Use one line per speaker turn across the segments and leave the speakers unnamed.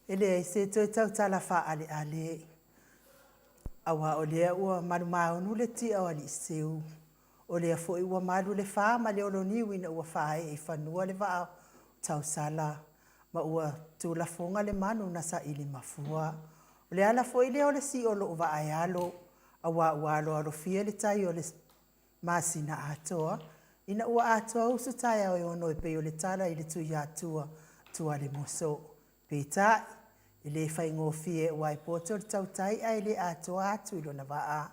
E leai se toe tautala faaaleale, aua o lea ua malumaunu le tia o aliiseu, o lea foi ua malu le fa ma le oloniu ina ua faaee i fanua le vaa o tausala ma ua tulafoga le manu na saili mafua. O le ala foi lea o le sii o lou vaa e alo, aua ua aloalofia le tai o le masina atoa, ina ua atoa usu taeao e 6 e pei o le tala i le Tuiatua tualemuso. Peitai, e le faigofie aua e poto le tautai ae le atoa atu i lona vaa.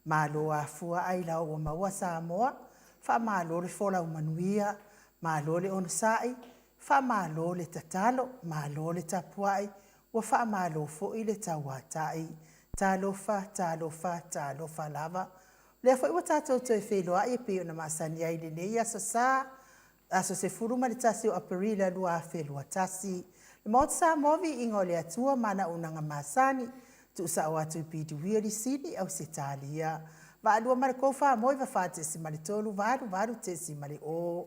Malo afua ailao ua maua Samoa, faamalo le folau manuia, malo le onosai, faamalo le tatalo, malo le tapuai, ua faamalo foi le tauatai. Talofa, talofa, talofa lava. O lea foi ua tatou toe feiloai e pei ona masani ai i lenei Aso Sa, aso 11 o Aperila 2021. Le Maota Samoa, viiga o le Atua ma ana auaunaga masani, tuusao atu i Pidiria Lisini Ausetalia. Vaalua ma le 3 4 9 4.3 8 8.0.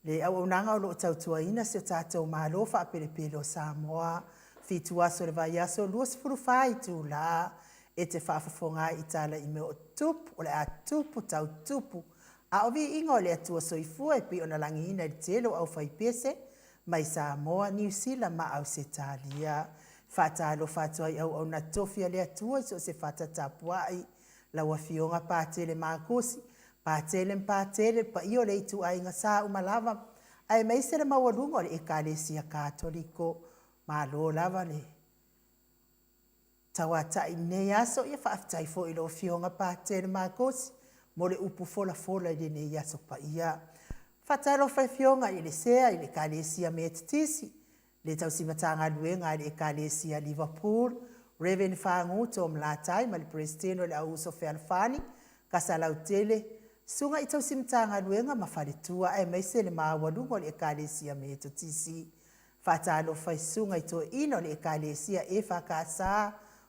Le auaunaga o loo tautuaina si o tatou Malo Faapelepele o Samoa. 7 aso o le vaiaso, 24 itula e te faafofoga ai i tala i mea o tupu, o le a tupu tau tupu, a o viiga o le Atua Soifua e pei ona lagiina e le tele o aufaipese mai Samoa, Niu Sila ma Ausetalia. Faatalofa atu ai i auauna totofi a le Atua i so o se fata tapuai, lau Afioga Patele Makusi, Patele ma Patele, le paia o le ituaiga sa uma lava, aemaise le maualuga o le Ekalesia Katoliko. Malo lava le tauatai i lenei aso. Ia faafetai foi i lau Afioga Patele Makosi mo le upu folafola i lenei aso paia. Faatalofa i afioga i le Sea i le Ekalesia Metotisi, le tausi Matagaluega a le Ekalesia Liverpool, Reverend Fagu Tom Latai ma le Peresetene o le Au Uso Fealofani, Kasalautele, Susuga i Tausi Matagaluega ma Faletua aemaise le maualuga o le Ekalesia Metotisi. Faatalofa i Susuga i Toeaina o le Ekalesia EFKS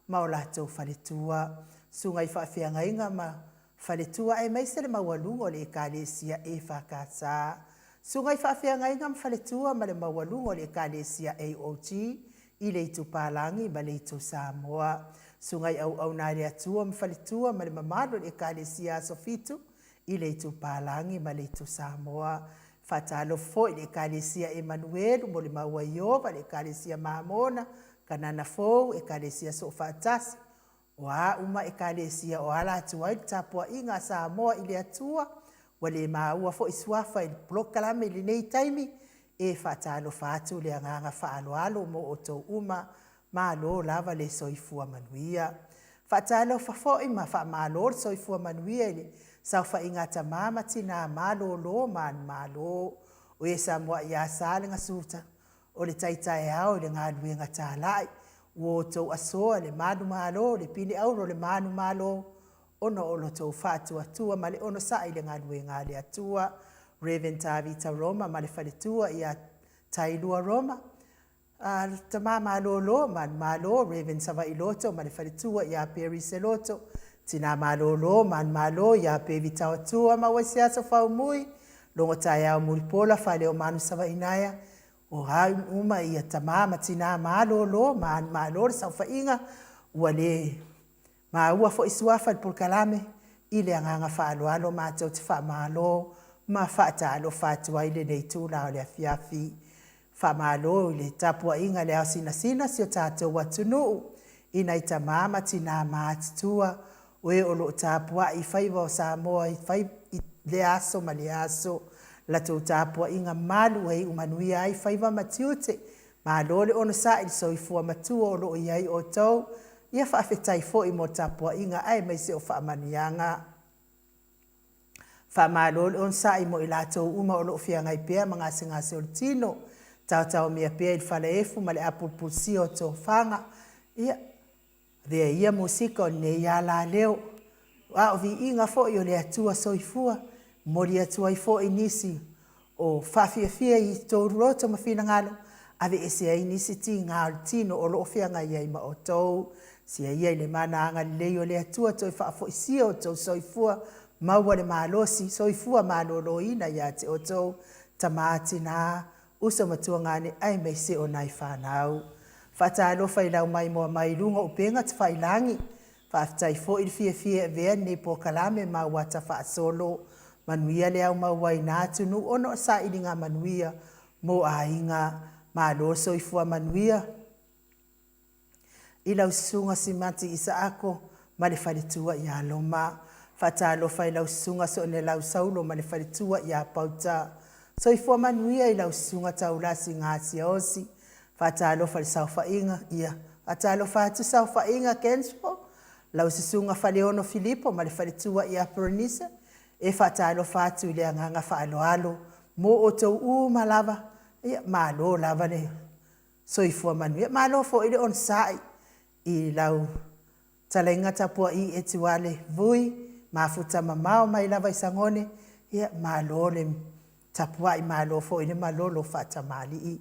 ma o latou faletua, Susuga i Faafeagaiga ma faletua aemaise le maualuga o le Ekalesia EFKS, Susuga i Faafeagaiga ma faletua ma le maualuga o le Ekalesia AOG i le itu Palagi ma le itu Samoa, Susuga i Auauna a le Atua ma faletua ma le mamalu o le Ekalesia Aso Fitu i le itu Palagi ma le itu Samoa. Faatalofa foi i le Ekalesia Emanuelu, Molimau a Ieova, le Ekalesia Mamona, Kanana Fou, Ekalesia Soofaatasi, o a uma Ekalesia o ala atu ai le tapuaiga a Samoa i le Atua, ua le maua foi suafa i le polokalame i lenei taimi, e faatalofa atu le agaga faaaloalo mo outou uma, malo lava le soifua manuia. Faatalofa foi ma faamalo le soifua manuia i le saofaiga a tama ma tina malolo manumalo, o e sa muai asa le gasuta o le tai taeao i le galuega talai, ua outou asoa le manumalo, le pine auro i le manumalo, ona o lo outou faatuatua ma le onosai i le galuega a le Atua. Reverend Tavita Roma ma le faletua ia Tailua Roma, le tama malolo manumalo Reverend Savai Loto ma le faletua ia Perry Seloto, tina malolo manumalo ia Pevi Taotua ma Uaisiaso Faumui, logo taeao Mulipola Faleomanu Savainaea, o a uma ia tama ma tina malolo manumalo le saofaiga, ua le maua foi suafa i le polokalame, i le agaga faaaloalo matou te faamalo ma faatalofa atu ai i lenei itula o le afiafi. Faamalo i le tapuaiga i le ao sinasina o si o tatou atunuu i nai tama ma tina matutua, o e o lo o tapuai i faiva o Samoa i lea aso ma lea aso. Latou tapuaiga malu e iu manuia ai faiva ma tiute. Malo le onosai i le soifua matua o lo o i ai outou. Ia faafetai foi mo le tapuaiga aemaise o faamanuiaga. Faamalo le onosai mo i latou uma o lo o feagai pea ma gasegase o le tino, taotaomia pea i le falaefu ma le apulupulusia o tofaga. Ia, avea ia musika o lenei alaleo, a o viiga foi o le Atua Soifua, momoli atu ai foi nisi o faafiafia i tou loto ma finagalo, aveese ai nisi tiga o le tino o lo o feagai ai ma outou. Sia ia i le mana agalelei o le Atua toe faafoisia outou soifua, maua le malosi, soifua maloloina ia te outou, tama, tina, uso ma tuagane, aemaise o nai fanau. Faatalofa i lau maimoa mai i luga o upega tafailagi, faafetai foi le fiafia e avea lenei polokalame ma auata faasolo, manuia le au mauaina atunuu ona o sailiga manuia mo aiga. Malo le soifua manuia i lau Susuga Simati Isaako ma le faletua ia Loma. Faatalofa i lau Susuga Soonelau Saulo ma le faletua ia Pauta. Soifua manuia i lau Susuga Taulasi Gasiaosi. Faatalofa i le saofaiga, ia faatalofa atu saofaiga Kensford, lau Susuga Faleono Filipo ma le faletua ia Perenisa. E faatalofa atu i le agaga faaaloalo mo outou uma lava. Ia malo lava le soifua manuia, malo foi le onosai i lau fetalaiga Tapuai Etuale Vui, mafuta mamao mai lava i Sagone. Ia malo le tapuai, malo foi le malolo faatamalii.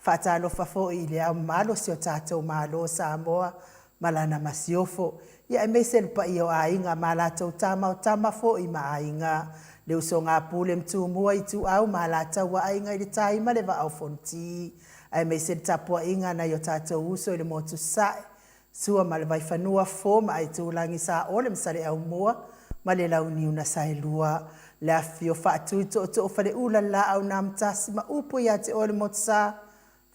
Faatalofa foi i Le Ao Mamalu o si o tatou Malo o Samoa ma lana Masiofo, ia aemaise le paia o Aiga ma latou Tama, o Tama foi ma Aiga, le usoga a Pule ma Tumua, Ituau ma Alataua, Aiga i le Tai ma le Vaa o Fonoti, aemaise le tapuaiga a nai o tatou uso i le Motu Sasae, Sua ma le Vaifanua, Fofo ma Aitulagi, Saole ma Saleaaumua ma le Launiu na Saelua, le afifio o Faatui o Tootoo o Faleula, le Laau na Amotasi ma upu ia te oe le Motusa.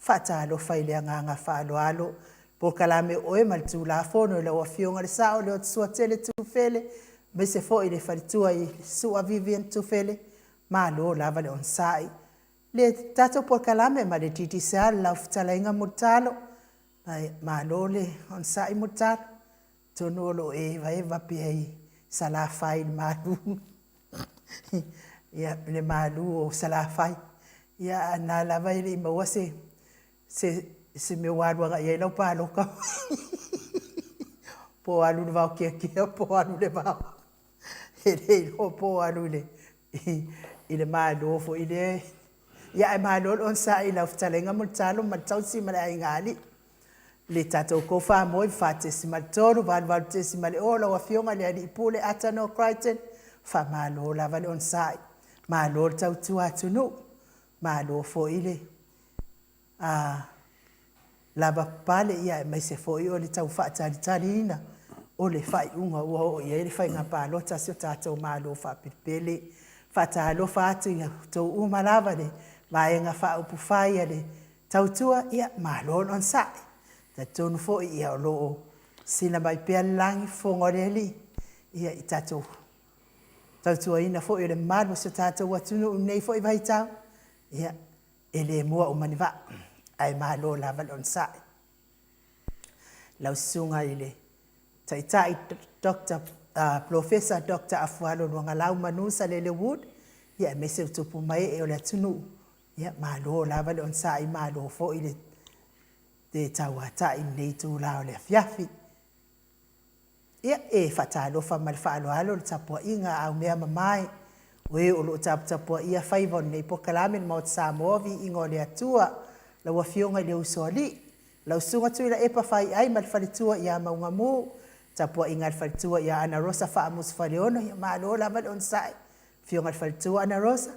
Faatalofa i le agaga faaaloalo. Polokalame o oe ma le Tulafono i lau Afioga i le Sao Leuatusua Tufele, aemaise foi le faletua i Sua Vivian Tufele, malo lava le onosai. Le tatou polokalame ma le Digicel, lau fetalaiga Mulitalo, malo le onosai Mulitalo, atonu o lo o e evaeva pea i Salafai i le malu, ia le malu o Salafai. Ia a o lena lava e le i maua se se mea ua alu agai i ai lau palota po o alu i le vaokeakea po o alu i le vao, e le iloa po o alu i le malo foi lea. Ia ae malo le onosai i lau fetalaiga Mulitalo ma le tausi ma le aigaalii. Le tatou Tofa Moi 4.3, 88.0 lau Afioga i le Alii Pule Ata Noo Crichton, faamalo lava le onosai, malo le tautua atunuu, malo foi le lavapapale, aemaise foi o le tau faatalitaliina o le faaiuga ua oo i ai le faiga palota a si o tatou Malo faapelepele. Faatalofa atu ia outou uma lava le Vaega Faaupufai a le Tautua, ia malo le onosai. E talitonu foi o lo o sisila mai pea le lagi fofoga o le Alii i tatou tautuaina foi o le mamalu o si o tatou atunuu i lenei foi vaitau, ia e le mua uma ni vaa, ae malo lava le onosai. Lau Susuga i le Taitai Dr. Polofesa Dr. Afualo Luagalau Manu Salele Wood, ia aemaise o tupu ma ee o le atunuu, ia malo lava le onosai, malo foi le tauatai i lenei itula o le afiafi. Ia, e faatalofa ma le faaaloalo le tapuaiga a aumea mamae, o e o lo o taputapuaia faiva o lenei polokalame le Maota Samoa, viiga o le Atua, lau Afioga i le Usoalii, lau Susuga Tuilaepa Faiai ma le faletua ia Maugamu, tapuaiga a le faletua ia Ana Rosa Faamusu Faleono, ia malo lava le onosai, afioga i le faletua Ana Rosa.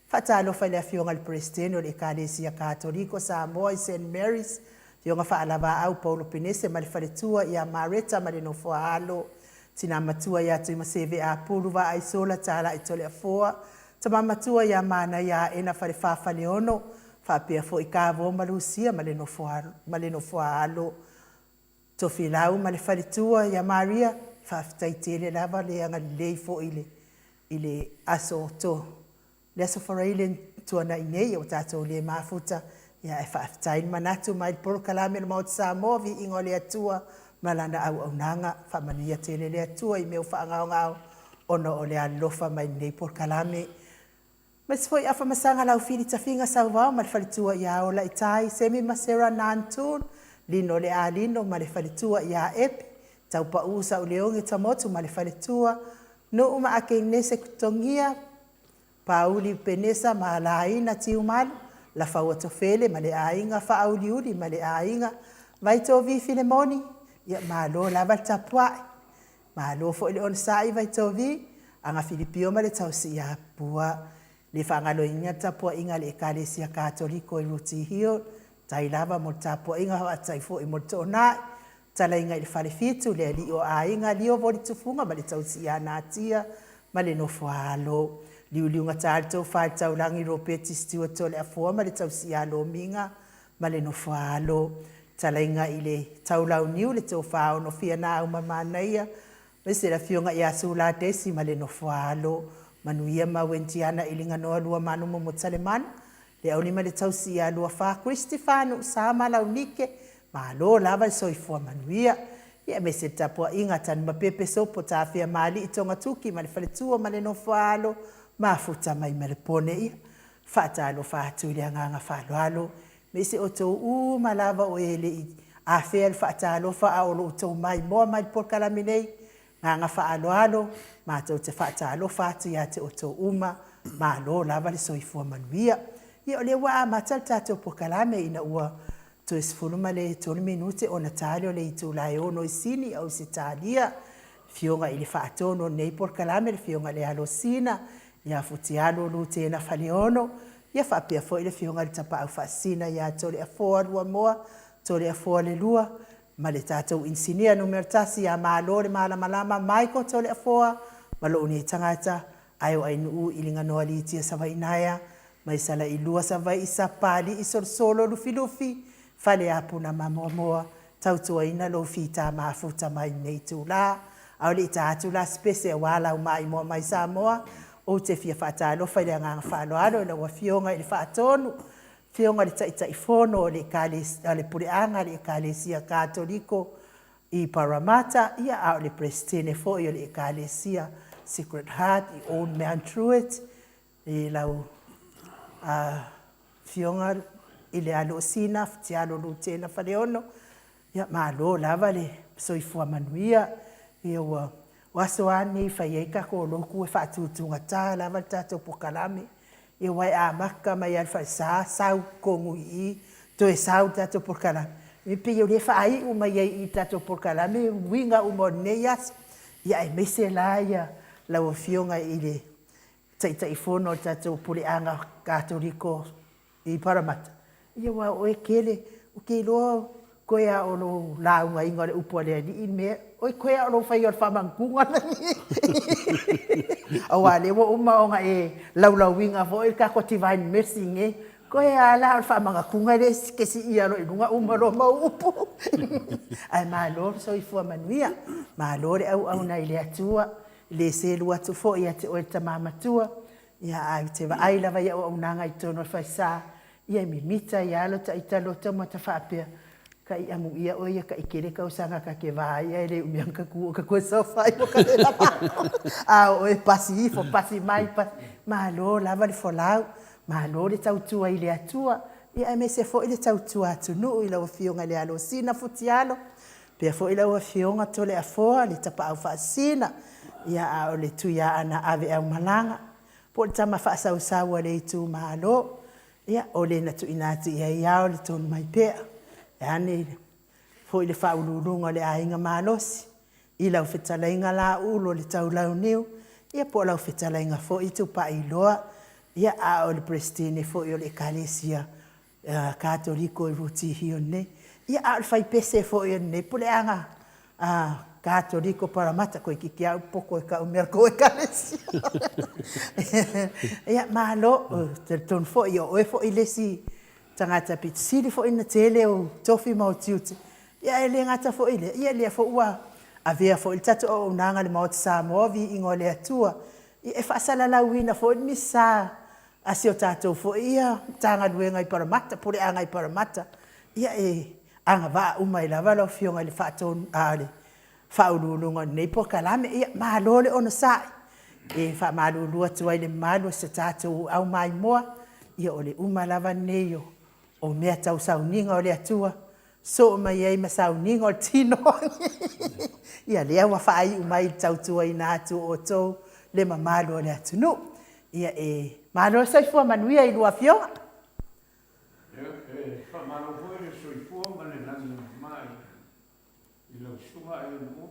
Faatalofa i le Afioga i le Peresetene o le Ekalesia Katoliko Samoa i St. Mary's, Afioga Faalavaau Paulo Penese ma le faletua ia Mareta ma le nofoaalo, tina matua ia Tuimaseve Apulu Vaaisola Talai Toleafoa, tama matua ia Manaia Aena Falefa Faleono, faapea foi Kavo ma Lusia ma le nofoaalo, Tofilau ma le faletua ia Maria, faafetai tele lava le agalelei foi i le aso le Aso Faraile na tuanai nei ua tatou le mafuta, ae faafetai le manatu mai le polokalame a le Maota Samoa, viiga o le Atua ma lana auaunaga. Faamanuia tele le Atua i mea ua faagaogao ona o le alolofa mai i lenei polokalame. Aemaise foi Afamasaga Laufili Tafiga Sauvao ma le faletua ia Olaitai, Semi ma Sera Nantul, Lino le Alino ma le faletua ia Epi, Taupau Sauleoge Tamotu ma le faletua, Nuu ma Akenese Togia, Pauli Penesa ma Laina Tiumalu, Lafaua Tofele ma le aiga, Faauliuli ma le aiga, Vaitovi Filemoni, ia malo lava le tapuai, malo foi le onosai Vaitovi, Aga Filipio ma le Tausiiapua. E le faagaloina le tapuaiga a le Ekalesia Katoliko i Rooty Hill, faafetai lava mo le tapuaiga, faafetai foi mo le toonai. Fetalaiga i le Falefitu, le alii o aiga, Lio Voli Tufuga ma le tausi ia Natia ma le nofo a alo. Liuliugata le tofa i le Taulagi Ropati Stewart Toleafoa ma le tausi ia Lomiga ma le nofo a alo. Fetalaiga i le Taulauniu, le tofa Onofia Naumaimanaia, aemaise le afioga ia Sula Desi ma le nofo a alo. Manuia Mau Indiana Iliganoa Luamanu Mamotalemanu, le aulima le tausi ia Luafa Christopher Nuusama Launike, malo lava le soifua manuia. Ia aemaise le tapuaiga a Tanumapepe Sopo Tafea Malii Togatuki ma le faletua ma le nofo a alo, mafuta mai ma le pone. Ia faatalofa atu i le agaga faaaloalo, aemaise outou uma lava o e le i afea le faatalofa a o lo o outou maimoa mai i le polokalame nei, agaga faaaloalo matou te faatalofa atu ia te outou uma, malo lava le soifua manuia. Ia o lea ua amata le tatou polokalame ina ua toe 13 minute ona ta lea o le itula e 6:00 i Sini, Ausetalia. Afioga i le Faatonu o lenei polokalame, le Afioga i le Alosina ia Futialu Lutena Faleolo, ia faapea foi le Afioga i le Tapaau Faasisina ia Toleafoa Luamoa Toleafoa le II, ma le tatou Inisinia numera 1 ia Malo le Malamalama Michael Toleafoa, ma lou nei tagata Aioainu'u Iliganoa Litia Savaiinaea mai Salailua Savaii Sapapalii Solosolo Lufilufi Faleapu na Moamoa, tautuaina lou fita mafuta mai lenei itula. A o le i ta atu la se pese aua lau maimoa mai Samoa, ou te fia faatalofa i le agaga faaaloalo i lau Afioga i le Faatonu, Afioga i le Taitaifono o le Puleaga a le Ekalesia Katoliko i Paramata, a o le Peresetene foi o le Ekalesia Sacred Heart i Old Mount Druitt, i lau Afioga i le Alosina Fitialo Lutena Faleolo, ia malo lava le soifua manuia. Ia o aso lava nei e fai ai tatou lotu e faatutugata lava le tatou polokalame, aua e amata mai lava i le falesa sau i totonu i i, toe sau i le tatou polokalame, e pei o lea e faaiu mai ai i i i le tatou polokalame uiga uma o lenei aso, aemaise la lau Afioga i le Taitaifono o le tatou Puleaga Katoliko i Paramata, ia aua o oe e kele, ou te iloa toe lava o lou laugaina o le upu a le Alii le mea, oi toe lava o lou faia o le faamagatuga aua o lea ua uma ona e laulauina foi le tatou Divine Mercy nei, toe lava la o le faamagatuga lea e te siia loa i luga uma loa ma au upu. Ae malo le soifua manuia, malo le auauna i le Atua, e le selu atu foi ia te oe le tama matua, ae ou te vaai lava i auaunaga i totonu o le falesa, ia e mimita ai lava lota ita loto ma ota faapea, tai amuia oe ia tai tele tausaga ta te va ai ae le umi lava ona ta tu ota toe saofai ua ta le lava. A o oe e pasi ifo pasi mai, malo lava le folau, malo le tautua i le Atua, aemaise foi le tautua atunuu i lau Afioga i le Alosina Futialo, faapea foi lau Afioga Toleafoa le Tapaau Faasisina, a o le Tuiaana aveaumalaga, po o le tama faasausau a le itumalo. Ia, o le na tuuina atu i ai ao le Tonumaipea, vaeane foi le faauluuluga o le Aiga Malosi, i lau fetalaiga Laulo a le Taulauniu, ia po o lau fetalaiga foi Tupaiiloa, a o le Peresetene foi o le Ekalesia Katoliko i Rooty Hill nei, a o le faipese foi o lenei puleaga Katoliko Paramata, toeitiiti lava ou poto e tau mea o le tou Ekalesia. Ia, malo. Ou te talitonu foi o oe foi le isi tagata pito sili foi ona tele ou tofi ma ou tiute, ae le gata foi i lea, o lea foi ua avea foi le tatou auaunaga i le Maota Samoa, Viiga o le Atua, e faasalalauina foi le misa a si a tatou foi Matagaluega i Paramata, puleaga i Paramata, ia e agavaa uma ai lava lau Afioga i le Faauluuluga o lenei polokalame. Ia, malo le onosai. E faamalulu atu ai i le mamalu o si o tatou au maimoa, ia o le uma lava lenei o mea tau sauniga o le Atua. Soo mai ai ma sauniga o le tino. Ia lea ua faaiu mai i le tautuaina atu o outou le mamalu o le atunuu. Ia e malo le soifua manuia i lua afioga.
Ia, e faamalo foi le soifua ma le lagi e mama i lau Susuga Aiono.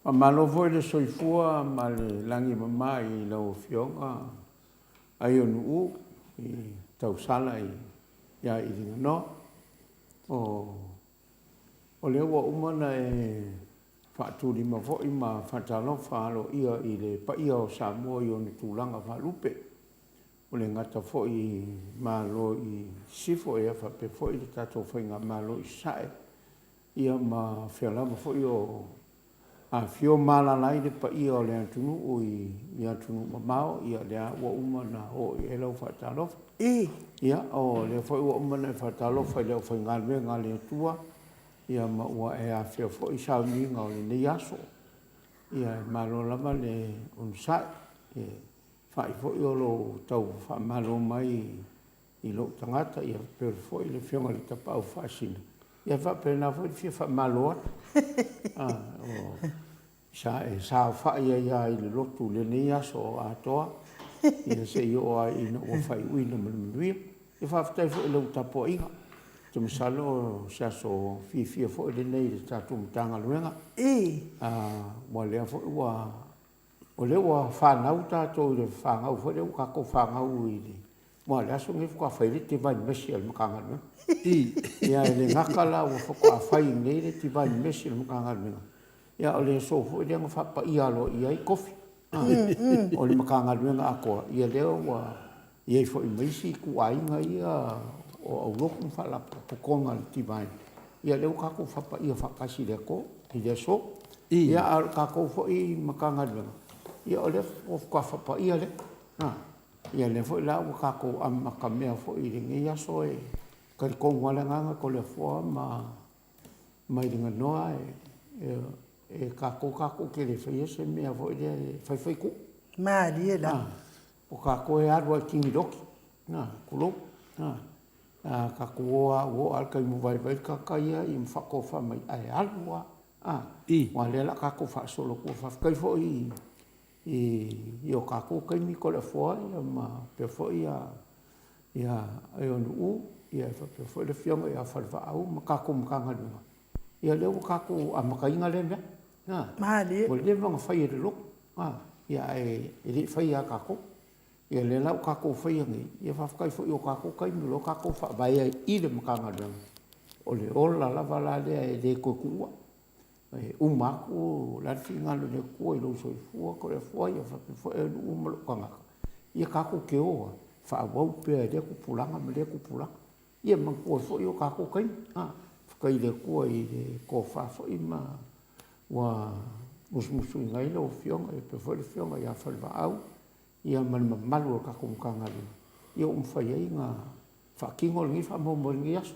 Faamalo foi le soifua ma le lagi e mama i lau Afioga Aiono i tausala ia Iliganoa. O lea ua uma ona e faatulima foi ma faatalofa aloaia i le paia o Samoa i ona tulaga faalupe. Ua le gata foi i Malo i Sisifo, ia faapea foi le tatou Faigamalo i Sasae, ia ma fea lava foi o afifio ma alaala ai le paia o le atunuu i atunuu mamao, ia lea ua uma ona oo i ai lau faatalofa. Ia, o lea foi ua uma ona e faatalofa i le aufaigaluega a le Atua, ia ma ua e afea foi sauniga o lenei aso. Ia e malo lava le onosai, e fa'i foi o lou tau faamalo mai i lou tagata, ia faapea foi le Afioga i le Tapaau Faasisina, ia e faapena foi le fia faamalo atu. Sa e saofai ai lava i le lotu i lenei aso atoa, ia seia oo lava ina ua faaiuina ma le manuia. Ia faafetai foi i lau tapuaiga. Ou te masalo o se aso fiafia foi lenei i le tatou Matagaluega, aua lea foi ua, o lea ua fanau tatou i le fanau foi lea ua tatou fanau i le, aua o le aso lenei faatoa fai ai le Divine Mercy a le Matagaluega. Ia e le gata la ua faatoa fai nei le Divine Mercy a le Matagaluega, ia a o le aso foi lea na faapaia aloaia ai tofi o le Matagaluega atoa, ia lea ua i ai foi ma isi ituaiga ia o aulotu ma faalapotopotoga a le Divine, ia lea ua tatou faapaia faatasi i le ato, i le aso. Ia a o le tatou foi Matagaluega, ia o lea faatoa faapaia lea. Ia lea foi la ua tatou amatamea foi i lenei aso, e talitonu lava le agaga Toleafoa ma Iliganoa, e tatou tatou te le faia se mea foi lea e faifai tu'u.
Malie lava.
O tatou e alu lava e tini lotu, tulou. A tatou o lava ua oo lava i le taimi ua vaivai le tagata ia ma faatofa mai, ae alu lava, aua o lea o le a tatou faasolo atu. Faafetai foi i o tatou taimi Toleafoa ma faapea foi Aiono e faapea foi le Afioga ia Falevaau ma tatou Matagaluega, ia lea ua tatou amataina lea mea.
Malie.
Ua leva ona fai e le lotu, ae le i faia ia tatou. Ia lea la ua tatou faia nei, ia faafetai foi i o tatou taimi o lea ua tatou faavae ai i le Matagaluega, o le ola lava la lea e le toe tuua. E uma atu o le a le finagalo o le Atua i lou soifua Toleafoa ia faapea foi Aiono ma lou tagata, ia tatou te o lava e faaauau pea e lea tupulaga ma lea tupulaga. Ia manatua ai foi o tatou taimi. Faafetai i le Atua i le tofa foi ma ua musumusuina ai lau Afioga faapea foi le Afioga ia Falevaau ia ma le mamalu o le tatou Matagaluega, ia ua mafai ai ona faatino lenei faamoemoe i lenei aso.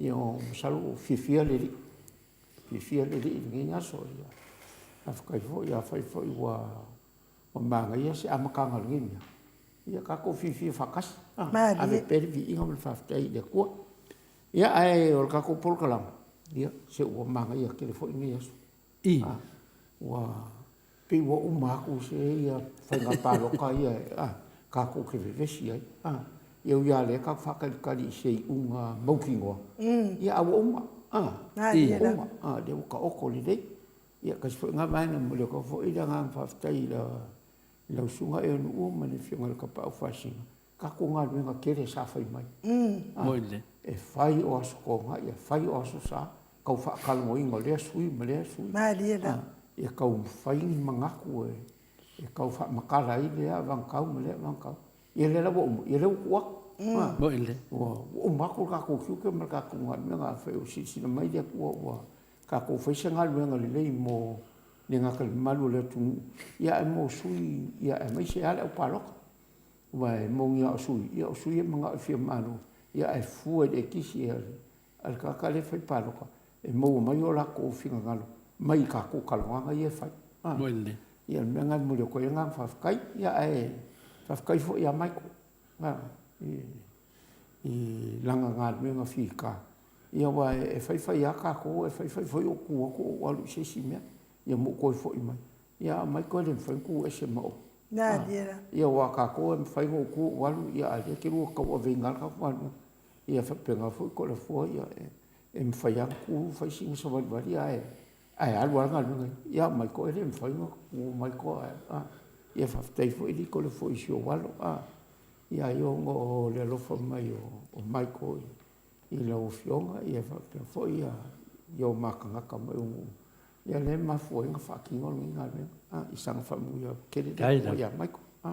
Ia masalo ua fiafia le Alii, fiafia le Alii i lenei aso. Faafetai foi, afai foi ua manaia se amataga o lenei mea, ia tatou fiafia faatasi, ave pea le viiga ma le faafetai i le Atua. Ia, ae o le tatou polokalame, ia, se ua manaia tele foi lenei aso. Ua pei ua uma atu se ia faiga palota ia tatou te vevesi ai. E ui lava o lea tatou te faatalitali i se iuga mautinoa, ia ae ua uma, ua uma, lea ua taoto lelei. Ia tasi foi lena vaega e momoli atu ai foi le agaga faafetai i lau Susuga Aiono ma le Afioga i le Tapaau Faasisina, tatou galuega tele sa fai mai. E fai o Aso Toonai, e fai o Aso Sa, tau faatalanoaina o lea sui ma lea sui.
Malie lava.
Ia tau fai ni manatu e tau faamatala ai lea vagatau ma lea vagatau. Ia lea la ua uma, ia lea ua tuu atu. Ua uma atu le tatou tiute ma le tatou galuega. Afai o silasila mai le Atua ua tatou fai se galuega lelei mo le gata i le mamalu o le atunuu, ia ae mo sui, aemaise lava le aupalota. Aua e moni lava o sui, ia o sui e manao e fia malo, ae fua i le ekisi a le tagata lea e fai palota e maua mai o latou finagalo mai tatou talanoaga ia e fai. Ia o le mea lena e momoli atu ai le agaga faafetai. Ia ae faafetai foi ia Michael. i lana galuega fita, ia aua e faifai lava tatou, e faifai foi ou tu atu ou alu i se isi mea, ia ma ou toe foi mai. Ia a Michael e le mafai ona tu ese ma oe. Ia aua o tatou e mafai ona ou tu ou alu, ia a o lea e te lua tauaveina lava le tatou galuega. Ia e faapena foi Toleafoa, ia e mafai lava ona tu fai sina savalivali ae ae alu lava le galuega ia. A o Michael e le mafai ona tu Michael ae, a. Ia faafetai foi alii Toleafoa i si ou alo, a. Ia ai ona o le alofa mai o Michael i lau Afioga ia faapea foi i o ma tagata mai o nuu, ia lea e mafua ai ona faatino lenei galuega, a, i saga faamanuia tele le Atua ia Michael. A.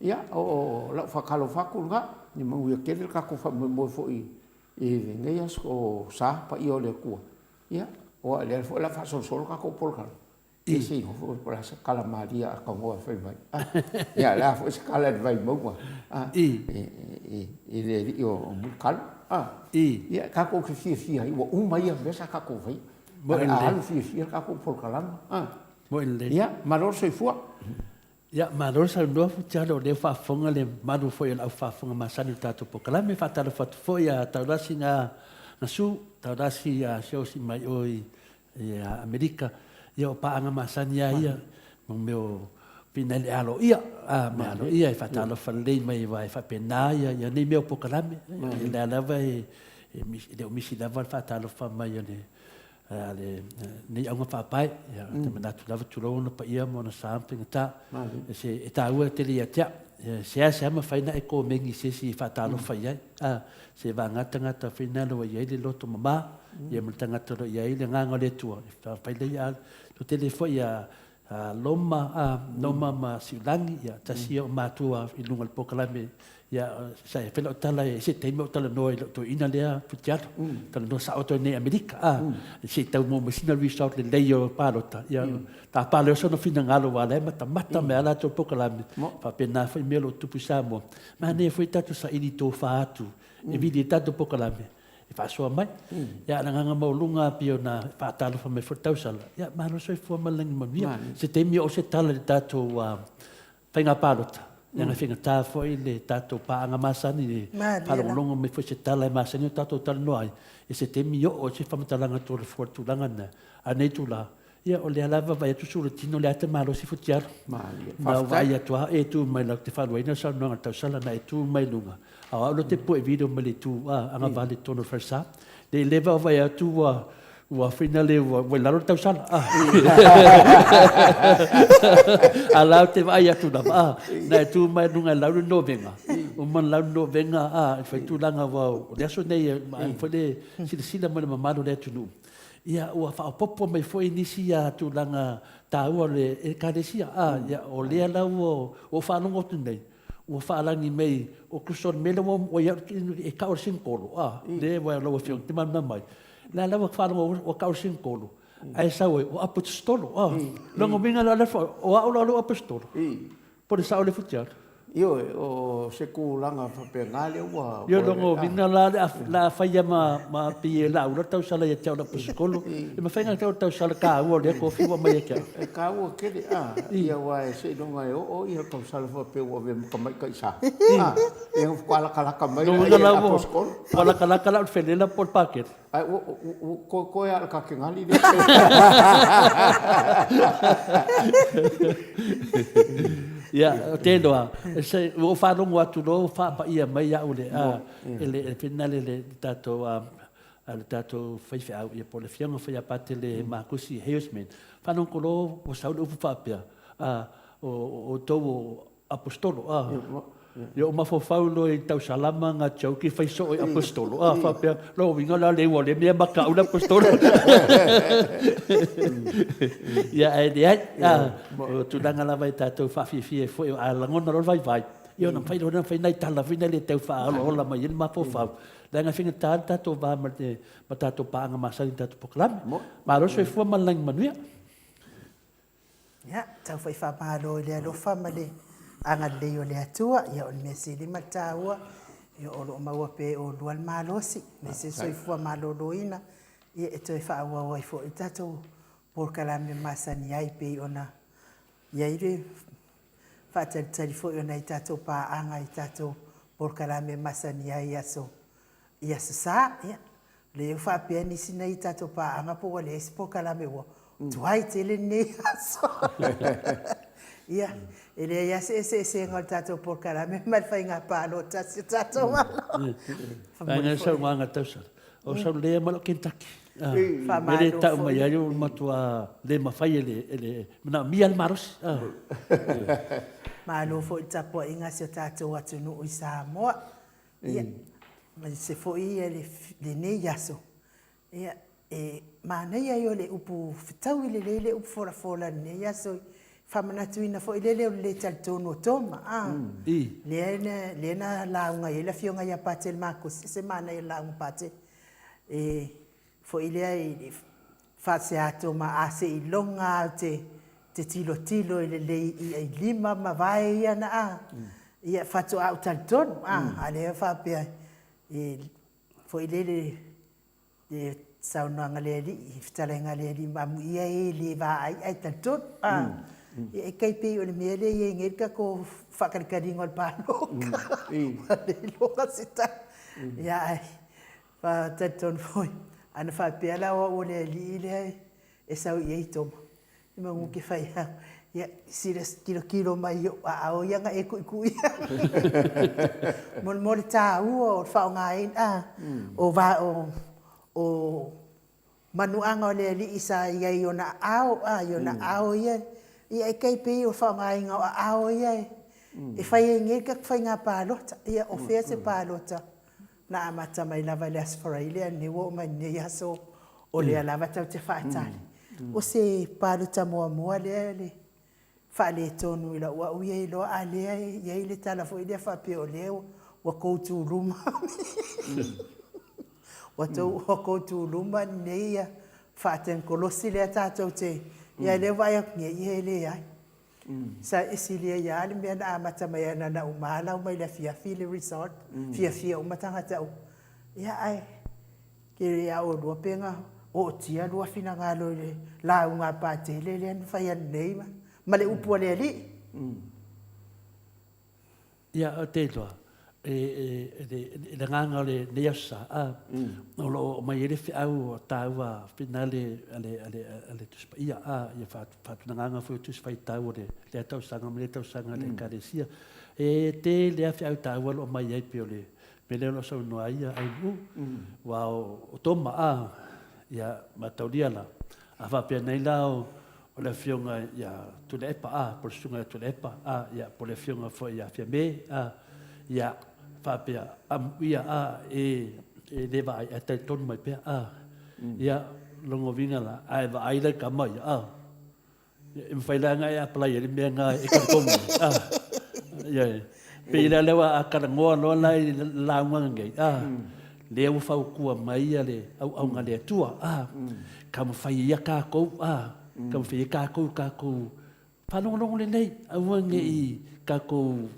Ia, o lau faatalofa atu lena, ia manuia tele le tatou faamoemoe foi i lenei aso sa paia o le Atua, ia, aua o lea foi o le a faasolosolo tatou polokalame, ia se i iloa foi po o le a se tala malie a Tanoa e fai mai. Ia o le a foi se tala a le Vaimauga i le alii o Mulitalo. Ia tatou te fiafia ai, ua uma ia mea sa tatou faia. O le a alu fiafia le tatou polokalame. Ia, malo le soifua.
Ia, malo le saunoa Futialo, o lea ua faafofoga le mamalu foi o le au faafofoga masani o le tatou polokalame. E faatalofa atu foi ia Taulasi Gasu, Taulasi Siaosi mai o i Amerika. Ia o paaga masani lava ia, mo mea o finale aloaia, a, mea aloaia e faatalofa lelei mai aua e faapena ia nei mea o polokalame. O lea lava e le o misi lava le faatalofa mai a le a lenei auga faapae, ia, ou te manatu lava, tulou ona paia ma ona sa ma faigata, e se, e taua tele ia te au. E seasea mafai ona e komeni i se isi e faatalofa i ai, a, se vagana tagata foi lena ua i ai le loto mama, ia ma le tagata o lo o i ai le agaga o le Atua, e fai lea ia, toatele foi a, a Loma, a Noma ma Siulagi, ia, tasi ia o matua i luga o le polokalame, ia, sa e fai lau tala e se taimi ou talanoa i lou toeaina lea Futialo, talanoa sao atu ai nei i Amerika, a, se i tau maua mai sina result lelei o palota, ia, tapa lea o sona finagalo aua o la e matamata mai lava latou polokalame, faapena foi mea o lo o tupu i Samoa. Manaia foi tatou saili tofa atu e vili ai tatou polokalame, e faasoa mai. Ia, a o le agaga maualuga lava pei ona faatalofa mai foi le tausala, ia, malo soifua ma le lagi manuia. Se taimi e oo se tala i le tatou faiga palota, leaga e faigata foi le tatou paaga masani e faalogologo mai foi se tala e masani ona tatou talanoa ai, i se taimi oo ai se faamatalaga a Toleafoa i le tulaga lena. A o lenei itula, Ia, o lea lava vaai atu sulu tino lea te malosi Futialo. Na ou vaai atu lava e tu mai lau te faaluaina le saunoaga i le tausala na e tu mai luga. A o au la te pue video mai le itu a agavale i totonu o le falesa. Le i leva o vaai atu ua ua finale ua ua i lalo le tausala. A A la ou te vaai atu lava a na e tu mai luga e lau le novega. Uma ona lau le novega a i le faitulaga aua o le aso nei e foi le silasila mai le mamalu o le atunuu. Ia, ua faaopoopo mai foi nisi tulaga taua o le Ekalesia. A, ia, o lea la ua ou faalogo atu nei, ua faalagi mai, o tusa o le mea lea ua i ai e tau o le sinikolo, a, lea ua lau Afioga e te malamalama ai. O lea la ua faalogo ua tau o le sinikolo, ae sau ai, o aposetolo, a. Lona uiga la, o au la lou aposetolo. Po o le sao lea Futialo?
Ioe, o se tulaga faapena lea ua...
Ia, lona uiga la, o le a faia ma, ma pei e laula le tausala ia te au le aposetolo. E mafai ona tau le tausala taua o lea kofi ua aumai ia te au.
E taua tele, a, ia aua seiloga e oo ia tausala faapea ua avea ma tamaitai sa. A, ia ona faatoa latalata mai lea i le aposetolo.
Ua latalata la o le felela po o le pakele.
Ae ua toe lava o le Kakenali lea.
Ia, ou te iloa, ua ou faalogo atu loa ua faapaia mai au e le finale le tatou le tatou faifeau, ia po o le Afioga foi ia Patele Makusi Heusman. Faalogo loa ua sau le upu faapea, o outou o Aposetolo, a. Ia ou mafaufau loa i tausalama na joke fai soo i Aposetolo, a, faapea, lona uiga la lea ua le mea makaau le Aposetolo. Ia, ae leai, a, o tulaga lava e tatou faafiafia ai foi, a lagona loa le vaivai, ia ona mafai loa ona fai nai tala foi na le tau faaolaola mai ai le mafaufau, leaga e faigata le tatou va ma le tatou paaga masani i le tatou polokalame. Malo le soifua ma le lagi manuia.
Ia, tau foi faamalo i le alofa ma le agalelei o le Atua. Ia, o le mea sili ma le taua, ia, o lo o maua pea e oulua le malosi, aemaise le soifua maloloina, ia, e toe faaauau ai foi le tatou polokalame masani ai, pei ona i ai le faatalitali foi o nai tatou paaga i tatou polokalame masani ai i aso i Aso Sa. Ia, lea ua faapea nisi nai tatou paaga po ua leai se polokalame ua tuai tele lenei aso. Ia, e leai lava se eseesega o le tatou polokalame ma le faiga palota a si o tatou Malo.
Vaega e saunoaga tausala. O sau lea ma lou Kentucky. E le tau mai ai o matua le mafai e le, e le manaomia le malosi.
Malo foi i le tapuaiga a si o tatou atunuu i Samoa. Ia, aemaise foi lenei aso, ia, e manaia ia o le upu fetaui lelei le upu folafola i lenei aso, e faamanatuina foi lele o le le talitonu o Toma, a, lea na, lea na lauga ai le Afioga ia Patele Makosi, e se manaia o le lauga a Patele, e foi lea i le faasea Toma, a seiloga lava ou te tilotilo i le lei i lima ma vae ia na a, ia faatoa ou talitonu, a, a o lea e faapea e foi lele le saunoaga a le Alii, le fetalaiga a le Alii, amuia e le vaai ae talitonu, a. Ia e tai pei o le mea lea e i ai nei le tatou faatalikaliga o le palota, ua le iloa se tala. Ia ae talitonu foi, ana faapea la o au o le Alii lea e sau i ai Toma, Semeamanu ou te fai atu, ia sila tilotilo mai i ou aao ia na e tuitui ai. Mo le taua o le faaaogaina o o manuaga o le Alii sa i ai i ona aao, i ona aao ia, ia e tai pei o le faaaogaina o aao ia e fai ai nei le tatou faiga palota. Ia o fea se palota na amata mai lava i le Aso Faraile a o lenei ua oo mai i lenei aso o lea lava tatou te faatali. O se palota muamua lea le faaletonu i lau au ia iloa, a o lea e i ai le tala foi lea faapea o lea ua tou tuluma ua tou tuluma lenei faatenikolosi lea tatou te, ia o lea ua vaai atu nei, ia e leai. Sa e silia ia le mea na amata mai ai na ona uma lava lau mai le afiafi le result, fiafia uma tagata uma. Ia ae te le a oulua pe na ootia lua finagalo i le lauga a Patele lea na fai ananei ma le upu a le Alii.
Ia, ou te iloa, e le agaga o lenei Aso Sa, a, o lo o aumai ai le feau taua finale a le Tusi Paia, a, ia faatulagaga foi o Tusi Faitau o lea tausaga ma lea tausaga a le Ekalesia. E tele lava feau taua o lo o aumai ai pei o le mea lea o lo o saunoa ai Ainuu, aua o Toma, a, ia mataulia la, a faapea nei la o o le Afioga ia Tuilaepa, a, po o le Susuga ia Tuilaepa, a, ia, po o le Afioga foi ia Fiame, a, ia, faapea, amuia, a, e, e le vaai, ae talitonu mai pea, a, ia, lona uiga la, a e vaai la i tama ia, a, e mafai la ona e apply ai le mea lena e talitonu ai, a, ia, pei la lea ua a talanoa loa la i le lauga lenei, a, lea ua fautua mai le auauna a le Atua, a, taumafai ia tatou, a, taumafai ia tatou i tatou faalogologo lelei, aua ne i tatou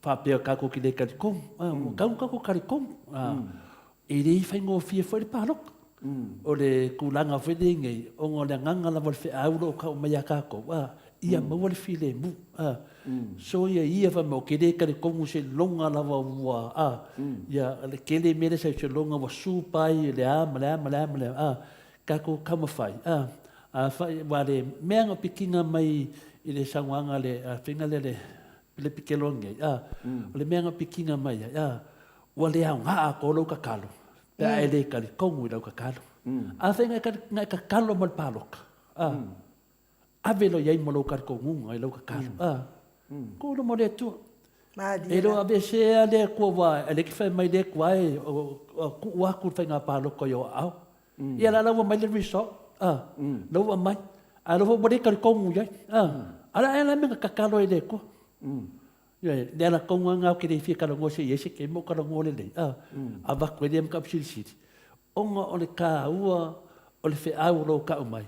faapea tatou te le talitonu, a, ua tatau ona tatou talitonu, a, e le faigofie foi le palota. O le tulaga foi lenei, ona o le agaga lava o le feau o lo o tau mai ia tatou, a, ia maua le filemu, a. Soia ia fai mai ou te le talitonu seiloga lava ua, a, ia le tele mea lea sa i seiloga ua supa ai le a ma le a ma le a ma le a, a, tatou taumafai, a, afai, aua le mea na pikiina mai i le saunoaga a le faiga lea le Pilipi Keloa nei, a, o le mea na pikiina mai ai, a, ua le aoga atoa lou tatalo pe a e le talitonu i lau tatalo. Afai na e tatalo ma le palota, a, ave loa i ai ma lou talitonuga i lau tatalo, a, ko luma o le Atua. E le o aveesea le Atua aua e le te fai mai le Atua e tuu atu le faiga palota i ou aao. Ia la la ua aumai le result, a, la ua aumai, a o la foi ua le talitonu i ai, a, a o le a ea la le mea na tatalo ai i le Atua? Ioe, le ala tonu lava lena ou te le fia talanoa se i ai se taimi ou talanoa lelei, a, avatu ai lea mataupu silisili, ona o le taua o le feau o lo o tau mai,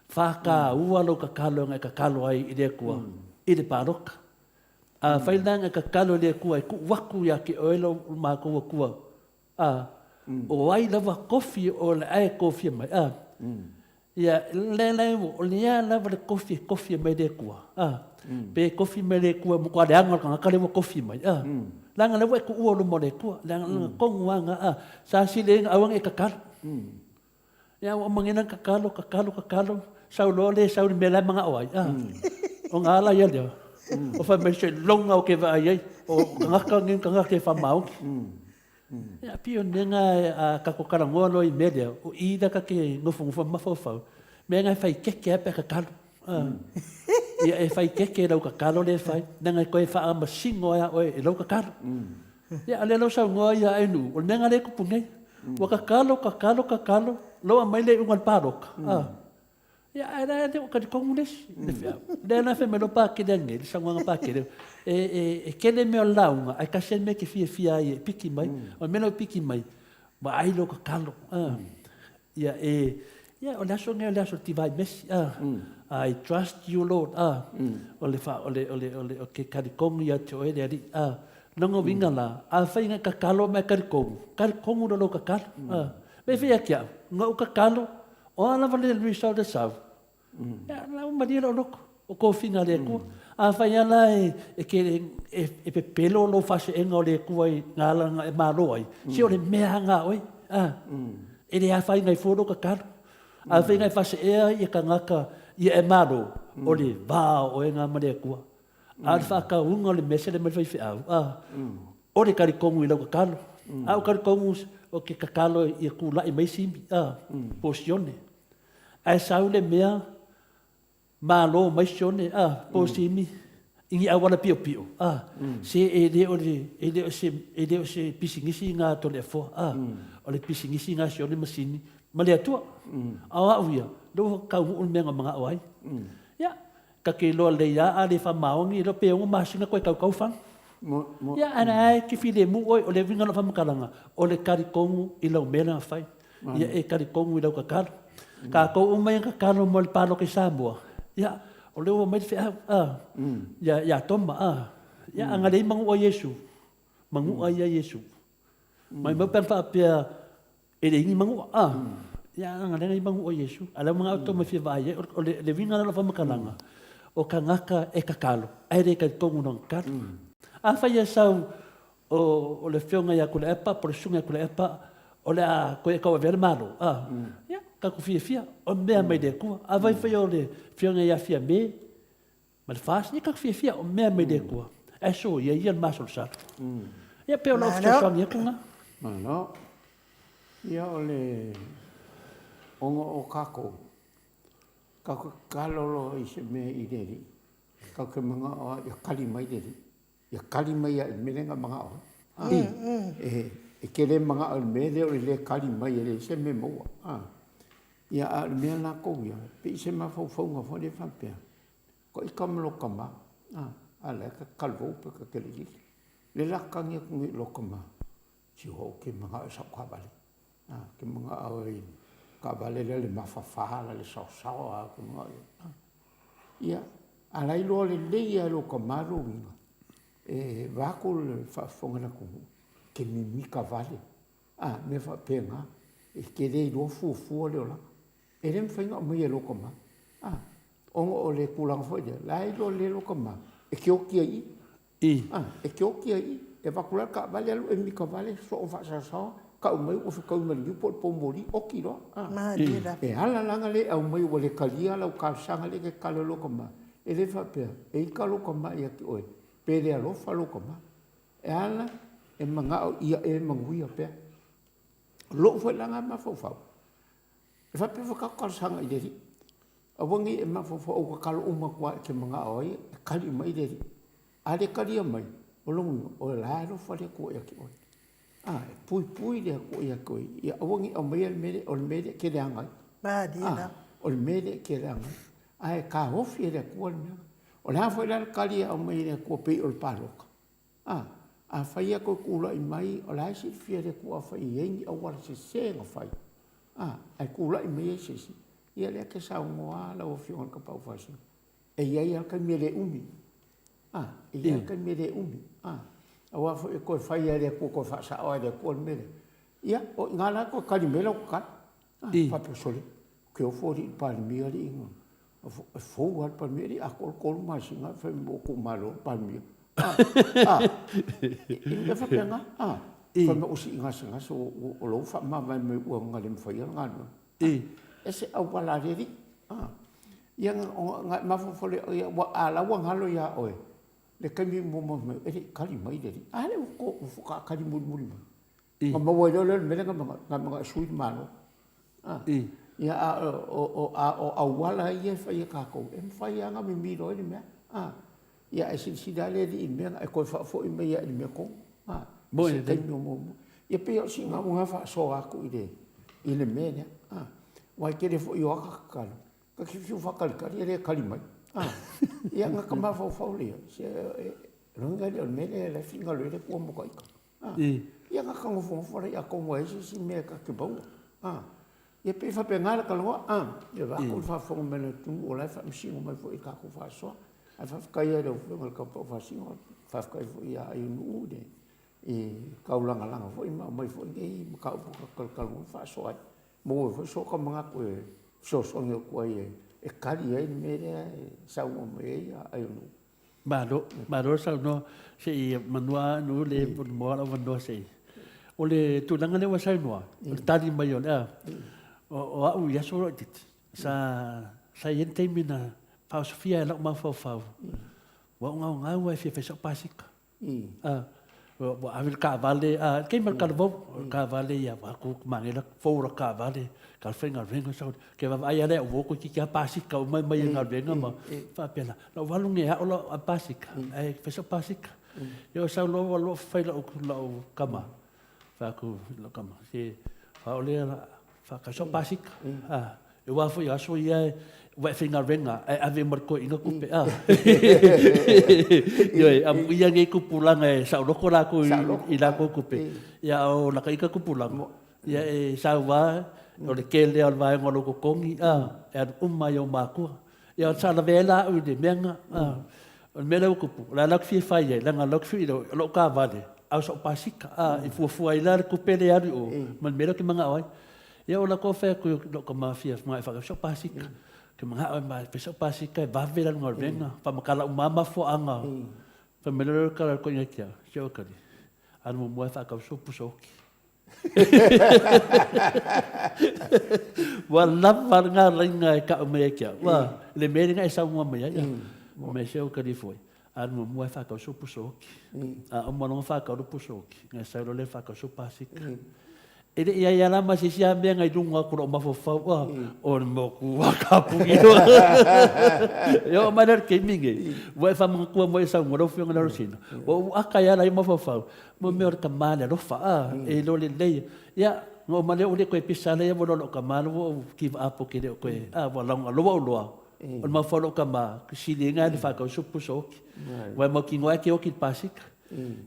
faataua lou tatalo na e tatalo ai i le Atua i le palota. Afai la na e tatalo i le Atua e tuu atu ia te oe lo matou Atua, a, o ai lava tofi o le a e tofia mai, a, Ia, le la o lea lava le kofi e kofi mai le Atua, a. Pe kofi mai le Atua matua leaga o le tagata lea ua kofi mai, a. Leaga lea ua e tuua luma o le Atua, leaga lona tonu lava lena, a. Sa sili ai ona aua ne i e tatalo. Ia ua uma nei ona tatalo, tatalo, tatalo, sau loa le sau i le mea la e manao ai, a. Ona ala ia lea, o fai mai, seiloga ou te vaai ai, o tagata nei o tagata e faamaoni. Ia, pei o le mea lena a tatou talanoa loa i le mea lea, o i lea ta te nofonofo ai ma mafaufau, mea na e fai keke lava pe a tatalo. Ia, e fai keke i lau tatalo lea e fai, leaga e toe faamasino lava ia oe i lau tatalo. Ia, a o lea la ua saunoa ia Ainuu, o le mea lena lea e tupu nei. Ua tatalo, tatalo, tatalo, loa aumai le iuga o le palota, Ia, ae la e le o talitonu le isi, le feau. Lea la fai mai loa Pakele anei, le saunoaga a Pakele, e, e, e tele mea o le lauga, ae tasi lava le mea e te fiafia ai e piki mai. O le mea la e piki mai, vaai lou tatalo. Ia, e, ia, o le aso lenei o le aso o le Divine Mercy. I trust you, Lord. O le, fa, o le, o le, o le, o ke talitonu ia te oe le Alii. Lona uiga la, afai na e tatalo ma e talitonu, talitonu loa lou tatalo. Me fai ia ki au, na ou tatalo, O a lava le result e sau, ia, la ua malie lou loto, o tofiga a le Atua. Afai lava la e, e, ke, e, e pepelo lou faaseega o le Atua i ngā ala na e malo ai, se o le mea lava na oe, a, e le afaina ai fua lou tatalo. Afai na e faaseea ia tagata ia e malo, o le va o oe na ma le Atua. A o le faatauga o le mea sele mai le faifeau, a, o le talitonu i lau tatalo. A ou talitonu ou te tatalo ia tulai mai Simi, a, po o Sione. Ae sau le mea, malo mai Sione, a, po o Simi, i ni auala piopio, a, se e le o le, e le o se, e le o se pisinisi lena a Toleafoa, a, o le pisinisi lena a Sione ma Simi ma le Atua. A o au ia, lea ua taunuu le mea na manao ai. Ia, Ta te iloa lelei lava a le faamaoni, iloa pe ono masina koe tautau fana. Ia, ae la e te filemu oe, o le uiga o lau faamatalaga, o le talitonu i lau mea na fai. Ia e talitonu i lau tatalo. Tatou uma ia na tatalo mo le palota i Samoa, ia, o lea ua aumai le feau, a, ia, ia Toma, a, ia, a na leai manua Iesu, manua ia Iesu. Maimau pe ana faapea, E leai ni manua, a. Ia, ana lea nai manua o Iesu. A lea manao outou me fia vaai ai, o le, le uiga lea o lau faamatalaga, o tagata e tatalo, ae le talitonu i lona tatalo. Afai e sau o, o le afioga ia Tuilaepa po o le susuga ia Tuilaepa o le a toe tauavea le Malo, a, ia, tatou fiafia, o mea mai le Atua. Afai foi o le afioga ia Fiame, Ma le FAST, ia tatou fiafia, o mea mai le Atua, ae soia ia le masalosalo. Ia pei o lau fesoasoani atu lena.
Malo. Ia o le ona o kākou, kākou te tatalo loa i se mea i le Alii, kākou te manao lava ia kali mai le Alii, ia kali mai lava i le mea lea na manao ai. E, e te le manao i le mea lea o le le kali mai e leai se mea e maua. Ia a o le mea lākou ia, pei se mafaufauga foi lea faapea, Ko ika ma lo tama, a, a la e ka kalou pe ka kelelili. Le la kagi aku nei lo tama, si ho ke mangao e sau kaavale. A, ke mangao e kaavale lea le mafafa la le saosao a ke mangao e. A, ia, a la iloa lelei lava e lo tama lo uiga, e vaeatu le faafofoga a le atunuu, ke mimika vale. A, mea faapena, e te le iloa fuafua le olaga. E le mafai ona aumaia e lou tama, a, ona o le tulaga foi lea, la e iloa lelei e lou tama, e te oti ai i i, a, e te oti ai i i. E avatu la le taavale alu emi kavale, soo faasasaoa, tau mai ua fetaui ma le niu po o le poumoli, oti loa, a.
Malie lava.
E ala la ona le aumai ua le talia lau talosaga lea e te tatalo i lou tama, e le faapea e ita lou tama ia te oe, pe le alofa lou tama. E ala, e manao ia e manuia pea. O lou foi la lena mafaufau, E faapea foi tatou talosaga i le Alii. Aua ne i e mafaufau ou tatalo uma atu lava e te manao ai e kali mai le Alii. A le talia mai, o lona uiga, o la e alofa le Atua ia te oe. A, e puipui le Atua ia te oe, ia aua ne i aumaia le mea lea, o le mea lea e te leaga ai. A, o le mea lea e te leaga ai. Ae taofi e le Atua le mea lena. O le a foi la le kali e aumai e le Atua pei o le palota, A, afai e toe tulai mai, o la e silafia e le Atua afai e i ai ni auala sese na fai, a, ae tulai mai ai se isi, ia lea e te saunoa lava lau Afioga i le Tapaau Faasino, e i ai lava le taimi e le umi, a, e i ai lava le taimi e le umi, a, aua foi e toe fai lava e le Atua, toe faasao lava e le Atua le mea lea. Ia, o i ina la e toe kali mai ai lau tatalo, a, faapea, sole, Ke ofo alii i le Palemia alii na, e fou lava le Palemia, e le i atoa le 3 masina ae fai mai ua tuumalo le Palemia. A, e mea faapena, a, fai mai ua sii gasegase, o la ua faamavae mai ua na le mafaia le galuega. E ese auala a le alii. Ia ona e mafaufau lea, a o la ua galo ia oe le taimi muamua fai mai e le i tali mai le alii. A lea faatoa tali mulimuli mai. Ona maua ai loa lea o le mea lea na manao e sui le Malo. Ia a o auala ia e fai e tatou, e mafai lava ona mimilo ai le mea. Ia ae silasila lava le alii i le mea na e toe faafoi mai lava i le mea tonu i se taimi o muamua. Ia pei o sina au lena faasoa atu i le mea lea. Aua e tele foi o ata tatalo, ta te fiu e faatalitali e le tali mai. Ia ona ta mafaufau lea, se lona e le o le mea lea o la e finagalo i ai le Atua mo ta ita. Ia ona ta nofonofo lea atonu e i ai se isi mea ta te maua. Ia pei e faapena le talanoa, ia vaeatu le faafofoga mai a le atunuu o la e faamasino mai foi i le tatou faasoa. Ae faafetai lava i lau Afioga i le Taupau Faasino, faafetai foi ia Aionuu i taulagalaga foi ma aumai foi nei mataupu ta te talatalanoa ma faasoa ai. Maua ai foi so ta manatu e fesoasoani atu ai e tali ai le mea lea e saunoa mai ai Aionuu.
Malo, malo le saunoa. Se i manua anu le moa lau avanoa se i. O le tulaga lea ua saunoa, o le tali mai o le a, o au i aso laitiiti, sa, sa i ai le taimi na faaosofia ai e lau mafaufau, ua ou gaogau lava e fia fai sau pasika. Ua ave le taavale, a, le taimi o le talavou, o le taavale ia, ua atu manaia le fou o le taavale, tala faigaluega sau, ke vaavaai lava lea au uo toeitiiti lava pasika uma e aumai e galuega ma faapena. Na ou alu nei e ao lau pasika, ae fai sau pasika. Ia ou sau loa ua fai lau tama, fai atu i lau tama, se o le a faatau sau pasika. Aua foi o aso ia ua e faigaluega ae ave ma le toeaina tupe a. Ioe, amuia nei tupulaga e saoloto latou i latou tupe, ia a o lata ita tupulaga, ia e sau lava o le tele lava o le vaega o lou totogi a, e alu uma lava i ou matua. Ia sa lavea ai la au i le mea lena. O le mea lea ua tupu, o le a la ou te fia fai ai, leaga o lea ou te fiu i o lou taavale, a o sau pasika, a, e fuafua ai la le tupe lea e alu i o, ma le mea lea ou te manao ai. Ia o la tou fai atu i lou tama fia manao e faatau sau pasika. Ou te manao e fai sau pasika e vave le alu galuega, faamatala uma lava mafuaaga. Fai mai loa le tala a le toeaina ia te au, se oi kali, alu muamua e faatau sou pusa oti. Ua lava lena laina e tau mai ai te au, ua, le mea lena e saunoa mai ai, fai mai se oi kali foi, alu muamua e faatau sou pusa oti. A uma loa ona faatau le pusa oti, ona sau loa lea e faatau sou pasika. E le i i ai lava la ma se isi lava mea na i luga atu o lou mafaufau, o le motu a kapuni. E oo mai la i le taimi lenei, ua e faamanatua mai e saunoa lau Afioga i le Alosina, ua ou ata ai lava la i mafaufau, mo mea o le tama le alofa, a, e iloa lelei. Ia, na oo mai lea ua le toe pisa lea ua iloa lou tama lea ua ou give up ou te le o toe, a, ua loa ou iloa, o le mafaufau o lou tama, sili ai na le faatau se pusa oti. Aua e mautinoa lava e te oti i le pasika.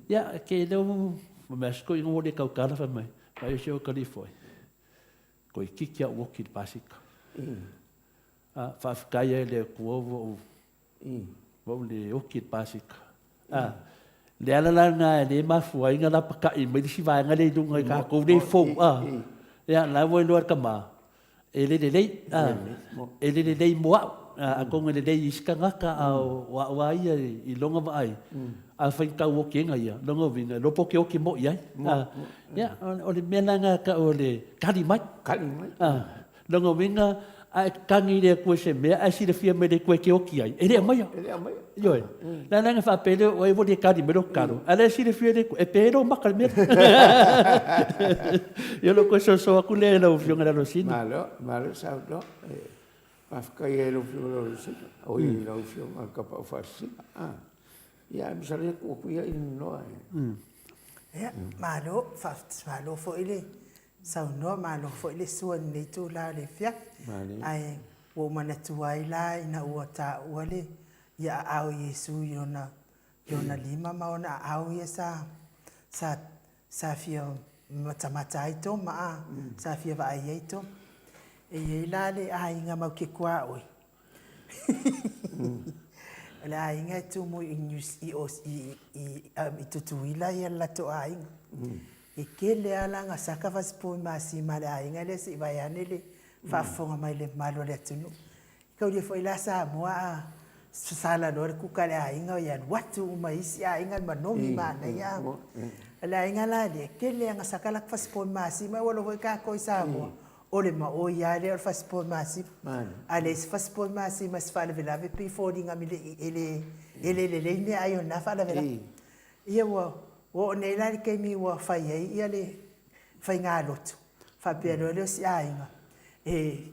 Ia, ke lea ua mea si toeaina ua le tautala fai mai, mai se o talii foi, toeitiiti lava ou oti i le pasika. A, faafetai ai i le Atua ua ou, ua ou le oti i le pasika. A, le ala la lena e le mafua ai ona lapatai mai le isi vaega lea i luga i tatou nei fou, a, ia, la ua iloa e le tama, E le lelei, a, e le lelei mo au, atonu e lelei i isi tagata, a o au lava ia i lona vaai, afai na tau oti ai na ia, lona uiga, e iloa po o te oti moi ai. Ia, o le mea la lena e tau o le kali mai.
Kali mai.
Lona uiga, a e tagi i le Atua i se mea ae silafia mai e le Atua e te oti ai, e le aumaia.
E le aumaia.
Ioe. O le ala lea na faapea lea o ai ua le tali mai lou tatalo, a o lea e silafia e le Atua, e pe lou maka i le mea lea. Ia o lou toe soso atu lea i lau Afioga i le Alosina.
Malo, malo saunoa. Faafetai ai i lau Afioga i le Alosina, oi i lau Afioga i le Tapaau Faasisina. Ia, ae masalo e tuu atu ia i le noa.
Ia, malo, malo foi le saunoa, malo foi le sua i lenei itula o le afiafi. Ae ua ou manatua ai la ina ua taua le ia aao o Iesu i ona, i ona lima ma ona aao ia sa, sa, sa fia matamata ai Toma, a, sa fia vaai ai Toma. E i ai la le aiga mau te tuaoi, o le aiga e tumu i, i, i, i, i Tutuila ia le latou aiga. E tele lava la na saka fasipu i masima a le aiga lea se i vaeane le faafofoga mai le mamalu o le atunuu. Taulia foi la Samoa a sasala loa le kuka a le aiga ia alu atu uma i isi aiga le manogi manaia. O le aiga la lea, tele lava ina saka latou fasipovi masima, aua foi tatou i Samoa, o le maoi lava lea o le fasipovi masima. A leai se fasipovi masima i se faalavelave e pei e foliga e le lelei meaai o lena faalavelave. Ia ua oo nei la i le taimi ua fai ai ia le faigalotu, faapea loa lea o si aiga, e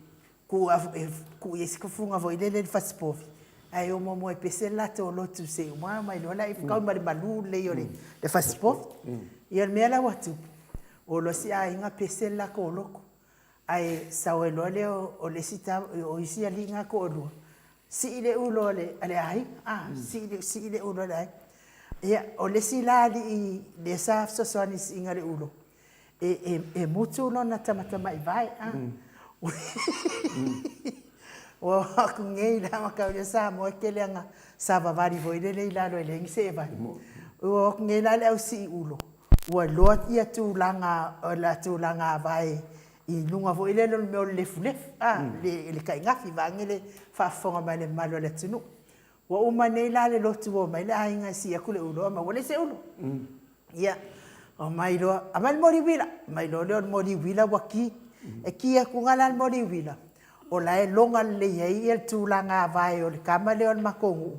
tuu i ai se tufuga foi lele i le fasipovi, ae o muamua e pese le latou lotu se i uma omai loa lea fetaui ma le malu lelei o le fasipovi. Ia o le mea la ua tupu, ua o loa si aiga pese le latou lotu, ae sau ai loa lea o le isi tama, o isi alii na e toalua, sii le ulo a le aiga, a, sii le ulo a le aiga. Ia, o le isi la alii lea sa fesoasoani i le siiga o le ulo, e mutu lona tamatamaivae, a. Ua oo atu nei la mataulia Samoa e tele lava ina savavali foi lele i lalo e leai ni seevae. Ua oo atu nei la le au sii ulo, ua iloa ia tulaga o le tulaga vae i luga foi lele o le mea o le lefulefu, a, le tainafi vaeane le faafofoga mai a le mamalu o le atunuu. Ua uma nei la le lotu ua omai le aiga e sii atu le ulo, ae ua leai se ulo. Ia, omai loa, aumai le moli uila, aumai loa lea o le moli uila ua ki. E ki atu la le moli uila, o la e loga lelei ai le tulaga vae o le tama lea o le matou nuu,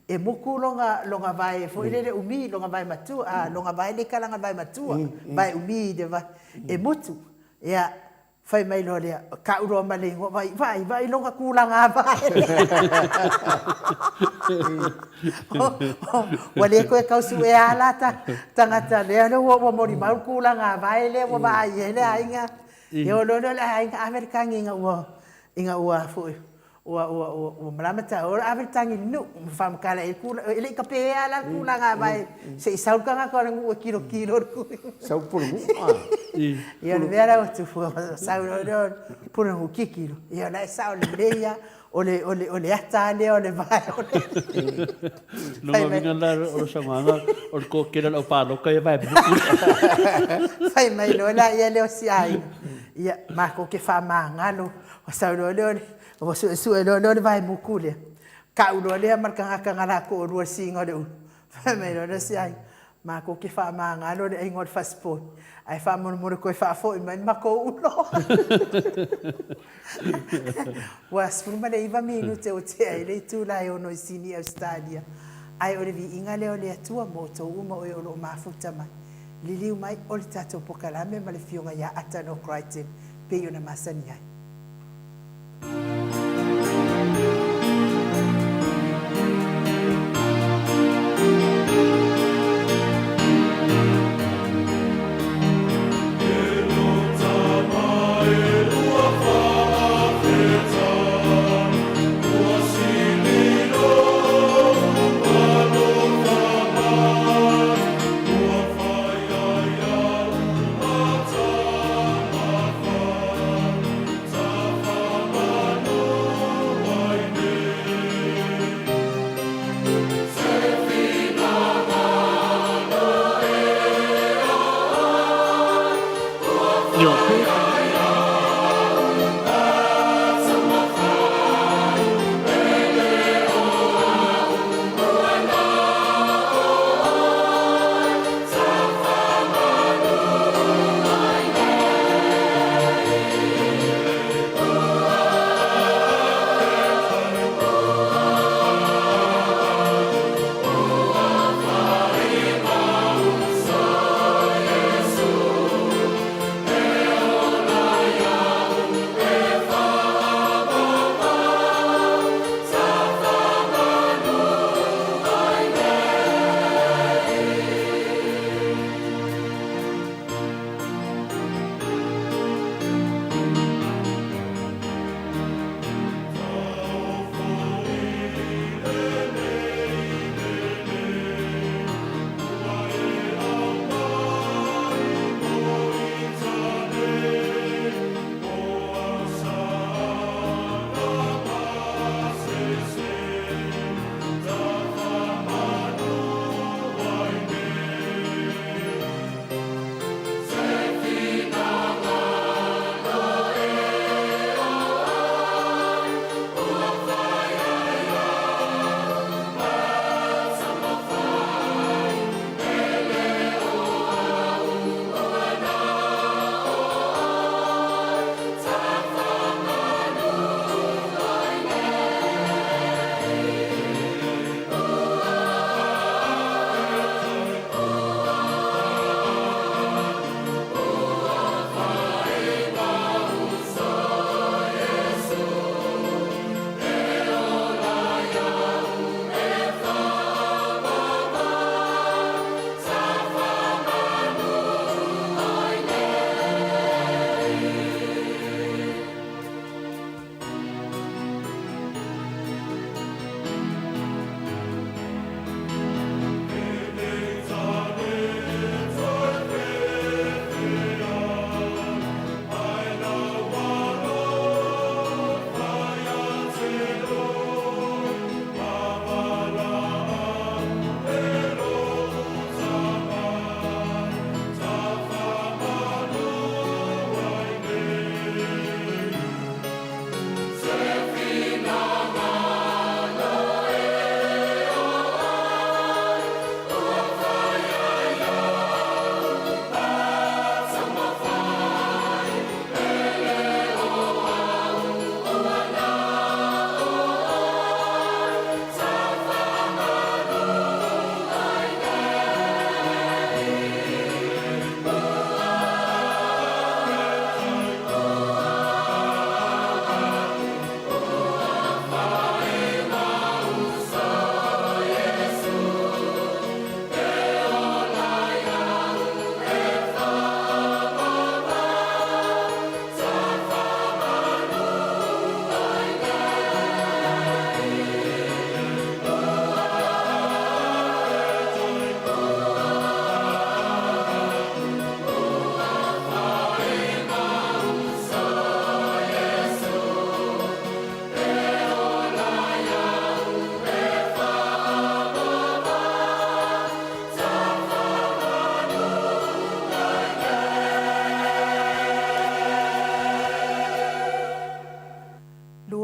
e mutu lona vae foi lele umi, lona vae matua, lona vae lea e i talaane le vae matua, vae umi i le vae, e mutu. Ia, fai mai loa lea, tau loa ma le igoa, vaai, vaai, vaai lona tulaga vae. Ua le toe tau suea lava la tagata lea ua molimau le tulaga vae lea ua vaai i ai le aiga. Ia oo loa lea o le aiga ave le tagi ina ua ina ua foi ua ua ua malama taeao, ave le tagi i le nuu ma faamatala i ai le tulaga. E le i tapeina la le tulaga vae se i sau le tagata o le nuu e tilotilo i le tulaga.
Sau le pulenuu.
Ia o le mea la ua tupu, sau loa lea o le pulenuu tilotilo, ia o la e sao lelei lava, o le o le ata lava lea o le vae o le.
Lona uiga la o le saunoaga, o le toatele o le aupalota ia e vae mutu.
Fai mai loa lea o si aiga, ia matou te faamagalo. Sau loa lea o le, ua suesue loa lea o le vae mutu lea, tau loa lea ma le tagata na la toalua i le siiga o le ulu. Fai mai loa lea o si aiga, matou te faamagalo le aiga o le fasipovi, ae faamolemole toe faafoi mai le matou ulo. Ua 19 minute ua tea ai le itula e 6 i Sini, Ausetalia. Ae o le viiga lea o le Atua mo outou uma o e o lo o mafuta mai. Liliu mai o le tatou pokalame ma le Afioga ia Atano Crichton pei ona masani ai.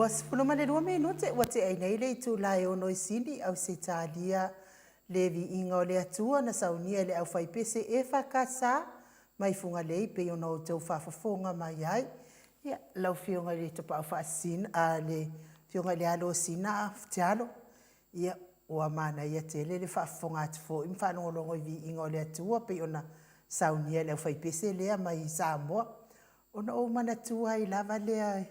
22 minute ua tea ai nei le itula e ono i Sini, Ausetalia, le viiga o le Atua na saunia e le aufaipese EFKS mai Fugalei pei ona outou faafofoga mai ai. Ia, lau Afioga i le Tapaau Faasisina, a le Afioga i le Alo o Sina Fitialo, ia, ua manaia tele le faafofoga atu foi ma faalogologo i viiga o le Atua pei ona saunia e le aufaipese lea mai Samoa. Ona ou manatua ai lava lea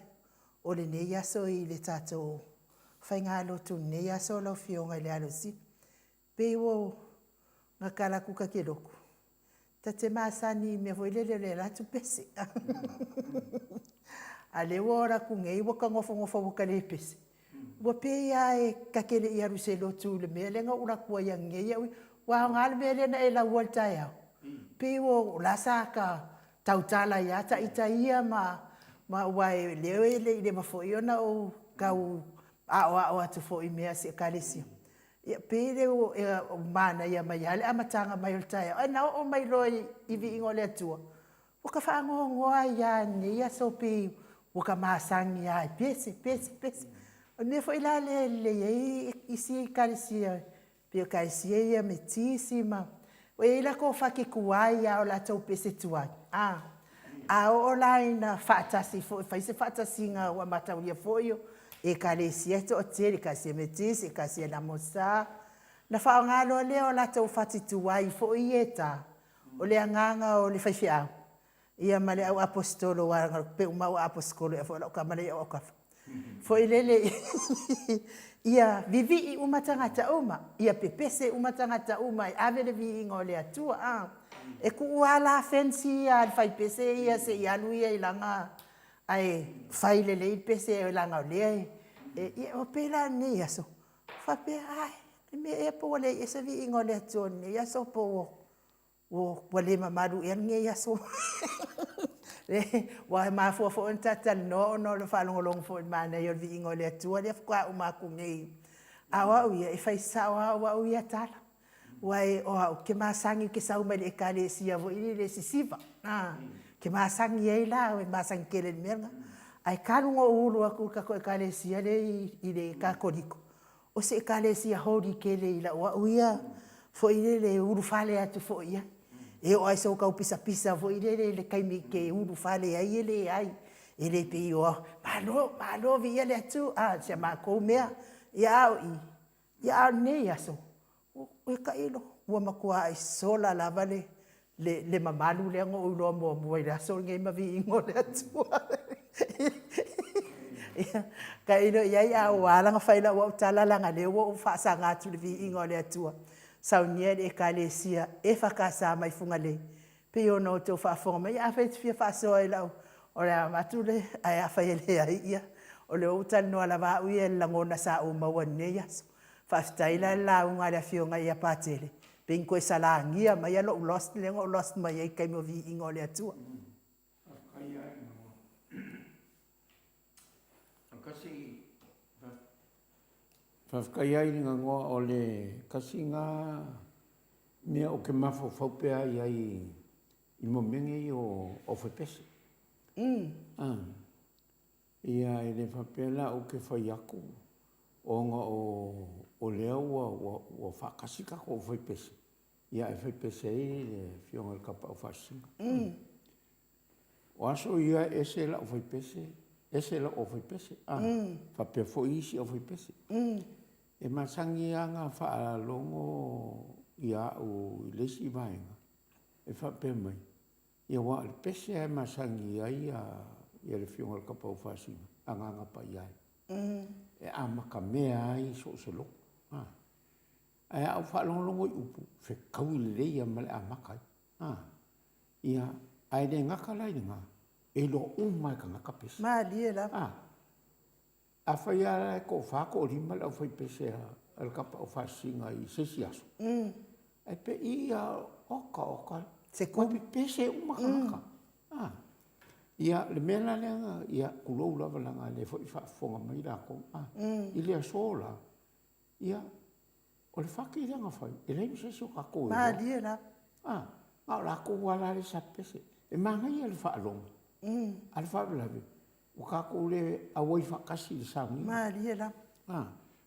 o lenei aso i le tatou faigalotu i lenei aso lau Afioga i le Alo o Sina. Pei ua gakalaku kakeloku, ta te masani i mea foi lele o le alu atu pese. A lea ua ola atu nei ua ta nofonofo ua ta le pese, ua pei lava e ta te le i alu i se lotu i le mea lea na ou alu atu ai ananei au ia. Ua aoga le mea lea na e lauina i le taeao, pei o la sa ta tautala ai lava ita ia ma aua o lea e le i leva foi ona ou tau aoao atu foi i mea a si Ekalesia. Ia pei lea ua manaia mai lava le amataga mai o le taeao, ae na oo mai loa i viiga o le Atua, ua ta faanoanoa ai lava i lenei aso pei ua ta masani lava e pese, pese, pese. O le mea foi la lea e lelei ai isi Ekalesia, pei o Ekalesia ia Metisi ma... ua i ai latou fati tuai lava o latou pese tuai, a oo la ina faatasi foi, fai se faatasiga ua mataulia foi o Ekalesia e toatele, Ekalesia Metisi, Ekalesia LMS, ona faaaoga loa lea o latou fati tuai foi ia e ta, o le agaga o le faifeau ia ma le au aposetolo aua pei uma lava au aposetolo ea foi o lau tama la e i au autafa, foi lele ia vivii uma tagata uma, ia pepese uma tagata uma e ave le viiga o le Atua. A. E tuu lava la fence ia a le faipese ia se i alu ia i lana ae fai lelei le pese leaga o lea e... Ia e pei la o lenei aso, faapea, ai, o le mea ea pe ua leai ea se viiga o le Atua i lenei aso po ua le mamalu ea lenei aso. Ua mafua foi ona ta talanoa ona o le faalogologo foi i le manaia o le viiga o le Atua lea faatoa uma atu nei. A o au ia, e fai sao lava au ia tala. Aua o au, ou te masani ou te sau mai le Ekalesia foi lele sisiva, ou te masani ai la, e masani tele i le mea lena. Ae talu ona ou ulu atu i le tatou Ekalesia lea i le Katoliko, o se Ekalesia holy tele i lau au ia foi lele e ulufale atu foi i ai. E oo lava i sou taupisapisa foi lele i le taimi e te ulufale ai e leai. E le pei o au, malo, malo, viia le Atua, si a matou mea. Ia a o i, a o lenei aso, oi tailo, ua matuai sola lava le mamalu lea na ou iloa muamua i le aso lenei ma viiga o le Atua. Ia, tailo i ai, a ua ala ona fai lau au tala leaga o lea ua ou faasaga atu i le viiga o le Atua, saunia e le Ekalesia EFKS mai Fugalei, pei ona outou faafofoga mai. Ia afai e te fia faasoa i lau, o le a avatu le, ae afai e leai, ia, o lea ua ou talanoa lava au ia i le lagona sa ou maua i lenei aso. Faafetai la i le lauga a le Afioga ia Patele, pei ona toe salagia maia lou lost lea na ou lost mai ai i le taimi o viiga o le Atua.
Faafetai lava i le gagoa o le tasi lena mea ou te mafaufau pea i ai i mea nei o aufaipese. Ia e le faapea la ou te fai atu ona o lea ua faatasi tatou aufaipese, ia ae faipese ai le Afioga i le Tapaau Faasisina. O aso ia e ese lau faipese, ese lau aufaipese, a, faapea foi isi aufaipese. E masani lava ona faalogo ia au i le isi vaega e faapea mai, ia aua o le pese lava e masani ai le Afioga i le Tapaau Faasisina, Agaga Paia e, e amatamea ai so o se lotu. Ae a ou faalogologo i upu, fetaui lelei lava ma le amata ai. A, ia, ae le gata la i lena, e iloa uma lava e tagata pese.
Malie lava.
A, afai lava la e toafa, toalima le aufaipese a le Tapaau Faasisina i se isi aso, ae pei lava, oka oka,
Se
ua pepese uma tagata. A, ia, le mea la lea, ia, tulou lava leaga o lea foi e faafofoga mai latou, a, i le aso la, Ia, o le fati lea na fai, e leai ma se isi o tatou e iloa.
Malie lava.
A, na o latou lava la lea sa pepese. E manaia le faalogo, a o le faalavelave, Ua kākou le auai faatasi i le sauniga.
Malie lava.
A,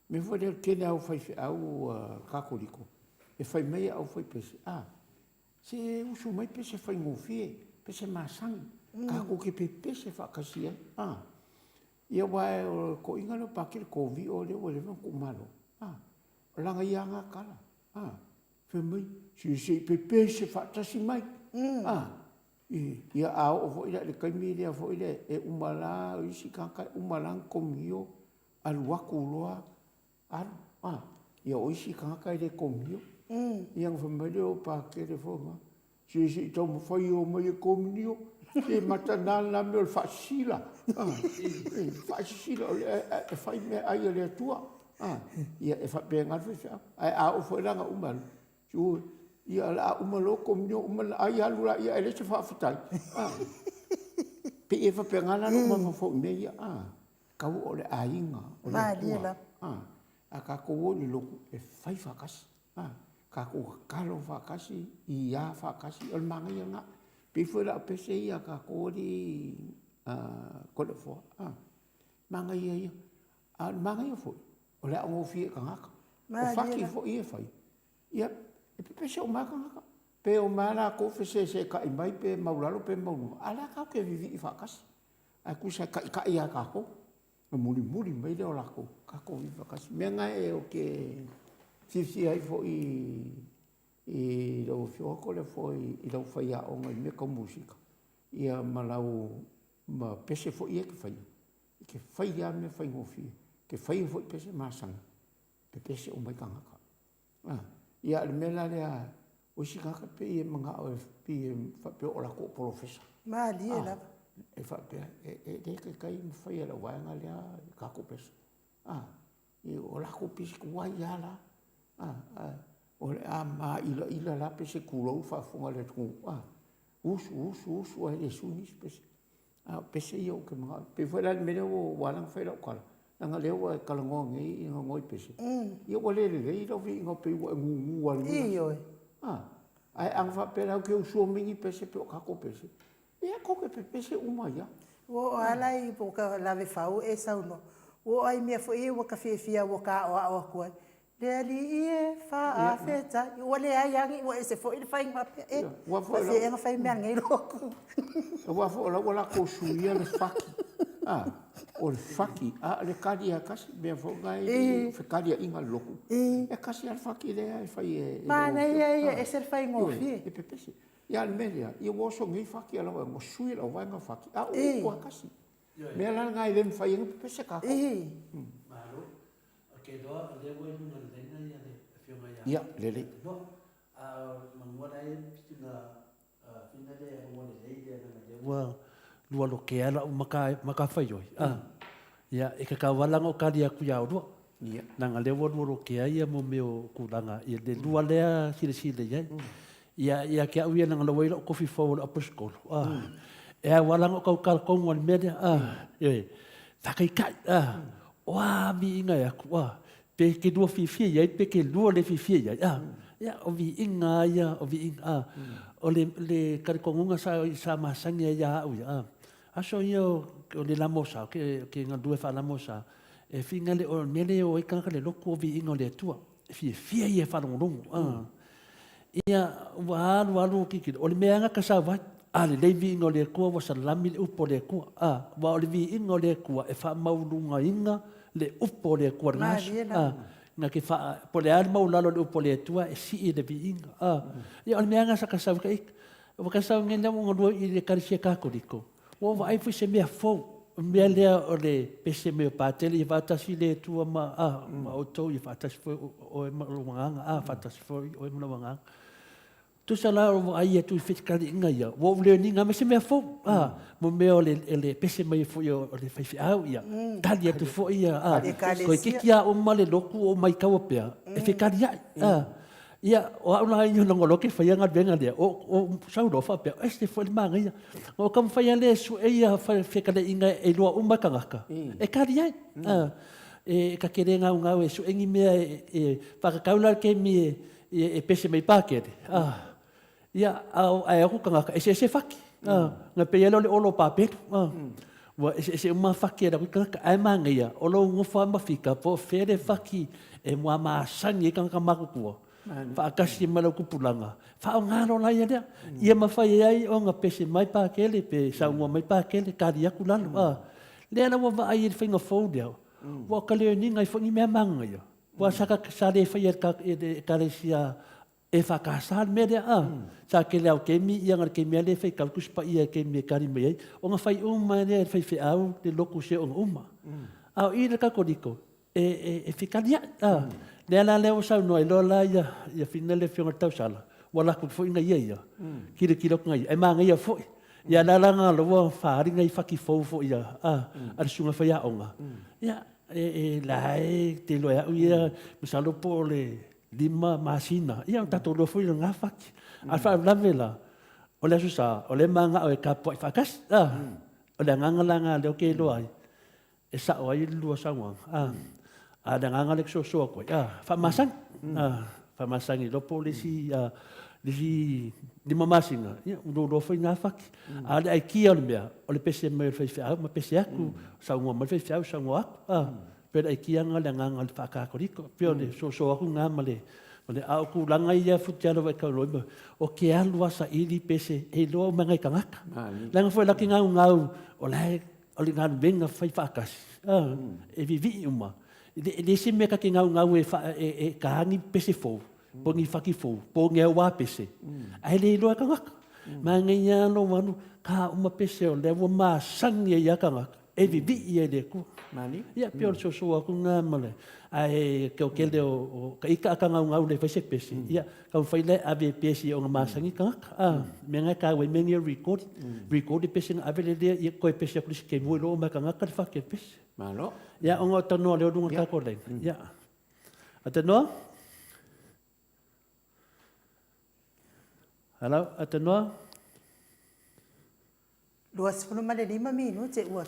mea foi lea o le tele lava o faifeau Katoliko, e fai mai au faipese, a, se usu mai pese faigofie, pese masani, tatou te pepese faatasi ai, a. Ia aua o le toeaina lea o Patele Kovio lea ua leva ona tuumalo, a, o lana ia lava na tala, a, fai mai, se se i pepese faatasi mai, a. Ia a oo foi la i le taimi lea foi lea e uma la isi tagata e uma la ona komunio alu atu loa alu a, ia o isi tagata e le komunio. Ia ona fai mai lea o Pakele foi lena, se se i taumafai e omai e komunio, se mataga lena mea o le faasisila, faasisila o lea e fai meaai a le Atua. Ia e faapena le faifeau. Ae a oo foi la ina uma e alu, ia o le a uma loa komunio uma ona ai alu laia ae leai se faafetai. E pei e faapena la lou mafaufau i mea ia, tau o le aiga o le Atua. A tatou o i le lotu, e fai faatasi, tatou tatalo faatasi, iā faatasi, o le manaia lena. E pei foi la o pese ia a tatou alii Toleafoa, manaia ia. A o le manaia foi, o le aogofie i tagata. O fati foi ia e fai, ia e pepese uma lava tagata. Pe omai lava latou fesesetai mai pe maulalo pe mauluga, a o lea tatou te vivii faatasi. Ae tusa e taitai lava e tatou, ona mulimuli mai lea o latou, tatou vivii faatasi. O le mea lena ou te fiafia ai foi i lau Afioga Toleafoa i lau faiaoga i mea tau musika, ia ma lau, ma pese foi ia e te faia, e te fai lava mea faigofie, e te faia foi pese masani, pepese uma ai tagata. Ia, a o le mea la lea, o isi tagata pei e manao e pei e faapea o latou o polofesa.
Malie lava.
E faapea, e le taitai ona faia e lau vaega lea i tatou pese. O latou pese tuai lava la. O le a mailailaina la pese tulou le faafofoga a le atunuu, usu, usu, usu ae le sui nisi pese. A o pese ia ou te manao i ai. E pei foi la le mea lea ua ala ona fai lau tala, leaga o lea ua e talanoa nei i igoa i pese, ia ua le lelei lau viiga pei ua e gugu lava i le
Ioe.
Ae ana faapea la ou te usua mai ni pese pei o tatou pese, ia tou te pepese uma ai lava.
Ua oo lava la i ua lave fau e saunoa, ua oo lava i mea foi ia ua ta fiafia ua ta aoao atu ai, Le Alii e, faafetai, ua leai lava ni, ua ese foi le faiga faapea, e, faapefea ea ona fai mea a lenei lotu.
Aua foi o la ua latou suia le fati, a, o le fati, a o le tali lava e tasi, o le mea foi lena e i fetaliaiga a le lotu, e tasi lava le fati lea e fai e
Manaia ia, e ese le faigofie.
E pepese. Ia a o le mea lea, ia ua oso nei fati a lau aiga, ua sui e lau vaega fati, a o upu lava e tasi. O le mea la lena e le mafai ai ona pepese tatou.
Malo. Ou te iloa o lea ua i luga o le laina le Afioga ia
Ia, lelei.
Noa. A o le manua la e sina fina lea e maua lelei lea leaga lea ua lua lokea lau matafaioi. Ia, e tatau lava la ona ou tali atu ia oulua.
Ia.
Leaga lea ua lua lokea ia mo mea o tulaga i le lua lea silasila i ai. Ia, ia te au ia leaga o la ua i ai lau tofi fou o le Aposetolo, e ao lava la ona ou tautala tonu i le mea lea, ioe, faataitai, o a viiga e atu, pe te lua fiafia i ai pe te lua le fiafia i ai, ia, o viiga lava ia, o viiga, o le talitonuga sa masani ai ia au ia, aso ia o le lamosa, ou te galue faalamosa, e finagalo, o le mea lea e o ai tagata i le lotu o viiga o le Atua. E fiafia ia e faalogologo. Ia, ua alu alu tilotilo, o le mea lava ka sau ai, a lelei viiga o le Atua ua salami le upu a le Atua. A, aua o le viiga o le Atua e faamaualugaina le upu a le Atua i lena aso. A, na te faa, po o le a le maualalo o le upu a le Atua e sii le viiga. A, ia o le mea lava lena sa ta sau ai ka ita. Ua ta sau nei lea ua galue i le Ekalesia Katoliko, Ua ou vaai foi se mea fou, o le mea lea o le pese mai o Patele, ia faatasi le Atua ma, a, ma outou, ia faatasi foi oe ma lou agaga, a, faatasi foi oe ma lou agaga. Tusa la o vaai atu i fetalaiga ia, ua ou learning lava ma se mea fou, a, mo mea o le, le pese mai foi o le faifeau, ia, tali atu foi ia, a, toeitiiti lava uma le lotu o maitaua pea, e fetaliai, a. Ia, o au la ia lagona loa ke faia galuega lea, o, o sau loa faapea, ese foi le manaia. Na ou taumafai lava lea e sue ia fetalaiga e iloa uma e tagata, e tali ai. E ta te le gaugau e sue ni mea e faatatau la le taimi e pese mai Pakele. Ia, ae o atu tagata, eseese fati. Na pei lava lea o le olo o Papelu. Ua eseese uma faki a le tagata, ae manaia o lou nofo lava ma fika po o fea le faki e muamasani ai tagata matutua, faatasi ma lau tupulaga, faaaoga loa la ia lea. Ia mafai ai ona pese mai Pakele pe saunoa mai Pakele, tali atu lalo. A lea la ua vaai i le faiga fou lea, ua ta learn ina ai foi ni mea manaia, aua sa le faia e le Ekalesia EFKS le mea lea a. Sa tele lava o taimi ia na o le taimi lava lea e faitau Tusi Paia i taimi e tali mai ai, ona fai uma lea e le faifeau le lotu seoga uma. A o i le Katoliko, e fetaliai a. Lea la lea ua saunoa ai loa la ia Fina le Afioga i le Tausala, ua alu atu foi nai ia ia, tilotilo atu nai ia, ae manaia foi. Ia lea la na ua faaali nai fati fou foi a le susuga faiaoga, ia e la e te iloa e au ia, masalo po o le 5 masina, ia ona tatou iloa foi lena fati. A o le faalavelave la, o le Aso Sa, o lea e mananao e tapuai faatasi. A, o le agaga la lena lea ou te iloa ai, e sao ai le lua saunoaga. A, a o le agaga lea e soso atu ai, a, faamasani, a, faamasani iloa po o le isi, a, le isi 5 masina, ia ua iloa foi na fati. A o le aikia o le mea, o le pese mai o le faifeau ma pese atu, saunoa mai le faifeau, saunoa atu, a. Pei o le aikia lena o le agaga o le faakatoliko. Pei o le soso atu lena ma le, ma le, a o tulaga ia Futialo ua e taunuu ai, o ke alu lava saili pe se, e iloa uma e nai tagata. Leaga foi laki gaugau, o la e, o le galuega fai faatasi, e vivii uma. E le se mea ta te gaugau e, e, e ta ni pese fou, po ni faki fou, po ni auā pese, ae le iloa e tagata. Manaia lava lou alu, ta uma pese o lea ua masani ai lava tagata. e vivii ai le Atua. Ia, pei o le soso atu lena ma le, ae o le tele o ka ita a ka gaugau le fai se pese, ia, taumafai la e ave e pese ona masani tagata. A, mea na e taua ai mea nei o le record, record le pese ona ave lea, ia toe pese atu i le isi taimi ua iloa uma e tagata le fati o le pese.
Malo.
Ia, ona o tanoa lea o luga o le tatou laina. Ia. Atanoa? Hello, Atanoa?
25 minute ua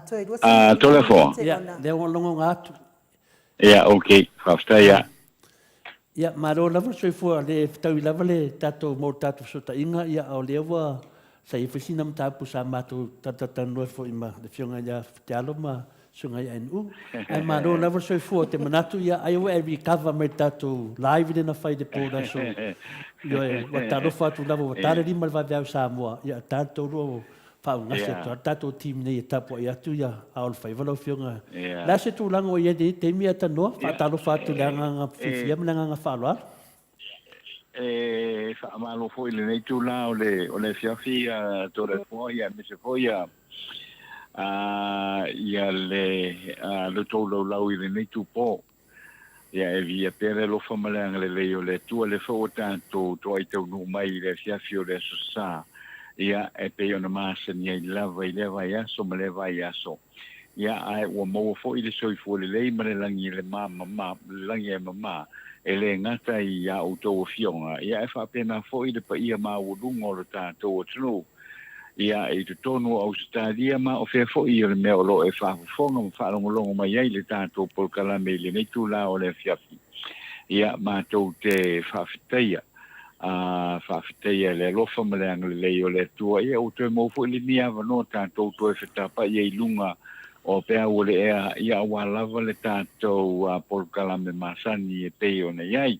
toe 25
minute
Ia, lea ua logona atu.
Ia, ok, faafetai ia.
Ia, malo lava le soifua, le fetaui lava le tatou mo le tatou fesootaiga, ia, a o lea ua sa i ai foi sina mataupu sa matou talatalanoa foi ma le Afioga ia Fitialo ma Susuga ia NU. Ae malo lava le soifua, ou te manatu, ia, ai ua e recover mai le tatou live lea na fai i le po o le aso. Ioe, ua talofa atu lava, ua ta le 5 i le vaveao i Samoa, ia, ta le 3 o faaugase atu lava le tatou team nei e tapuai atu ia a o le faiva lau Afioga. O le a se tulaga o i ai i lenei taimi Atanoa? Faatalofa atu i le agaga fiafia ma le agaga faaaloalo.
E faamalo foi i lenei itula o le o le afiafi Toleafoa ia aemaise foi ia ia le lo outou laulau i lenei itupo. Ia e viia pea le alofa ma le agalelei o le Atua lea foi ua tatou toai taunuu mai i le afiafi o le Aso Sa, ia e pei ona masani ai lava i lea vaiaso ma lea vaiaso. Ia ae ua maua foi le soifua lelei ma le lagi e le mama, le lagi e mama, e le gata i a outou afioga, ia ae faapena foi le paia maualuga o lo tatou atunuu. Ia, i totonu o Ausetalia ma o fea foi o le mea o lo o e faafofoga ma faalogologo mai ai i le tatou polokalame i lenei itula o le afiafi. Ia, matou te faafetaia, a, faafetaia le alofa ma le agalelei o le Atua. Ia, ua toe maua foi lenei avanoa tatou toe fetapaia i luga o peau o le ea, ia, aua lava le tatou polokalame masani e pei ona i ai.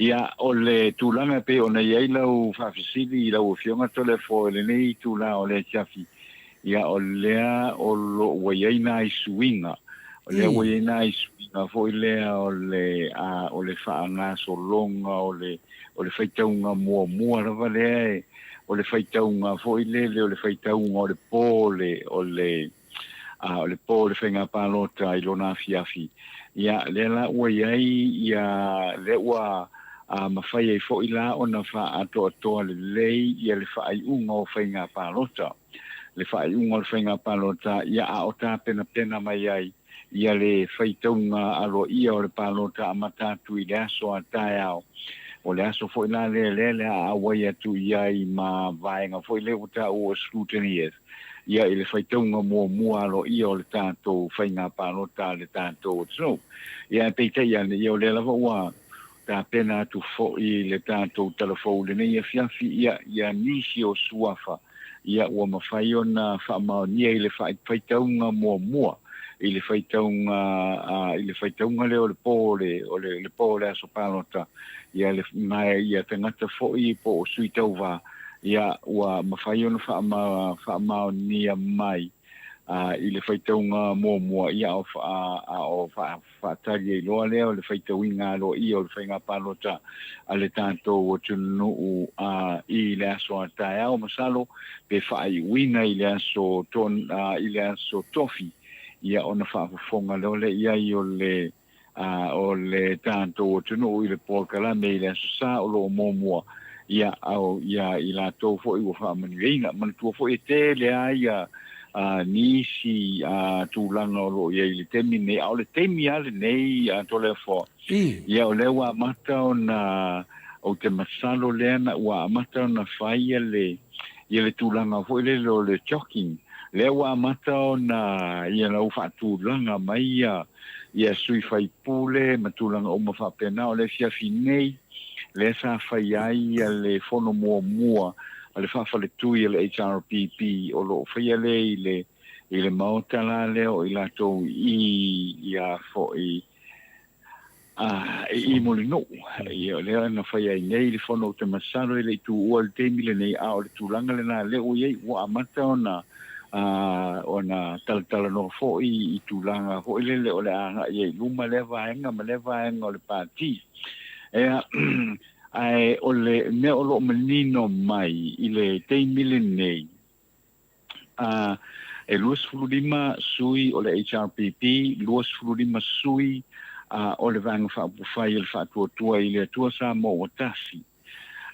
Ia, o le tulaga e pei ona i ai lau faafesili i lau Afioga Toleafoa i lenei itula o le afiafi, ia, o lea o lo ua i ai nai suiga, o lea ua i ai nai suiga foi lea o le, a, o le faagasologa o le, o le faitauga muamua lava lea e, o le faitauga foi lele o le faitauga o le po o le, o le, a o le po o le faiga palota i lona afiafi, ia, lea la ua i ai ia, lea ua a, mafai ai foi la ona faaatoatoa lelei ia le faaiuga o faiga palota. Le faaiuga o le faiga palota, ia, a o tapenapena mai ai ia le faitauga aloaia o le palota amata atu i le aso a taeao. O le aso foi la lea, lea le a auai atu i ai ma vaega foi lea ua taua o scrutineers. ia i le faitauga muamua aloaia o le tatou faiga palota a le tatou atunuu. Ia ae peitai ane, ia o lea lava ua tapena atu foi le tatou talafou i lenei afiafi, ia, ia nisi o suafa, Ia, ua mafai ona faamaonia i le faitauga muamua, i le faitauga, i le faitauga lea o le po o le, o le, le po o le aso palota, ia, le, ma ia tagata foi po o sui tauva, ia, ua mafai ona faamaonia mai i le faitauga muamua, ia, a o faatali ai loa lea o le faitauina aloaia o le faiga palota a le tatou atunuu i le aso a taeao, masalo pe faaiuina i le aso i le aso Tofi, ia ona faafofoga loa lea i ai o le o le tatou atunuu i le polokalame i le Aso Sa o lo o muamua, ia, au, ia i latou foi ua faamanuiaina. Manatua foi e tele lava ia nisi tulaga o lo o i ai i le taimi lenei, a o le taimi lava lenei a Toleafoa, ia o lea ua amata ona, ou te masalo lea na ua amata ona fai ia le, ia le tulaga foi lele o le jogging, lea ua amata ona, ia na ua faatulaga mai ia, ia sui faipule ma tulaga uma faapena. O le afiafi nei lea sa fai ai ia le fono muamua a le faafaletui a le HRPP o lo o faia lea i le i le maota la lea o i latou i ia foi a i i Mulinuu. Ia o lea na fai ai nei le fono, ou te masalo e le i tuua i le taimi lenei, a o le tulaga lena lea ua i ai, ua amata ona ona talatalanoa foi i tulaga foi lele o le a agai ai i luma lea vaega ma lea vaega o le pati. Ea, ae o le mea o lo o manino mai i le taimi lenei, e 25 sui o le HRPP, 25 sui o le Vaega Faaupufai o le Faatuatua i le Atua Samoa ua Tasi.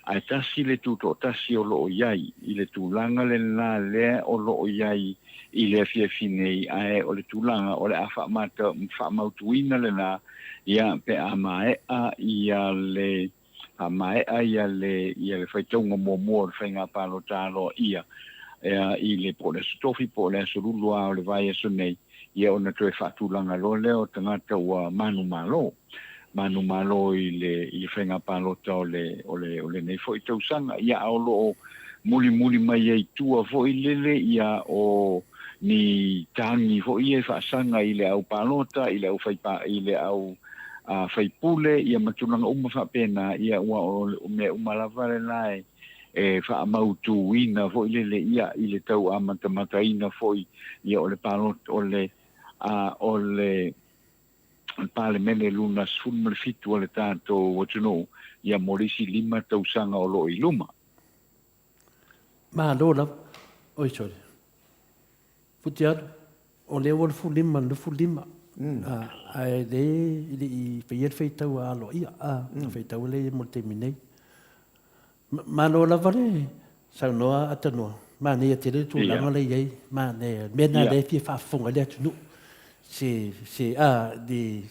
Ae tasi le tutoatasi o lo o i ai i le tulaga lena lea o lo o i ai i le afiafi nei, ae o le tulaga o le a faamata, faamautuina lena, ia, pe a maea ia le, a maea ia le, ia le faitauga muamua o le faiga palota aloaia, ia, i le, po o le Aso Tofi po o le Aso Lua o le vaiaso nei, ia ona toe faatulaga loa lea o tagata ua manumalo. Manumalo i le i le faiga palota o le o le o lenei foi tausaga. Ia a o lo o mulimuli mai ai tua foi lele ia o ni tagi foi ia e faasaga i le au palota, i le au fai i le au a faipule ia ma tulaga uma faapena, ia ua o mea uma lava lena e e faamautuina foi lele ia i le tau amatamataina foi ia o le palota o le a o le Palemene luna 17 a le tatou atunuu ia mo le isi 5 tausaga o lo o i luma.
Malo lava. Oi sorry. Futialu, o lea ua 15 i le 25, ae le i le i faia le faitau a aloaia, a, faitau lea mo le taimi nei. Malo lava le saunoa Atanoa, manaia tele le tulaga lea i ai, manaia, mea na lea e fia faafofoga ai le atunuu, se, se, a, le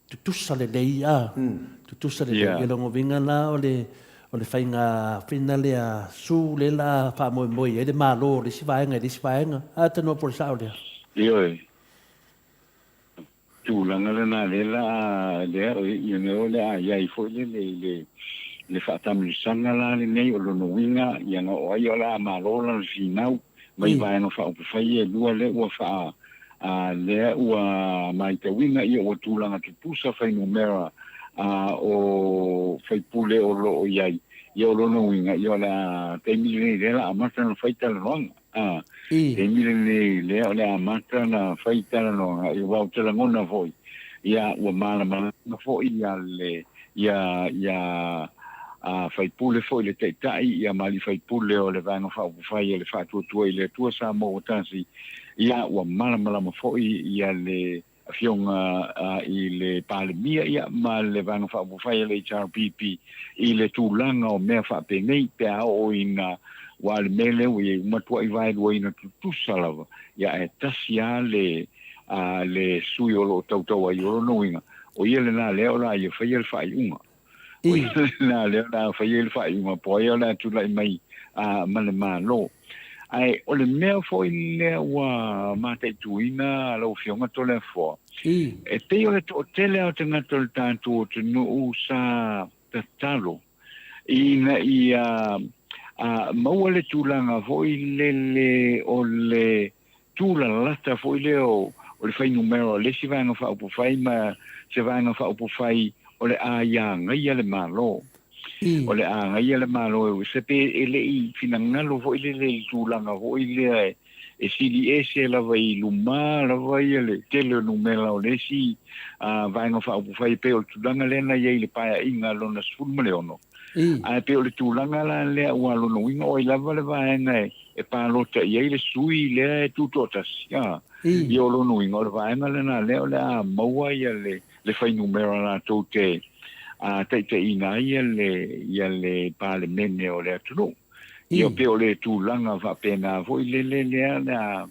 tutusa lelei, a, tutusa lelei. Ia lona uiga la o le, o le faiga fina lea su lea la faamoemoe i ai le Malo o le isi vaega i le isi vaega. A Atanoa po o le sao lea?
Ioe. Tulaga lena lea la a lea you know le a iai foi lele i le le faatamilosaga la lenei o lona uiga ia na o ai o le a malo lana finau mai vaega faaupufai ia e lua lea ua faa a lea ua maitauina ia ua tulaga tutusa fuainumera a o faipule o lo o iai ia o lona uiga ia o le a taimi lenei lea la amata ona fai talanoaga. A, taimi lenei lea o le a amata ona fai talanoaga, ia aua ou te lagona foi, ia ua malamalama foi ia le, ia, ia a faipule foi le Taitai, ia ma alii faipule o le Vaega Faaupufai a le Faatuatua i le Atua Samoa ua Tasi, ia ua malamalama foi ia le Afioga i le Palemia ia ma le Vaega Faaupufai a le HRPP i le tulaga o mea faapenei pe a oo ina aua le mea lea ua i ai ua matuai vaeluaina tutusa lava ia ae tasi lava le le sui o lo o tautau ai. O lona uiga o ia lena lea o le a ia faia le faaiuga. O ia lena lea o le a faia le faaiuga po o ai o le a tulai mai ma le Malo. Ae o le mea foi lea ua mataituina lau Afioga Toleafoa, e pei o le toatele lava o tagata o le tatou atunuu sa tatalo ina ia Maua le tulaga foi lele o le tūlalata foi lea o le fuainumera o le isi Vaega Faaupufai ma se Vaega Faaupufai o le a ia agaia le Malo. O le a agaia le Malo e se pe e le i finagalo foi lele i le tulaga foi lea e sili ese lava i luma lava ia le tele o numera o le isi Vaega Faaupufai e pei o le tulaga lea na i ai i le Paeaiga lona 16. Ae pei o le tulaga la lea aua lona uiga o ai lava le vaega e palota i ai le sui lea e tutoatasi, a? Ia o lona uiga o le vaega lena lea o le a maua ia le le fuainumera latou te taitaiina ai ia le ia le Palemene o le atunuu. Ia pei o le tulaga faapena foi lele lea le a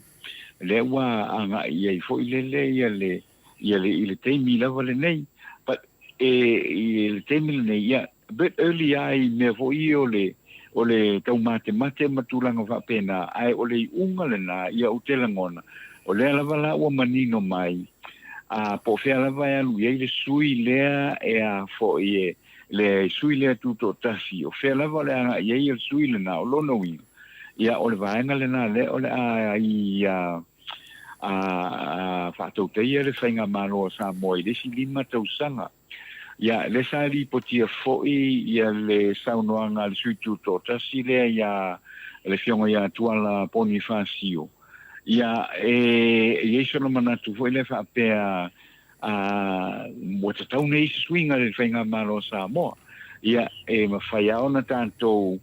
lea ua agai i ai foi lele ia le ia le i le taimi lava lenei. But e i le taimi lenei, ia, a bit early lava i mea foi ia o le o le taumatemate ma tulaga faapena, ae o le iuga lena, ia ou te lagona, o lea lava la ua manino mai, a po o fea lava e alu i ai le sui lea e a foi e le sui lea tutoatasi, o fea lava o le agai i ai le sui lena, o lona uiga, ia o le vaega lena lea o le a ia a faatautaia le Faigamalo a Samoa i le isi 5 tausaga. Ia, lea sa lipotia foi ia le saunoaga a le sui tutoatasi lea ia le Afioga ia Tuala Ponifasio. Ia, e i ai sona manatu foi lea faapea A ua tatau nei se suiga i le Faigamalo a Samoa, ia, e mafai lava ona tatou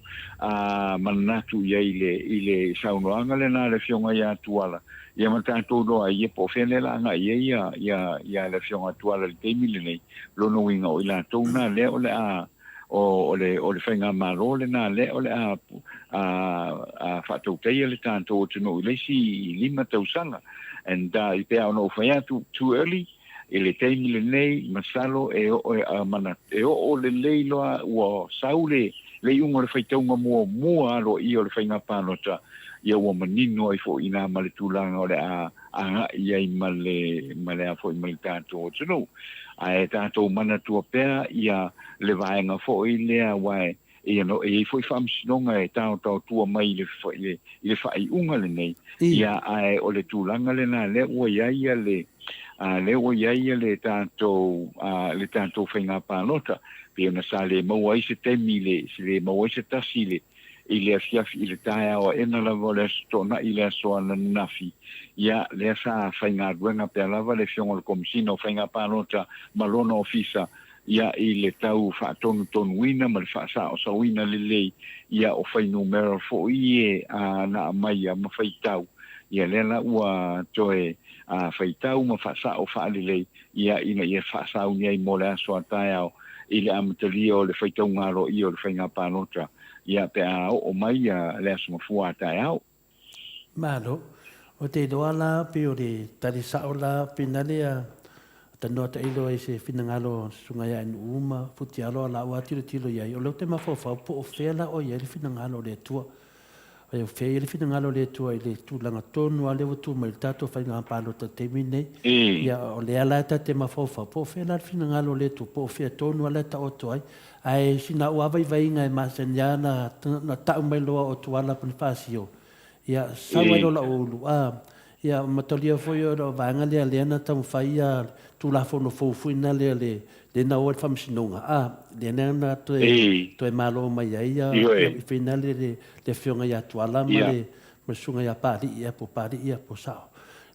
manatu i ai i le saunoaga lena a le Afioga ia Tuala, ia ma tatou iloa ai ia po o fea lea o le a agai i ai ia le Afioga ia Tuala i le taimi lenei. Lona uiga o i latou na lea o le a o le o le faigamalo lena lea o le a a faatautaia le tatou atunuu i le isi 5 tausaga. And i pei ona ou fai atu, too early i le taimi lenei, masalo e oo e mana e oo lelei loa ua sau le le iuga o le faitauga muamua aloaia o le faiga palota, ia ua manino ai foi i ina ma le tulaga o le a agai ai ma le ma le a foi ma le tatou atunuu. Ae tatou manatua pea ia le vaega foi lea aua e ia no e i ai foi faamasinoga e taotaotua mai i le i le i le faaiuga lenei, ia ae o le tulaga lena lea ua i ai ia le a lea ua i ai ia le tatou a le tatou faiga palota. Pei ona sa le maua ai se taimi i le se le maua ai se tasi i le i le afiafi i le taeao aena lava o le Aso Toonai i le aso ananafi, ia, lea sa faigaluega pea lava le Afioga i le Komesina o Faiga Palota ma lona ofisa, ia, i le tau faatonutonuina ma le faasaosaoina lelei, ia, o fuainumera foi e na aumaia ma faitau, ia, lea la ua toe faitau ma faasao faalelei, ia, ina ia faasauni ai mo le aso a taeao i le amatalia o le faitauga aloaia o le faiga palota, ia, pe a oo mai le Aso Gafua a taeao.
Malo. O te iloa la pei o le tali sao la pei na lea tanoa tailo ai se finagalo o Susuga ia Nuu ma Futialo a la ua tilotilo i ai, o lea ou te mafaufau po o fea la o i ai le finagalo o le Atua. Ai o fea i ai le finagalo o le Atua i le tulaga tonu lava lea ua tu mai i le tatou faiga palota i le taimi lenei. Ia, o lea la ta te mafaufau po o fea la le finagalo o le Atua, po o fea tonu lava la e taoto ai. Ae sina au lava vaivaiga e masani lava na tau mai loa o Tuala Ponifasio, ia, sau ai loa lau ulu, a, ia, matalia foi o le vaega lea lea na taumafai ia Tulafono fou foi na lea le lea na o ai le Faamasinoga, a, lea na na toe toe malo mai ai ia foi na le le Afioga ia Tuala ma le ma le Susuga ia Papalii ea po o Papalii ea po o Sao.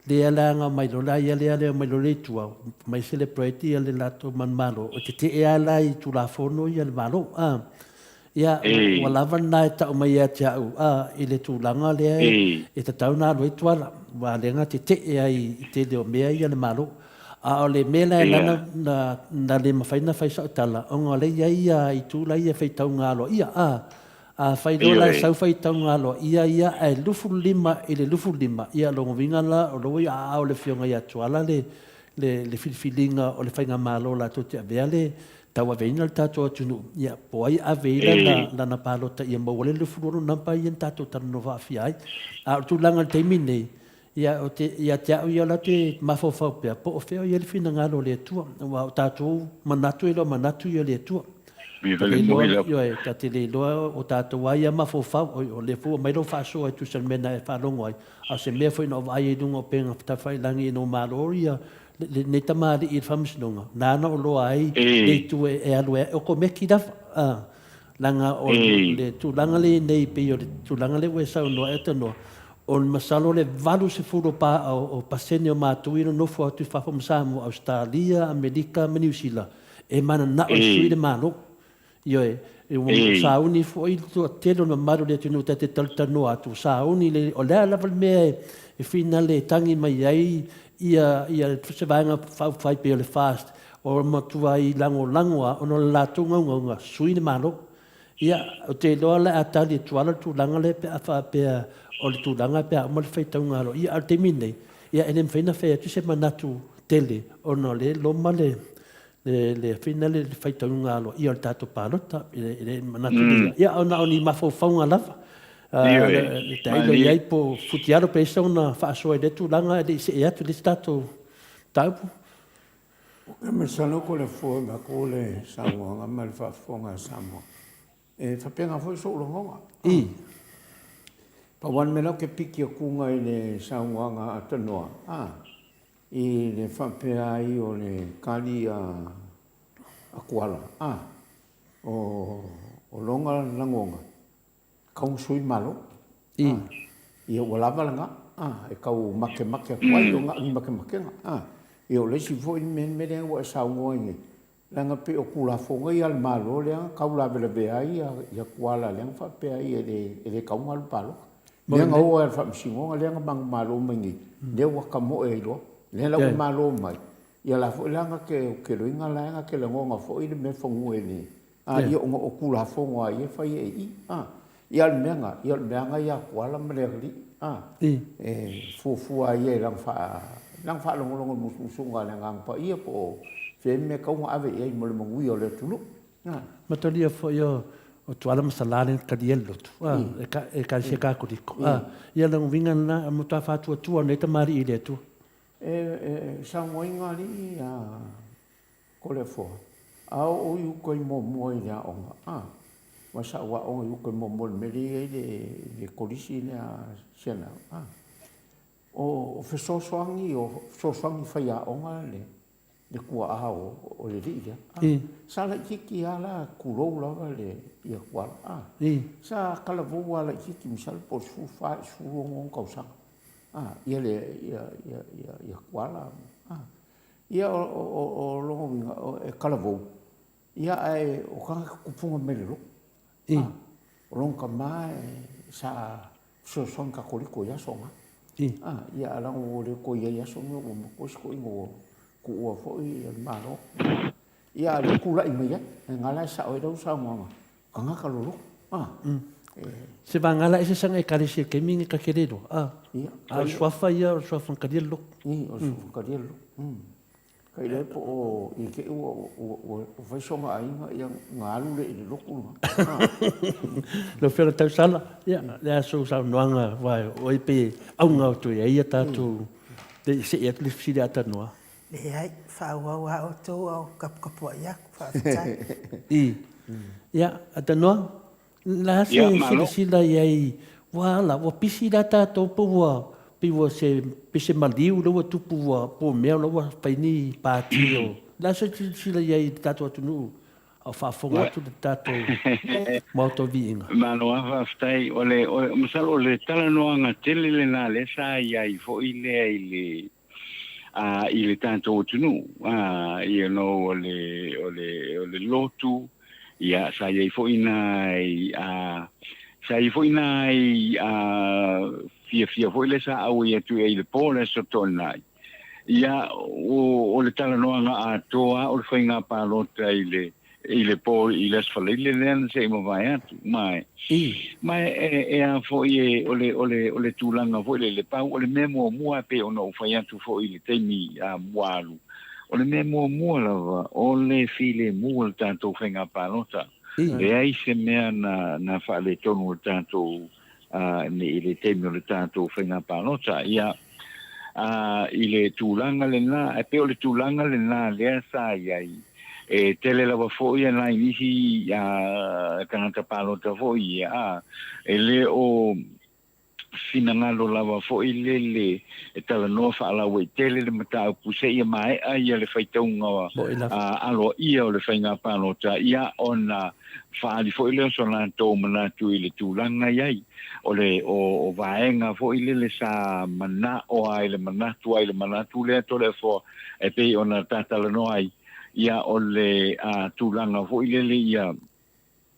Lea la na omai loa la ia lea lea omai loa lea i tua, mai celebrate ia le latou manumalo, e tetee lava la i Tulafono ia le Malo, a. Ia, ua lava lena e tau mai ia te au, a, i le tulaga lea e tatau ona alu ai Tuala, aua lea na tetee ai i tele o mea ia le Malo. A o le mea la e ala na, na le mafai ona fai sau tala, ona o lea e i ai ia itu la ia e faitauga aloaia, a. Afai loa la e sau faitauga aloaia ia ae 25 i le 25, ia lona uiga la o la ua i aao le Afioga ia Tuala le, le, le filifiliga o le Faigamalo latou te avea le tauaveina le tatou atunuu, ia, po o ai e ave i ai lana, lana palota ia maua le 26 number ia na tatou talanoa faafia ai. A o le tulaga i le taimi lenei, ia, ou te, ia te au ia o la ou te mafaufau pea, po o fea o i ai le finagalo o le Atua, aua o tatou manatu e le o manatu ia o le Atua. Ta te iloa, ioe, ta te le iloa o tatou a ia mafaufau, oi, o lea foi ua aumai lau faasoa e tusa o le mea na e faalogo ai, a o se mea foi na ou vaai ai i luga o upega tafailagi ina ua malo ia lenei tamalii i le Faamasinoga, nāna o loa ai le itu e alu ai, o komeki lava, a, leaga o le tulaga lea i nei pei o le tulaga lea ua e saunoa ai Tanoa, o le masalo o le 80 o pa, o pasene o matou ia e nonofo atu i fafo ma Samoa, Ausetalia, Amerika ma Niu Sila, E mananao e sui le Malo. Ioe, ua sauni foi le toatele o le mamalu o le atunuu ta te talatalanoa atu, ua sauni le, o le a lava le mea e finale e tagi mai ai ia, ia se vaega faaupufai pei o le FAST, o matuai lagolago lava ona o le latou naunauga, sui le Malo. Ia, ou te iloa o le a tali atu lava le tulaga lea pe a faapea o le tulaga pe a uma le faitauga aloaia. A o le taimi lenei, ia e le mafai ona fai atu se manatu tele ona o lea e loma le le fina le faitauga aloaia o le tatou palota. E le manatu lea. Ia, ona o ni mafaufauga lava. E tailo i ai po o Futialo pe i ai sona faasoa i lea tulaga e le i see atu i le isi tatou mataupu.
E masalo ko le fua ma ko le saunoaga ma le faafofoga a Samoa. E faapena foi sou lagona.
I.
Pau lava le mea la ou te piki atuga i le saunoaga a Tanoa, a, i le faapea ai o le kali a Tuala, a, o lona lagona, Kau na sui malo.
I.
Ia ua lava lena. A, e tau makemake atu ai, o na o ni makemakega. A, ia o le isi foi mea, mea lea ua e saunoa ai nei, leaga pei o Tulafono ia a le Malo lea na tau lavelavea ai ia Tuala lea na faapea ai e le, e le tatau ona alu i le palota. Lea na o ai i le Faamasinoga lea na manumalo mai nei, lea ua tamoe ai loa. Lea la ua malo mai, ia la foi la na te, ou te iloaina la na te lagona foi le mea fanua i le, A, ia ona o Tulafono a ia e fai e i, a. Ia a o le mea na, ia o le mea na ia a Tuala ma le atalii, a. E fuafua a ia i lana faa, lana faalogologo i le musumusuga a le Agaga Paia po o fea le mea e tatau ona ave i ai mo le manuia o le atunuu, a.
Matalia foi o Tuala ma Salā lea na talia le lotu, a, e Ekalesia Katoliko, a. Ia o le uiga lena, e matua faatuatua o nei tamalii i le Atua.
E saunoaina alii a. Kolefoa, A oo i uka i muamua i le aoga, a, aua sa ou aoga i uka i muamua i le mea lea e i ai le, le kolisi lea a Sianao, a, o, o fesoasoani, o fesoasoani faiaoga le, le tuaa o, o le alii lea, a. Sa laitiiti lava la, tulou lava le, ia Tuala, a. Sa talavou lava laitiiti masalo po o le 14 i le 16 ona tausaga, a, ia le, ia, ia, ia, ia Tuala, a. Ia, o lona uiga, e talavou, ia ae o tagata tupuga mai le lotu.
I.
O lona tama sa fesoasoani Katoliko i aso na.
I.
Ia, ae leaga ua le toe i ai i aso nei, ua matua si toeaina ua tuua foi le Malo. Ia, a o lea e tulai mai ai, lena la e sao ai lau saunoaga, tagata loloto.
Se vaega la ese saga Ekalesia i le taimi ni ka tele loa, a.
Ia.
A o le suafa ia o le suafa na talia le lotu.
I, o le suafa na talia le lotu. Ka iloa po o i te i ua, ua, ua fai sona aiga ia na alu lea i le lotu lena.
Lau Afioga Tausala, ia, le a sou saunoaga, aua o oe pei e auga atu i ai ia tatou, le i see atu le fesili a Tanoa.
Leai, faaauau lava outou a o taputapuai atu, faafetai.
I. Ia, Tanoa, o le a se silasila i ai, ua ala, ua pisi la tatou pe ua, pei ua se, pei se maliu lea ua tupu ua, po o mea o la ua fai ni pati o, o le a se silasila i ai i le tatou atunuu a o faafofoga atu le tatou Maota o Viiga?
Malo lava faafetai. O le, masalo o le talanoaga tele lena lea sa i ai foi lea i le, a, i le tatou atunuu, a, you know, o le, o le, o le lotu, ia, sa i ai foi nai, a, sa i ai foi nai, a, fiafia foi lea sa auai atu i ai i le po le Aso Toonai. Ia, o, o le talanoaga atoa o le faiga palota i le, i le po i le Aso Faraile lea na se i mavae atu. Ma e, ma e, e, e a foi e, o le, o le, o le tulaga foi lele, pau o le mea muamua e pei ona ou fai atu foi i le taimi a ua alu, o le mea muamua lava o le filemu o le tatou faiga palota. Leai se mea na, na faaletonu o le tatou, a, i le taimi o le tatou faiga palota. Ia, a, i le tulaga lena, e pei o le tulaga lena lea sa i ai. E tele lava foi nai nisi tagata palota foi ia, a, e le o finagalo lava foi lele e talanoa faalauaitele le mataupu seia maea ia le faitauga aloaia o le faiga palota, ia ona faaali foi lea o so latou manatu i le tulaga i ai o le o, o vaega foi lele sa manao ai le manatu ai le manatu lea Toleafoa e pei ona tatalanoa ai ia o le tulaga foi lele ia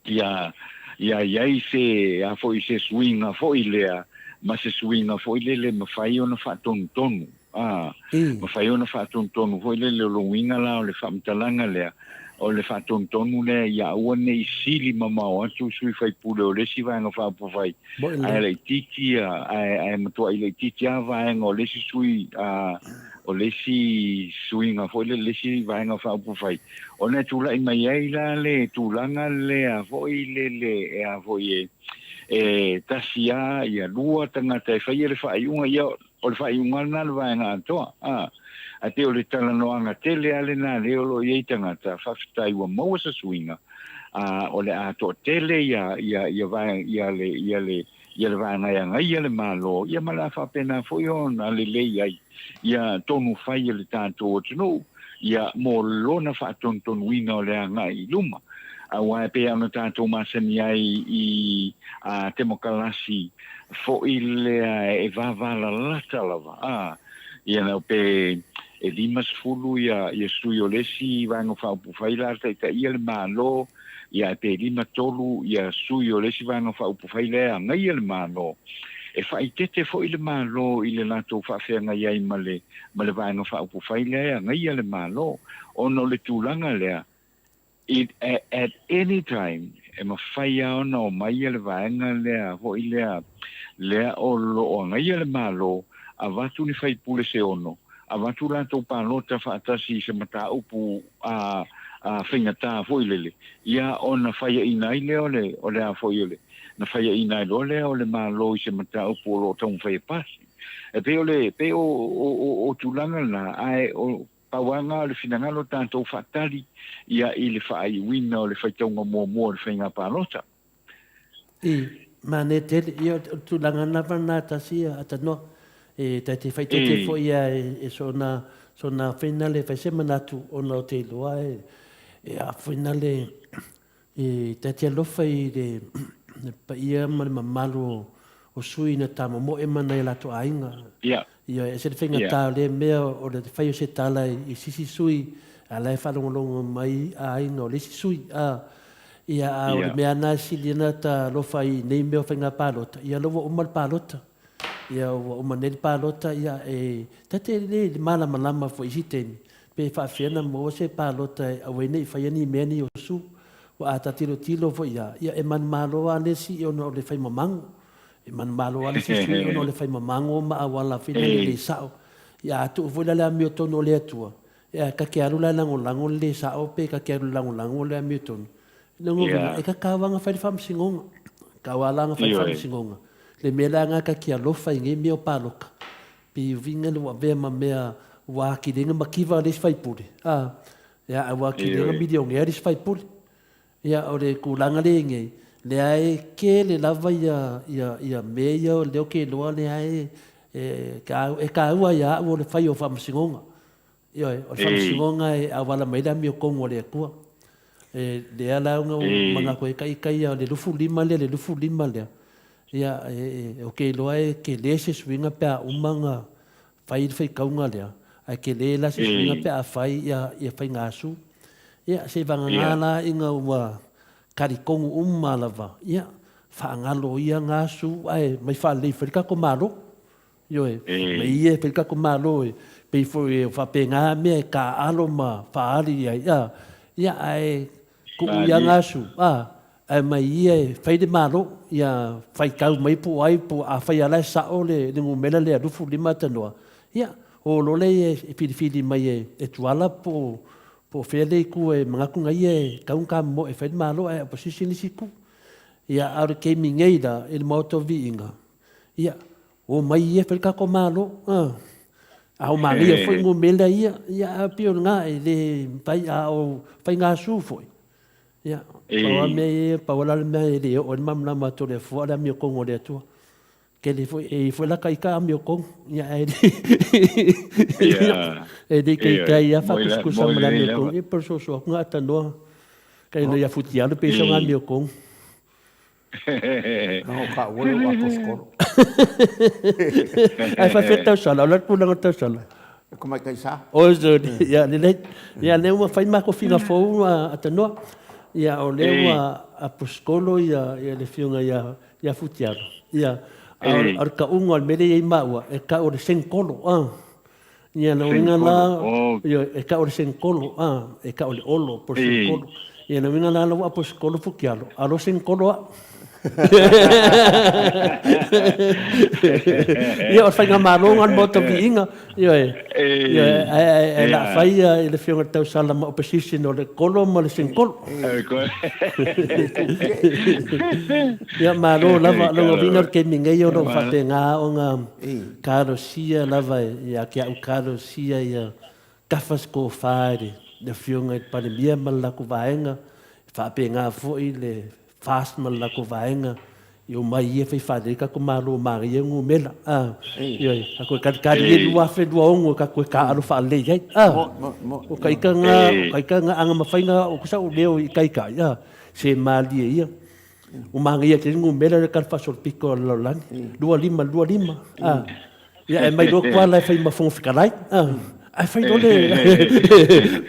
ia ia i ai se a foi se suiga foi lea ma se suiga foi lele mafai ona faatonutonu a mafai ona faatonutonu foi lele. O lona uiga la o le faamatalaga lea o le faatonutonu lea ia aua ne i sili mamao atu sui faipule o le isi vaega faaupufai ae laitiiti ae matuai laitiiti lava vaega o le isi sui o le isi suiga foi lele, le isi vaega faaupufai, ona e tulai mai ai la le tulaga lea foi lele e a foi e e tasi lava ia lua tagata e faia le faaiuga, ia o le faaiuga lena le vaega atoa. A ae pei o le talanoaga tele lava lena lea o lo o i ai tagata, faafetai ua maua se suiga, a o le a toatele ia ia ia vaega ia le ia le ia le vaega e agaia le Malo, ia ma le a faapena foi ona lelei ai ia tonu fai a le tatou atunuu ia mo lona faatonutonuina o le agai i luma. Aua e pei ona tatou masani ai i a temokalasi foi lea e vavalalata lava, a, ia na pe e 50 ia, ia sui o le isi Vaega Faaupufai la taitaia le Malo, ia ae pe 5 3 ia sui o le isi Vaega Faaupufai lea e agaia le Malo. E faaitete foi le Malo i le latou faafeagai ai ma le, ma le Vaega Faaupufai lea e agaia le Malo, ona o le tulaga lea, it, at, at any time, e mafai lava ona omai le vaega lea foi lea, lea o lo o agaia le Malo, avatu ni faipule se ono, avatu latou palota faatasi i se mataupu a a faigata foi lele, ia ona faiaina ai lea o le o le a foi o le na faiaina ai loa lea o le Malo i se mataupu o lo o taumafai e pasi. E pei o le pei o o o, o tulaga lena, ae o pau lava lena o le finagalo tatou faatali ia i le faaiuina o le faitauga muamua o le faiga palota.
I, manaia tele. Ia, o le tulaga lava lena tasi ia atanoa. E tai te whaitete foi ia e sona, sona whaina le whai se manatu ona o te iloa e, e a whaina le, e tai te alofa i le, le paia ma le mamalu o, o sui na tamomoe ma nai latou aiga.
Ia.
Ia, e ese le faigata o lea mea o le fai o se tala i sisi sui, a la e faalogologo mai aiga o le isi sui. A, ia, a o le mea lava na e sili ana ta alofa i nei mea o faiga palota, ia la ua uma le palota. Ia, ua uma nei le palota, ia, e ta te le malamalama foi i isi taimi, pe faapefea ona maua se palota e aua ai ne i faia ni mea nei o su. Ua a ta tilotilo foi ia, ia e manumalo lava le isi ona o le fai mamago. E manumalo lava le isi sui ona o le fai mamago ma auala foi lea le le sao. Ia a tuu foi la le amiotonu o le Atua, ia ta te alu la e lagolago le le sao pe ta te alu e lagolago le amiotonu. Lona uiga, e tatau lava ona fai le faamasinoga. E tatau lava la ona fai le faamasinoga. Le mea la lena ta te alofa i nei mea o paloka, pei uiga ua avea ma mea ua atili ai ona mativa le isi faipule, a, ia, ua atili ai ona milionea le isi faipule. Ia, o le tulaga lea i nei, lea e tele lava ia, ia, ia mea ia lea ou te iloa lea e, e, e taua ia au o le fai o faamasinoga. Ioe, o le faamasinoga e auala mai le amiotonu a le Atua. E, lea la ona ou manatu ai taita ia o le 25 lea, le 25 lea, ia, e, e, ou te iloa e tele se suiga pe a uma ona fai le faitauga lea, ae tele la se suiga pe a fai ia, ia faiga-asu. Ia, seivagana la ina ua talitonu uma lava, ia, faagalo ia na asu ae mai faalelei fai le tatou Malo. Ioe, mai ia e fai le tatou Malo e pei foi e faapena mea e taaalo ma faaali i ai, a, ia, ae tuu ia na asu, a, ae mai ia e fai le Malo, ia faitau mai po o ai, po afai lava la e sao le numera lea 25 tanoa, ia, o loa lea e filifili mai e Tuala po o Po o fea le itu e manatu na ia e tatau ona tamomoe e fai le Malo ae opposition le isi itu. Ia, a o le taimi nei la i le Maota o Viiga, ia, omai ia e fai le tatou Malo. A. A o manaia foi numera ia, ia a pei o lena e le mafai a o faigasu foi. Ia, pau a mea ia, pau la le mea e le oo ai le malamalama atu o le Afua o le amiotonu a le Atua. Tele foi, e i ai foi la ita amiotonu, ia ae le e le itaita ai lava faatusatusa ma le amiotonu, ia pe o le soso atu na atanoa kai ia Futialo pe i ai sona amiotonu.
Leaga o taua le ua aposetolo.
Ae faafefea le tausala, o le a le tulaga o le tausala?
E tamaitai sa.
Oi sorry, ia lelei. Ia lea ua fai matou figa fou Atanoa. Ia o lea ua aposetolo ia le afioga ia Futialo. Ia a o le tauga o le mea lea e i ai maua, e tau o le senkolo. Ia lona uiga la, ioe, e tau o le senikolo, a, e tau o le olo po o le senikolo. Ia lona uiga la, la ua aposetolo Futialo, a o lou senikolo au. Ia o le faigamalo lena o le Maota Viiga, ioe, ioe, ae o le a fai i le Afioga i le Tausala ma opposition o le kolo ma le senikolo. Ia malo lava, lona uiga o le taimi nei o lo o faapena ona Talosia lava ia te au, talosia ia tafa se tofa i le Afioga i le Palemia ma le latou vaega, e faapena foi le FAST ma le latou vaega i omai ia fai faalelei tatou Malo manaia numera, a, ioe, tatou e talitali ia 2026 tatou e taaalo faalelei ai, a. O ta ita na, o ta ita na, ana mafai ona oo atu sau leo i taitai, a, se malie ia. Ua manaia tele numera lea tala faasolopito a le lalolagi, 25 25, a. Ia ae mai loa Tuala e fai ma Fofoga Fetalai, a. Ae fai loa le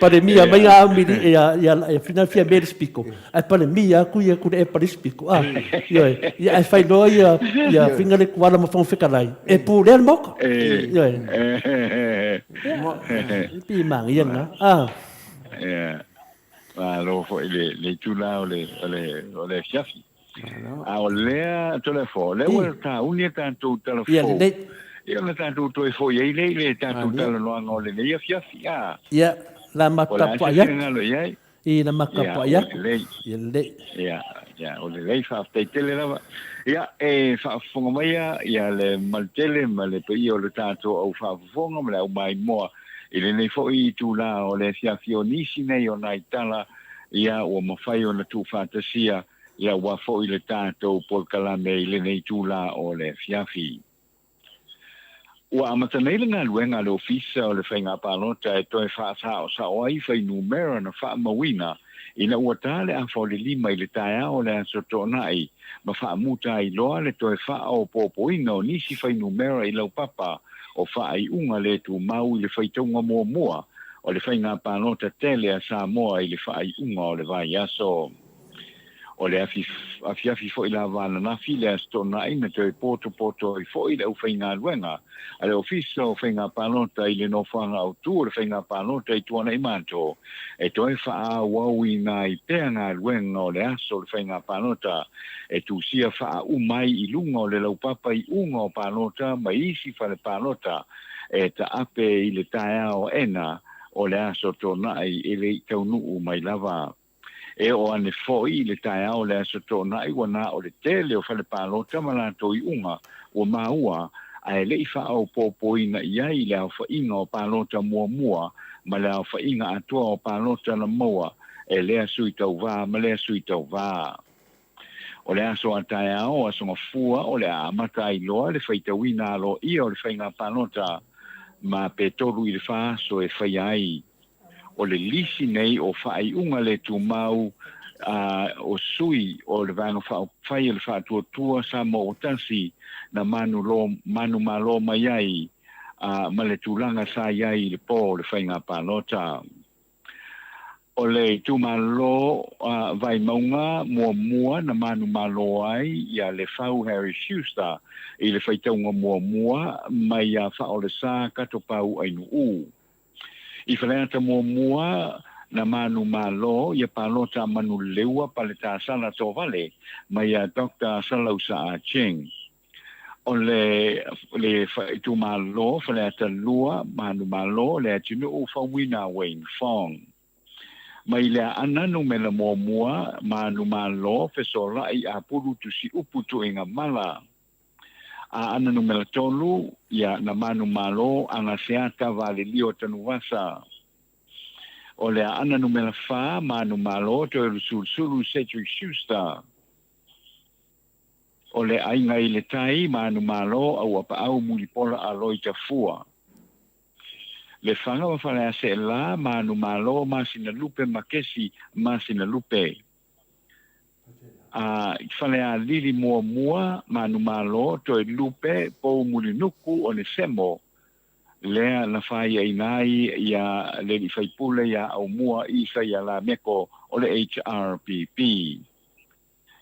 Palemia mai a mili ia ia fina fia mea le sipiko, ae Palemia atu ia Tuilaepa i le isi pito, a. Ioe, ia ae fai loa ia ia fina le Tuala ma Fofoga Fetalai, e pulea le Maota. Ioe. Ia, e pei e manaia lena, a.
Ia. Malo foi le le itula o le o le o le afiafi. A o lea Toleafoa, o lea ua tauni a tatou tala
Ia
fou.
lelei.
Ia ona tatou toe foi ai lea i le tatou talanoaga o lenei afiafi. A,
Ia, la matou
o le a se
tapuai atu.
finagalo i ai?
I la matou
Ia,
tapuai
ua
atu.
lelei.
Ia lelei.
Ia, ia, ua lelei, faafetai tele lava. Ia, e faafofoga maia ia le mamalu tele ma le paia o le tatou au faafofoga ma le au maimoa I lenei foi itula o le afiafi o nisi nei o nai tala ia ua mafai ona tuufaatasia ia aua foi le tatou polokalame i lenei itula o le afiafi. Ua amata nei le galuega a le Ofisa o le Faiga Palota e toe faasaosao ai fuainumera na faamauina ina ua ta le afa o le lima i le taeao o le Aso Toonai ma faamuta ai loa le toe faaopoopoina o nisi fuainumera i laupapa o faaiuga le tumau i le faitauga muamua o le faiga palota tele a Samoa i le faaiuga o le vaiaso. O le afiafi foi lava ananafi le Aso Toonai na toe potopoto ai foi le aufaigaluega a le Ofisa o Faiga Palota i le nofoaga autu o le faiga palota i Tuanaimato e toe faaauauina ai pea galuega o le aso o le faiga palota e tusia faauma ai i luga o le laupapa iuga o palota ma isi fale palota e taape i le taeao aena o le Aso Toonai e le i taunuu mai lava. E oo ane foi i le taeao o le Aso Toonai ua na o le tele o fale palota ma latou iuga ua maua ae le i faaopoopoina i ai le aofaiga o palota muamua ma le aofaiga atoa o palota na maua e lea sui tauva ma lea sui tauva. O le aso a taeao, Aso Gafua, o le a amata ai loa le faitauina aloaia o le faiga palota ma pe 3 i le 4 aso e faia ai. O le lisi nei o faaiuga le tumau a o sui o le Vaega Faaupufai o le Faatuatua Samoa Ua Tasi na manumalo mai ai ma le tulaga sa i ai i le po o le faiga palota. O le itumalo Vaimauga muamua na manumalo ai ia Lefau Harry Schuster i le faitauga muamua mai ia Faaolesa Katopau Ainuu. I Faleata muamua na manumalo ia palota a Manuleua Paletasala Tovale mai ia Doctor Salausa Ah Cheng. O le le itumalo Faleata 2, Manumalo, le atunuu Fauina Wayne Fong. Mai le Aana numera muamua, Manumalo, Fesolai Apulu Tusiupu Tuigamala. Aana numera tolu, ia, na manumalo Agaseata Valelio Tanuvasa. O le aana numera fa, manumalo Toelusulusulu Cedric Schuster. O le Aiga i le Tai, manumalo Auapaau Mulipola Aloi Tafua. Lefaga ma Faleaseela, manumalo Masinalupe Makesi Masinalupe. A Falealili muamua, manumalo Toelupe Poumulinuku Onesemo, lea na faiaina ai ia le alii faipule ia Aumua Isaia Lameko o le HRPP.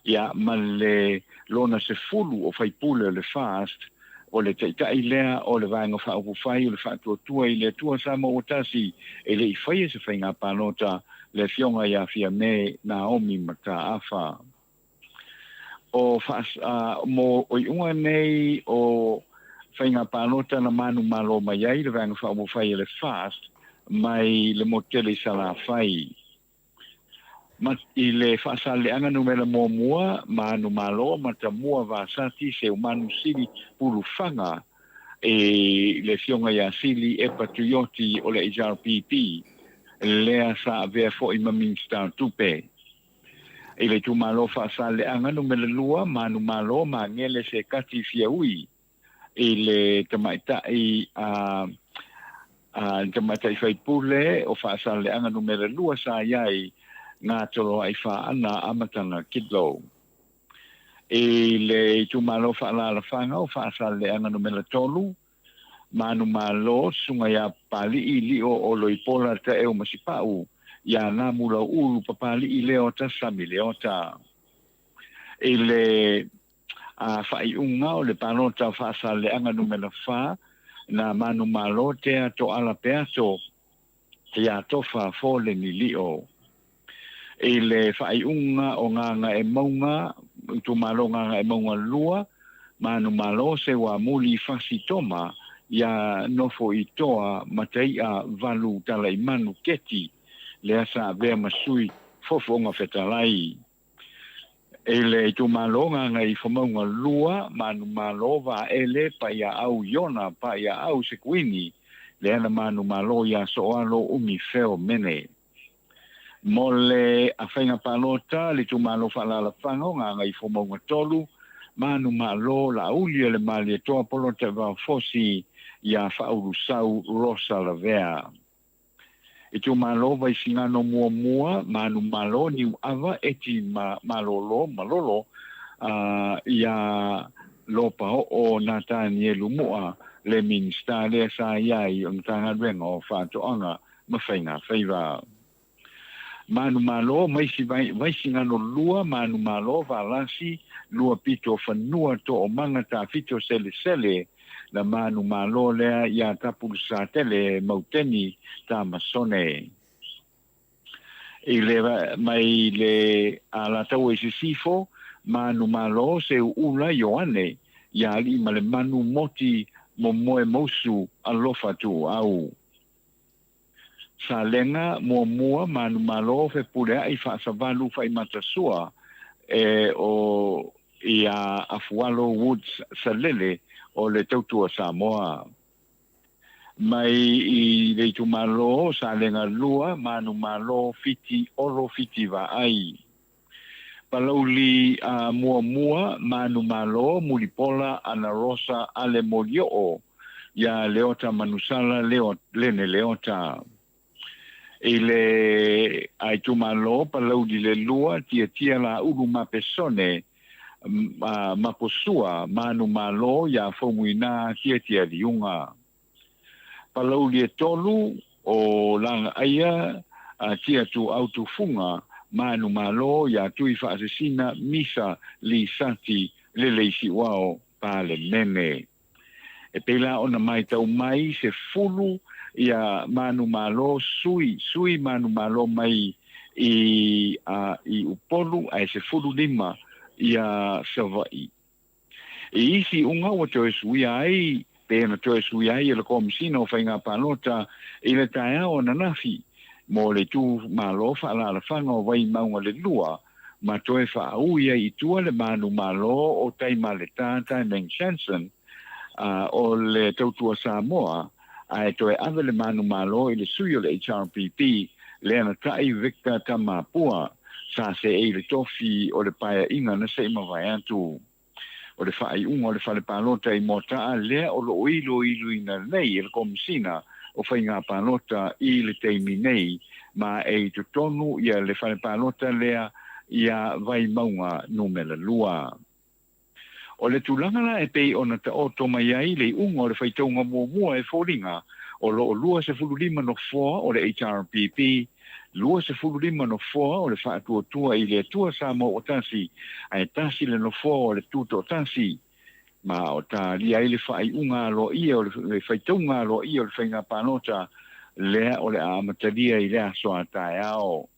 Ia, ma le lona 10 o faipule o le FAST, o le taitai lea o le Vaega Faaupufai o le Faatuatua i le Atua Samoa ua Tasi, e le i faia se faiga palota, le Afioga ia Fiame Naomi Mataafa. O faas, mo iuga nei o faiga palota na manumalo mai ai le Vaega Faaupufai a le FAST mai le motu tele i Salafai. Ma i le Faasaleleaga numera muamua, manumalo Matamua Vasati Seumanu Sili Pulufaga i le Afioga ia Sili Epa Tuioti o le HRPP, lea sa avea foi ma Minisita o Tupe. I le itumalo Faasaleleaga numera lua, manumalo Magele Sekati Fiaui i le tamaitai a le tamaitai faipule o Faasaleleaga numera lua sa i ai Ngatoloai Faana Amataga Kidlow. I le itumalo faaalaalafaga o Faasaleleaga numera tolu, manumalo Susuga ia Papalii Lio Oloipola Taeu Masipau ia Namulauulu Papalii Leota Sami Leota. I le faaiuga o le palota o Faasaleleaga numera fa, na manumalo Tea Toala Peato ia Tofa Foleni Lio. I le faaiuga o Gagaemauga, itumalo Gagaemauga 2, manumalo Seuamuli Fasi Toma ia Nofo i Toa Mataia Valu Talaimanu Keti, lea sa avea ma sui Fofoga Fetalai. I le itumalo Gagaifomauga 2, manumalo Vaele Paiaau Iona Paiaau Sekuini, lea na manumalo ia Soalo Umi Feo Mene. Mo le faiga palota le itumalo faaalaalafaga o Gagaifomauga 3, manumalo Laauli o le Malietoa Polota Vaofosi ia Faaulusau Rosa Lavea. Itumalo Vaisigano muamua, manumalo Niuava Eti Malolo Malolo ia Lopaoo Natanielu Mua le Minisita lea sa i ai o le Matagaluega o Faatoaga ma Faiga Faiva. Manumalo maisi Vaisigano lua, manumalo Valasi lua pito fanua Toomaga Tafito Selesele na manumalo lea ia Tapulusatele Mauteni Tamasone. I le mai le Alataua i Sisifo, manumalo Seuula Ioane ia Aliimalemanu Moti Momoe Mausu Alofa Tuuau. Salega muamua manumalo Fepuleai Faasavalu Faimatasua e o ia Afualo Woods Salele o le Tautua Samoa. Mai i le itumalo Salega lua manumalo Fiti Olo Fiti Vaai. Palauli muamua manumalo Mulipola Anarosa Ale Molioo ia Leota Manusala Lene Leota. I le itumalo Palauli le lua Tiatia Laulu Mapesone Maposua manumalo ia Faumuina Tiatia Liuga. Palauli e tolu o Lagaaia Tia Tuau Tufuga manumalo ia Tui Faasesina Misa Lisati Leleisiuao Palemene. E pei la ona maitau mai 10 ia manumalo sui sui manumalo mai i i Upolu ae 15 ia Savaii. I isi iuga ua toe suia ai, pe ona toe suia ai e le Komesina o Faiga Palota i le taeao ananafi mo le itumalo faaalaalafaga o Vaimauga le lua ma toe faaui ai i tua le manumalo o Taimaleta Taimeng Shanson. O le Tautua Samoa, ae toe ave le manumalo i le sui o le HRPP, Leanata'i Victor Tamapua, sa seei i le tofi o le paeaiga na se i mavae atu. O le faaiuga o le fale palota i Moata'a lea o lo o iloiloina nei e le Komesina o Faiga Palota i le taimi nei, ma e i totonu ia le fale palota lea ia Vaimauga Numera 2. O le tulaga la e pei ona taoto mai ai le iuga o le faitauga muamua e foliga o lo o 25 nofoa o le HRPP, 25 nofoa o le Faatuatua i le Atua Samoa Ua Tasi, ae tasi le nofoa o le Tutoatasi. Ma o talia ai le faaiuga aloaia o le faitauga aloaia o le faiga palota lea o le a amatalia i le aso a taeao.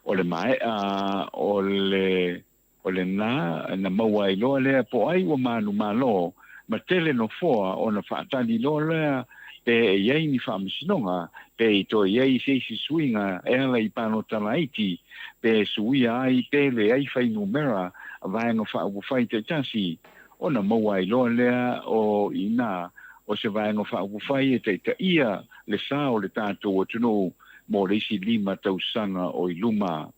O le maea o le O lena na maua ai loa lea po ai ua manumalo ma tele nofoa ona faatali loa lea pe e i ai ni faamasinoga, pe i toe i ai se isi suiga e ala i palota laiti, pe suia ai pe leai fuainumera vaega faaupufai taitasi, ona maua ai loa lea o i ina o se vaega faaupufai e taitaia le sa o le tatou atunuu mo le isi 5 tausaga o i luma.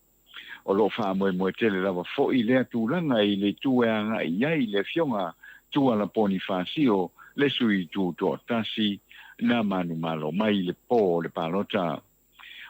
O lo o faamoemoe tele lava foi lea tulaga i le itu e agai i ai le Afioga Tuala Ponifasio, le sui tutoatasi na manumalo mai i le po o le palota.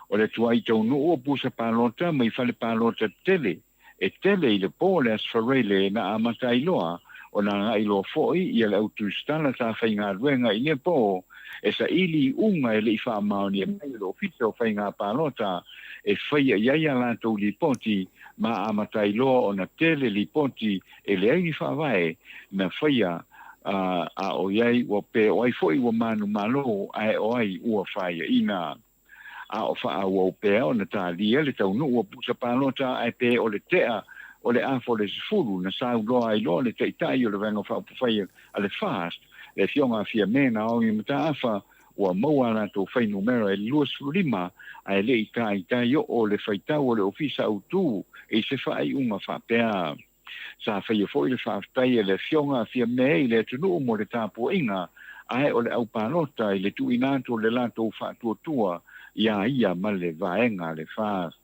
O le tuai taunuu o pusa palota mai fale palota tele e tele i le po o le Aso Faraile na amata ai loa ona agai loa foi ia le au tusitala sa faigaluega i lea po e saili i uga e le i faamaonia mai e le Ofisa o Faiga Palota e faia i ai a latou lipoti ma amata ai loa ona tele lipoti e leai ni faavae na faia a o i ai ua pe o ai foi ua manumalo ae o ai ua faiaina. A o faaauau pea ona talia le taunuu o pusa palota ae pe o le tea o le afa o le 10 na sauloa ai loa le Taitai o le Vaega Faaupufai a le FAST, le Afioga a Fiame Naomi Mataafa, ua maua a latou fuainumera e 25 ae le i taitai oo le faitau o le Ofisa Autu i se faaiuga faapea. Sa faia foi le faafetai a le Afioga a Fiame i le atunuu mo le tapuaiga ae o le au palota i le tuuina atu o le latou faatuatua iā ia ma le vaega a le FAST.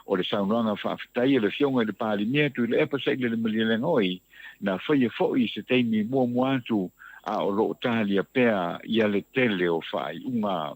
O le saunoaga faafetai a le Afioga i le Palemia Tuilaepa Sailele Malielegaoi na faia foi i se taimi muamua atu a o lo o talia pea ia le tele o faaiuga.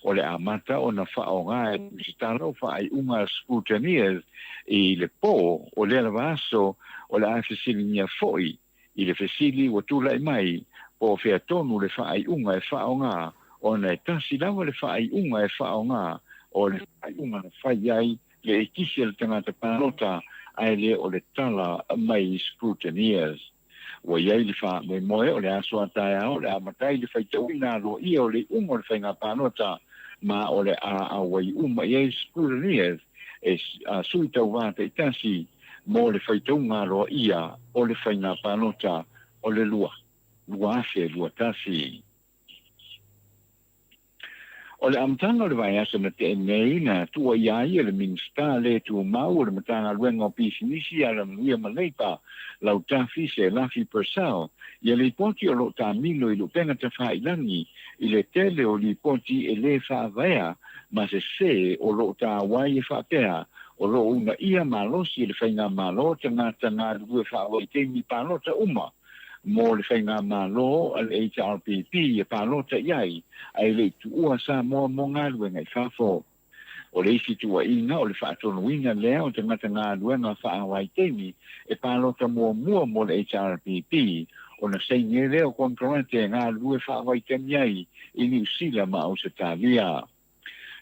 O le amata ona faaaoga e Tusitala o faaiuga a Scrutineers i le po o lea lava aso o le a fesiligia foi i le fesili ua tulai mai po o fea tonu le faaiuga e faaaoga ona e tasi lava le faaiuga e faaaoga o le faaiuga na fai ai le ekisi a le tagata palota ae le o le tala mai Scrutineers. Ua i ai le faamoemoe o le aso a taeao o le a amata ai le faitauina aloaia o le iuga o le faiga palota ma o le a auai uma i ai Scrutineers e sui tauva taitasi mo le faitauga aloaia o le faiga palota o le 2021. O le amataga o le vaiaso na tea nei na tuuaia ai e le Minisita le Tumau o le Matagaluega o Pisinisi, Alamanuia ma Leipa, Lautafi Selafi Purcell, ia lipoti o lo o taamilo i lupega tafailagi i le tele o lipoti e le faavaea ma sese o lo o tāuai e faapea o lo o uunaia malosi e le Faigamalo tagata galulue faavaitaimi palota uma mo le Faigamalo a le HRPP e palota i ai ae le i tuua Samoa mo galuega i fafo. O le isi tuuaiga o le faatonuina lea o tagata galuega faavaitaimi e palota muamua mo le HRPP ona saini lea o konekarate e galulue faavaitaimi ai i Niu Sila ma Ausetalia.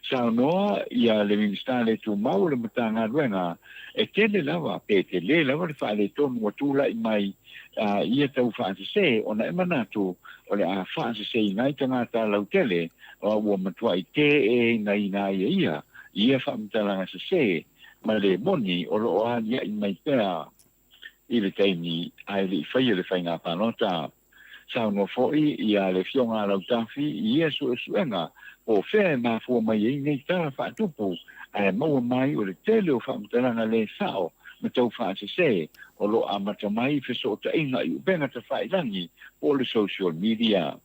Saunoa ia le Minisita le Tumau o le Matagaluega e tele lava pe tele lava le faaletonu ua tulai mai i ia tau faasese ona e manatu o le a faaseseina ai tagata lautele ua matuai teeinaina ai e ia i ia faamatalaga sese ma le moni o lo o aliaʻi mai pea i le taimi ae le i faia le faiga palota. Saunoa foi ia le Afioga a Lautafi i ia suesuega po o fea e mafua mai ai nei tala faatupu ae maua mai o le tele o faamatalaga le sao ma taufaasesē o lo o amata mai i fesootaiga i upega tafailagi po o le social media.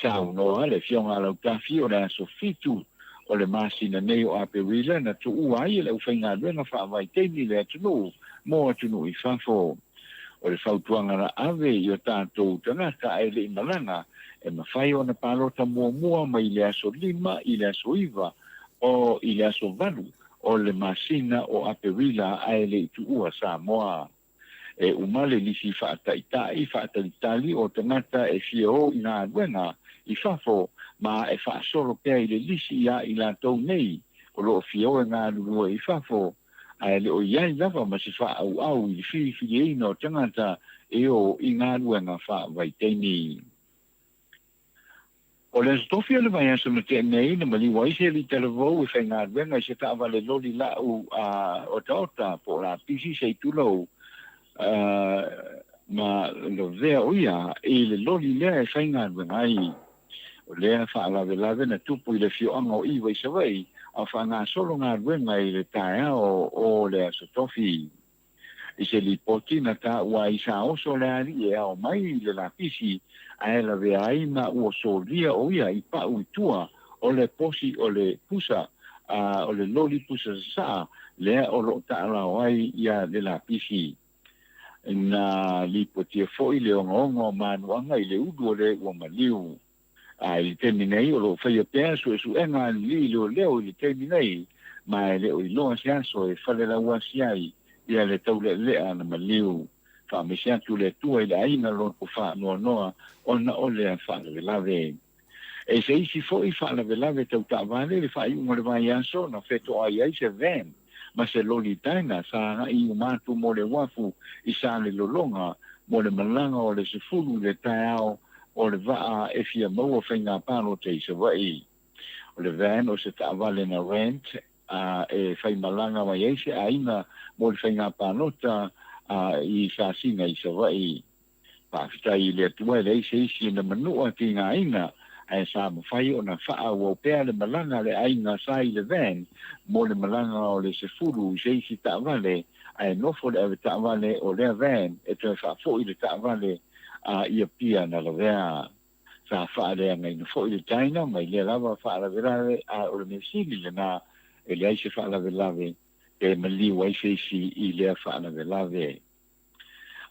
Saunoa le Afioga a Lautafi o le aso 7 o le masina nei o Aperila na tuua ai e le aufaigaluega faavaitaimi le atunuu mo atunuu i fafo. O le fautuaga na ave i o tatou tagata ae le i malaga, e mafai ona palota muamua mai le aso 5 i le aso 9 o i le aso 8 o le masina o Aperila ae le i tuua Samoa. E uma le lisi faataitai faatalitali o tagata e fia o i galuega i fafo ma e faasolo pea i le lisi iā i latou nei o lo o fia o e galulue i fafo, ae le o i ai lava ma se faaauau i le filifiliina o tagata e o i galuega faavaitaimi. O le Aso Tofi o le vaiaso na tea nei, na maliu ai se alii talavou e faigaluega i se taavale loli lau a otaota po o lapisi se i tulou ma lavea o ia i le loli lea e faigaluega ai. O lea faalavelave na tupu i le afioaga o Iva i Savaii a o faagasolo galuega i le taeao o le Aso Tofi. I se lipoti na taua ai sa oso le alii e ao mai i le lapisi ae lavea ai ma ua solia o ia i pau i tua o le posi o le pusa a o le loli pusa sasaa lea o loo taalao ai ia le lapisi. Na lipotia foi le ogaoga o manuaga i le ulu o le ua maliu. A i le taimi nei, o lo o faia pea suesuega a lelei leoleo i le taimi nei, ma e le o iloa se aso e falelauasi ai ia le taulealea na maliu. Faamaise atu le Atua i le aiga loto faanoanoa ona o lea faalavelave. E se isi foi faalavelave tau taavale le faaiuga o le vaiaso na fetoai ai se van ma se loli taina sa agai i uma atu mo le uafu i Salelologa mo le malaga o le 10 i le taeao o le vaa e fia maua faiga palota i Savaii. O le van o se taavale na rent a e faimalaga mai ai se aiga mo le faiga palota i Sasina i Savaii. Faafetai i le Atua e leai se isi na manua tigaina, ae sa mafai ona faaauau pea le malaga a le aiga sa i le van mo le malaga o le 10 i se isi taavale, ae nofo le avetaavale o lea van e toe faafoi le taavale a i Apia na lavea. Sa faaleagaina foi le taina mai lea lava faalavelave, ae o le mea sili lena e leai se faalavelave pe maliu ai se isi i lea faalavelave.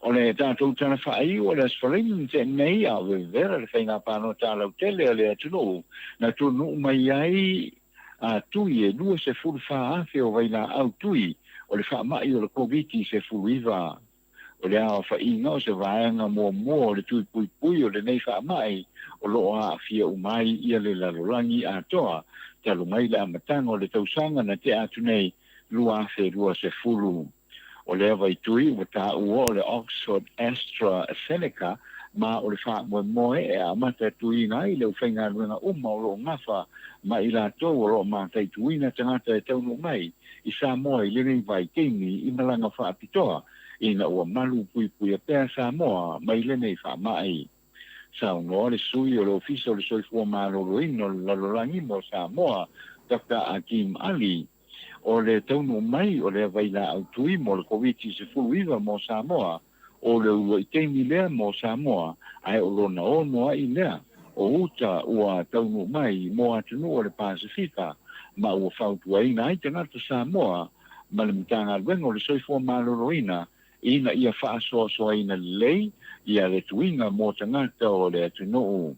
O le tatou tala faaiu o le Aso Faraile na tea nei, a o vevela le faiga palota lautele a le atunuu, na tulunuu mai ai a tui e 24,000 o vailaau tui o le faamai o le Koviti-19. O le aofaiga o se vaega muamua o le tui puipui o lenei faamai o lo o aafia uma ai ia le lalolagi atoa talu mai le amataga o le tausaga na tea atu nei 2020. O lea vaitui ua taua o le Oxford AstraZeneca ma o le faamoemoe e amata tuiina ai le aufaigaluega uma o lo o gafa ma i latou o lo o mataituina tagata e taunuu mai i Samoa i lenei vaitaimi i malaga faapitoa ina ua malu puipuia pea Samoa mai lenei faamai. Saunoa le sui o le Ofisa o le Soifua Maloloina o le Lalolagi mo Samoa, Doctor Akim Ali, o le taunuu mai o lea vailaau tui mo le Koviti-19 mo Samoa, o le uluai taimi lea mo Samoa, ae o lona ono ai lea o uta ua taunuu mai mo atunuu o le Pasefika, ma ua fautuaina ai tagata Samoa ma le Matagaluega o le Soifua Maloloina ina ia faasoasoaina lelei ia le tuiga mo tagata o le atunuu.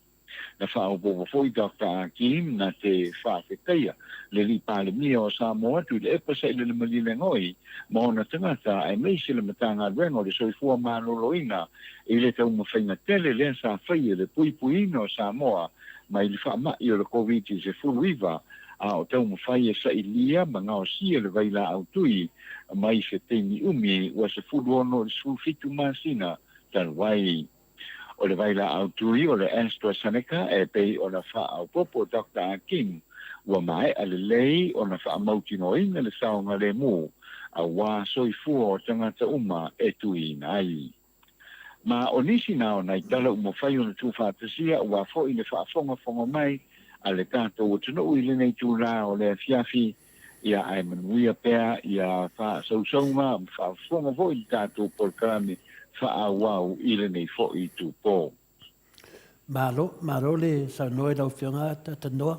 Na faaopoopo foi Doctor Akim na te faafetaia le Alii Palemia o Samoa Tuilaepa Sailele Malielegaoi ma ona tagata aemaise le Matagaluega o le Soifua Maloloina i le taumafaiga tele lea sa faia i le puipuiina o Samoa mai le faamai o le Koviti-19 a o taumafai e sailia ma gaosia le vailaau tui mai se taimi umi ua 16 i le 17 masina talu ai. O le vailaau tui o le AstraZeneca e pei ona faaopoopo Doctor Akin, ua maea lelei ona faamautinoaina le saogalemu auā soifua o tagata uma e tuiina ai. Ma o nisi na o nai tala ua mafai ona tuufaatasia auā foi le faafogafoga mai a le tatou atunuu i lenei itulā o le afiafi. Ia, ae manuia pea ia faasausauga ma faafofoga foi i le tatou polokalame faaauau i lenei foi itupo.
Malo, malo le saunoa i lau Afioga Tanoa.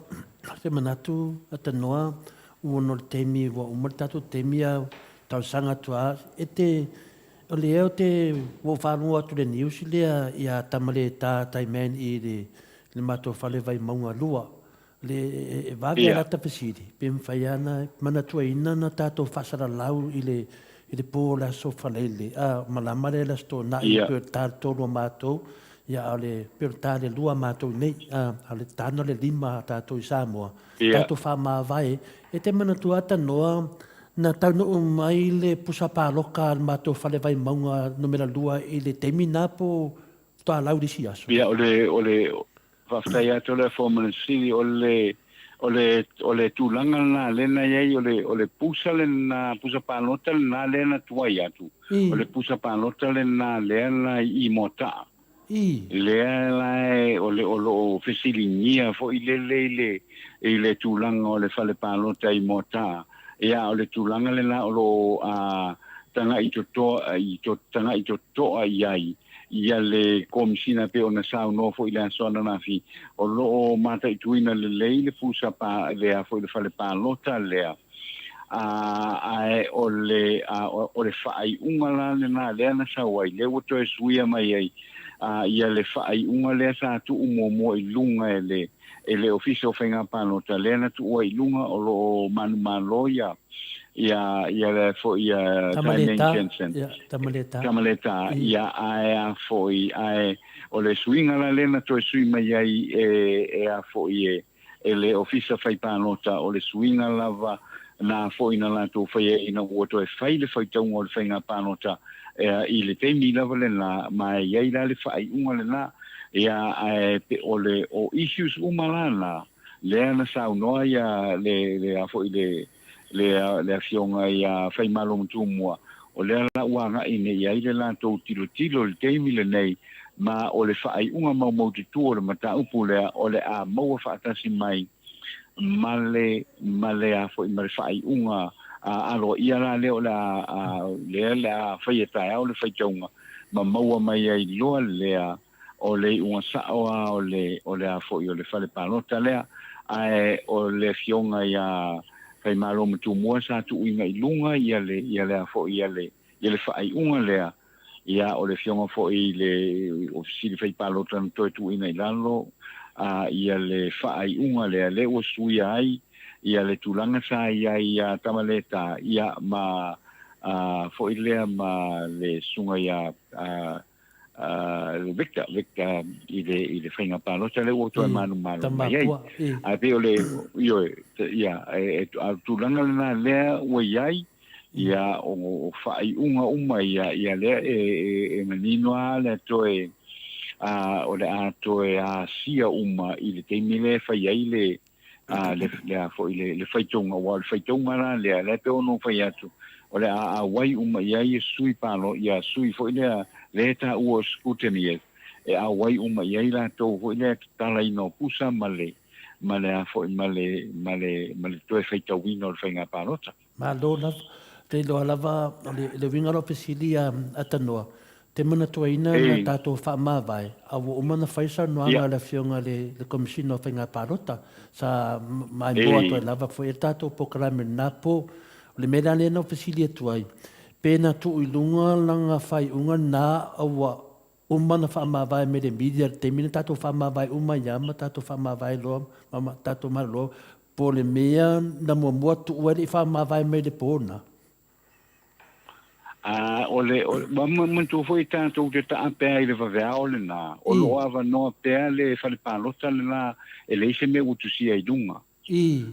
Ou te manatu Tanoa ua ono le taimi ua uma le tatou taimi a talosaga atu lava e te o lea ou te ua ou faalogo atu i le news lea ia Tamaleta Taiman i le matou fale Vaimauga 2 Le e vave a lata fesili, pe mafai lava ona manatuaina na tatou faasalalau i le i le po o le Aso Faraile, a malama lea i le Aso Toonai, pei o le ta le tolu a matou, ia a o le pei o le ta le lua a matou nei, a o le ta na o le lima a tatou i Samoa, tatou faamavae. E te manatua Tanoa na taunuu mai le pusa paloka a le matou fale Vaimauga numera lua i le taimi na po o faatoa lau i le isi aso?
Ia, o le, o le, Faafetai atu le Afioga i le Sili, o le o le o le tulaga lena lea na i ai o le o le pusa lena pusa palota lena lea na tuai atu. O le pusa palota lena lea na i Moataa. Lea la e o le o lo o fesiligia foi lele i le i le tulaga o le fale palota i Moataa. Ia o le tulaga lena o lo o a taga'i totoa i to taga'i totoa i ai ia le Komesina e pei ona saunoa foi i le aso ananafi, o lo o mataituina lelei le pusa pa, lea foi le fale palota lea, a, ae o le, a, o le faaiuga la lena lea na sau ai, lea ua toe suia mai ai, a, ia le faaiuga lea sa tuu muamua i luga e le, e le Ofisa o Faiga Palota, lea na tuua i luga o lo o manumalo ia, ia, ia le foi ia Taimen Jensen.
Ia, Tamaleta.
Tamaleta, ia, ae a foi, ae o le suiga la lea na toe sui mai ai e, e a foi e, e le Ofisa Fai Palota, o le suiga lava na foi na latou faia ina ua toe fai le faitauga o le faiga palota i le taimi lava lena, ma e i ai la le faaiuga lena. Ia, ae pe o le, o issues uma la na, lea na saunoa ia le, le a foi le, le, le afioga ia Faimalomatumua, o lea la ua agai nei i ai le latou tilotilo i le taimi lenei, ma o le faaiuga maumaututu o le mataupu lea, o le a maua faatasi mai ma le, ma le a foi, ma le faaiuga aloaia la lea o le a, lea le a faia taeao le faitauga, ma maua mai ai loa lea o le iuga sa'o a o le, o le a foi, o le fale palota lea. Ae o le afioga ia Faimalomatumua sa tuuina i luga ia le, ia le a foi, ia le, ia le faaiuga lea, ia o le afioga foi i le Ofisa Sili Fai Palota na toe tuuina i lalo a ia le faaiuga lea, lea ua suia ai ia le tulaga sa i ai ia Tamaleta, ia ma a foi lea ma le susuga ia a Victor, Victor i le, i le faiga palota lea ua toe manumalo mai ai. Ae pei o le, ioe, ia, e, e, a tulaga lena lea ua i ai, ia, o, o faaiuga uma ia, ia lea e, e, e manino lava le toe, a, o le a toe asia uma i le taimi lea e fai ai le, a, le, le a foi le, le faitauga, aua o le faitauga la lea, lea e pei ona ou fai atu, o le a auai uma i ai ia sui palo, ia sui foi lea, lea e taua o scrutineers, e auai uma i ai latou foi lea tatalaina o pusa ma le, ma le a foi, ma le, ma le, ma le toe faitauina o le faiga palota.
Malo lava. Te iloa lava, o le, le uiga o lau fesili a, a Tanoa, te manatuaina na tatou faamavae, a ua uma ona fai saunoaga a le Afioga i le, le Komesina o Faiga Palota, sa maimoa atu ai lava foi e le tatou polokalame i lena po. O le mea la lea na ou fesili atu ai, pe na tuu i luga lana faaiuga lena a ua uma ona faamavae mai le media i le taimi na tatou faamavae uma ai lava ma tatou faamavae loa ma tatou malolo po o le mea na muamua tuu ai le i faamavae mai le po na.
A o le, ua manatua foi tatou te taa pea i le vaveao lena, o lo o avanoa pea le fale palota lena e leai se mea ua tusia i luga.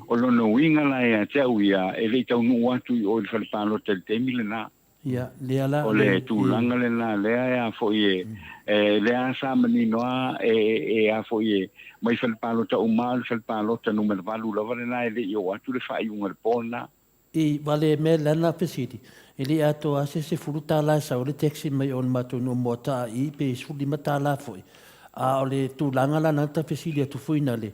O lona uiga la ia te au ia, e le i taunuu atu i o i le fale palota i le taimi lena.
Ia, lea la,
O le tulaga lena lea e a foi e, e lea sa manino a e, e a foi e mai fale palota uma le fale palota numera 8 lava lena e le i oo atu le faaiuga i le po lena.
I, ua le mea lana fesili, e le i atoa se $10 e sau ai le taxi mai o le matou nuu Moataa i, pe $15 foi. A o le tulaga la lena ta fesili atu foi na le,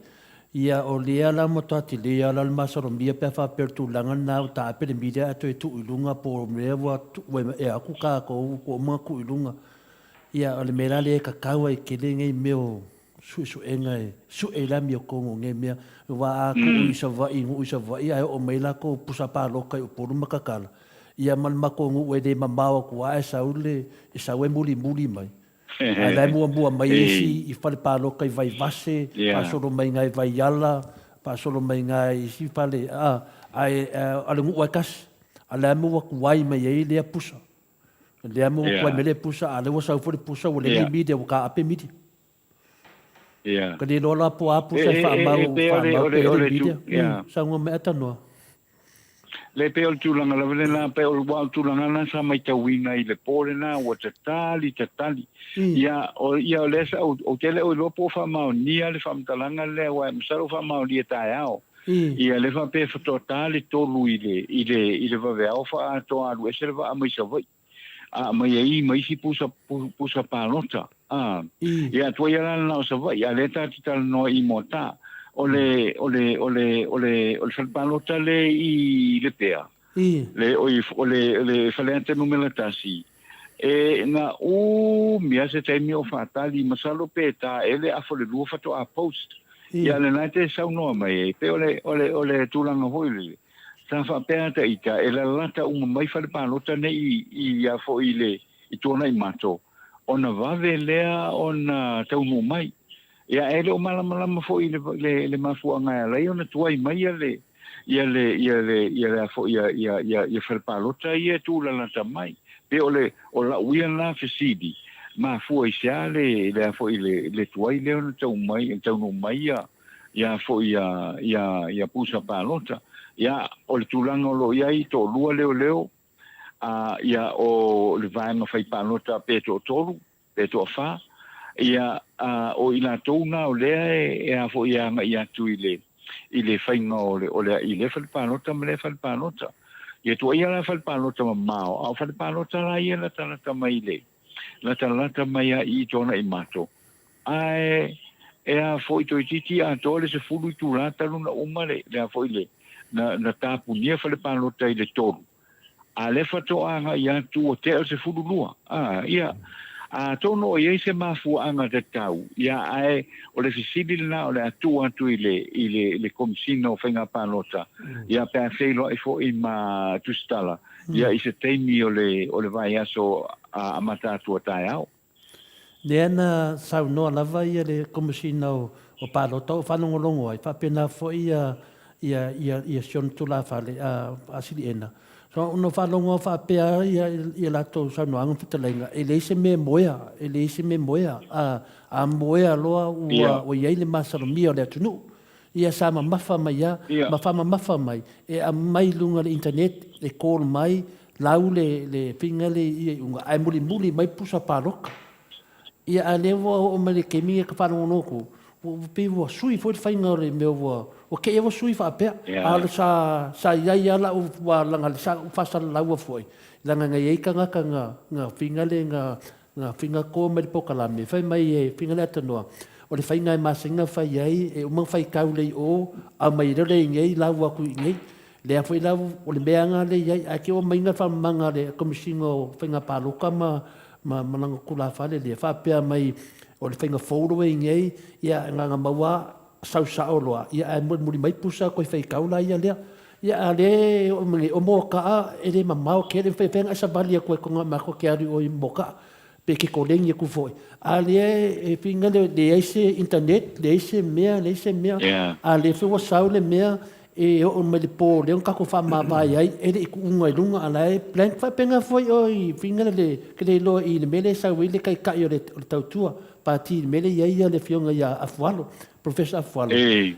Ia, o lea la matua tele lava la le masalomia pe a faapea o le tulaga lena ua taape le media ae toe tuu i luga po o mea ua ua ea atu tatou ua uma ona tuu i luga. Ia, o le mea la lea e tatau ai tele nei mea o suesuega e sue i le amiotonu o nei mea. Aua a tuu i Savaii i nuu i Savaii ae oo mai latou pusa palota i Upolu ma Tatala, ia ma le matou nuu e le mamao atu lava ae sau le, e sau e mulimuli mai. Ae la e muamua mai isi i fale palota i Vaivase, faasolo mai ina i Vaiala, faasolo mai ina i isi fale, a, ae o le nuu lava e tasi. A o le a ua tuai mai ai lea pusa. O lea ua tuai mai lea pusa, a o lea ua sau foi le pusa ua leai ni media, ua taape media. Ka le iloa la po o a pusa e faamau, faamau pea ai le media. Saunoa mai Atanoa.
Le pei o le tulaga lava lena, pei o le aua o le tulaga lena sa maitauina i le po lena ua tatali tatali. Ia, o, ia o lea sa ou, ou te le o iloa po o faamaonia le faamatalaga lea, aua masalo o faamaonia taeao. Ia lea faapea e faatoa ta le 3 i le, i le, i le vaveao faatoa alu ese le vaa mai Savaii. A aumai ai ma isi pusa, pusa palota. A, ia tuai la lena o Savaii, a lea ta te talanoa i Moataa. O le, o le, o le, o le, o le fale palota le i Lepea, le, oi, o le, le Faleata numera 1, e na umi lava se taimi o faatali, masalo pe ta ea le afa o le 2 faatoa post. Ia lena e te saunoa mai ai, pei o le, o le, o le tulaga foi lele, Sa faapea ata ita e lalata uma mai fale palota nei i a foi i le i Tuanaimato ona vave lea ona taunuu mai. Ia e le o malamalama foi i le le le mafuaaga e ala ai ona tuai mai ia le ia le ia le ia le a foi ia ia ia ia fale palota ia e tulalata mai. Pe o le o lau ia lena fesili, mafua i se a le le a foi le le tuai lea ona tau mai taunuu mai ia ia foi ia ia ia pusa palota. Ia o le tulaga o lo o i ai, toalua leoleo, a ia o le vaega fai palota pe toatolu pe toafa, ia a o i latou na o lea e e a foi e agai atu i le i le faiga o le o le i lea fale palota ma lea fale palota. Ia tuuaia la fale palota mamao, a o fale palota la ia e latalata mai i le latalata mai a i i Tuanaimato, Ae e a foi toeitiiti atoa le 10 itula talu na uma le le a foi le na na tapunia fale palota i le 3, a lea faatoa agai atu ua tea le 12. A ia, atonu o i ai se mafuaaga tatau, ia ae o le fesili lena o le a tuu atu i le i le le Komesina o Faiga Palota, ia pe a feiloai foi ma Tusitala, ia i se taimi o le o le vaiaso a amata atu a taeao.
Lea na saunoa lava ia le Komesina o Palota o faalogologo ai, faapena foi ia ia ia ia si ona tulafale a a Siliena. So ona faalogo faapea ia ia latou saunoaga ma fetalaiga, e leai se mea e moea, e leai se mea e moea. A a moea loa ua ua i ai le masalomia o le atunuu. Ia sa mamafa mai a, ma faamamafa mai, e aumai i luga o le internet, e call mai, lau le, le figa le i iuga, ae mulimuli mai pusa paloka. Ia a lea ua oo mai le taimi ia ka faalogologo atu, ua pei ua sui foi le faiga o le mea ua, ua te i ua sui faapea. A o le sa, sa i ai lava lau, ua leaga sa ou faasalalaua foi, leaga na i ai tagata na, na figa le, na, Na faiga ko mai le pokalame, fai mai e faiga le atanoa, o le faiga e masani na fai ai, e uma na faitau le i o, aumai loa le i nei, lau atu i nei. Lea foi la o le mea na le i ai, ae te omai na faamamaga le Komesina o Faiga Palota ma ma ma lana tulafale lea, faapea mai o le faiga fou loa i nei, ia na na maua sau sao loa, ia ae mulimuli mai pusa toe faitau la ia lea. Ia a le oo mai nei, o Moakaa e le mamao tele, mafai pea ona e savali atu ai kona matou te alu i o i Moakaa, pe te koleni atu foi. A lea e whina le, leai se internet, leai se mea, leai se mea, a lea foi ua sau le mea e oo mai le po lea ona tatou faamavae ai, e le i tuuga i luga, a la e blank faapena foi o i whina le, ke le iloa i le mea lea e sau ai le taitai o le tautua pati i le mea lea e i ai le afioga ia Afualo. Professor Afualo.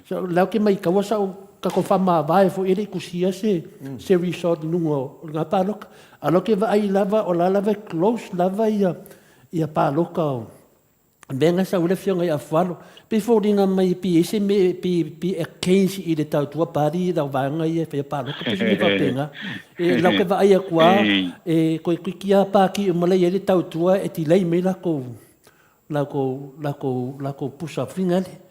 So, lau ke mai kaua sa o kako whamavae fo ele kusia se se resort nunga o ngā pāloka. A lo ke vaai lava o la lava close lava ia ia pāloka o mea sa ule fionga i Afualo. Pe fōringa mai pi ese me pi pi e Keynes i le tautua pari lau vaega ia whaia pāloka pe se me whapenga. E lau ke vaai akua e koe kuikia pāki o malai e le tautua e tilei mai lako lakou, lakou, lakou pusa fingali.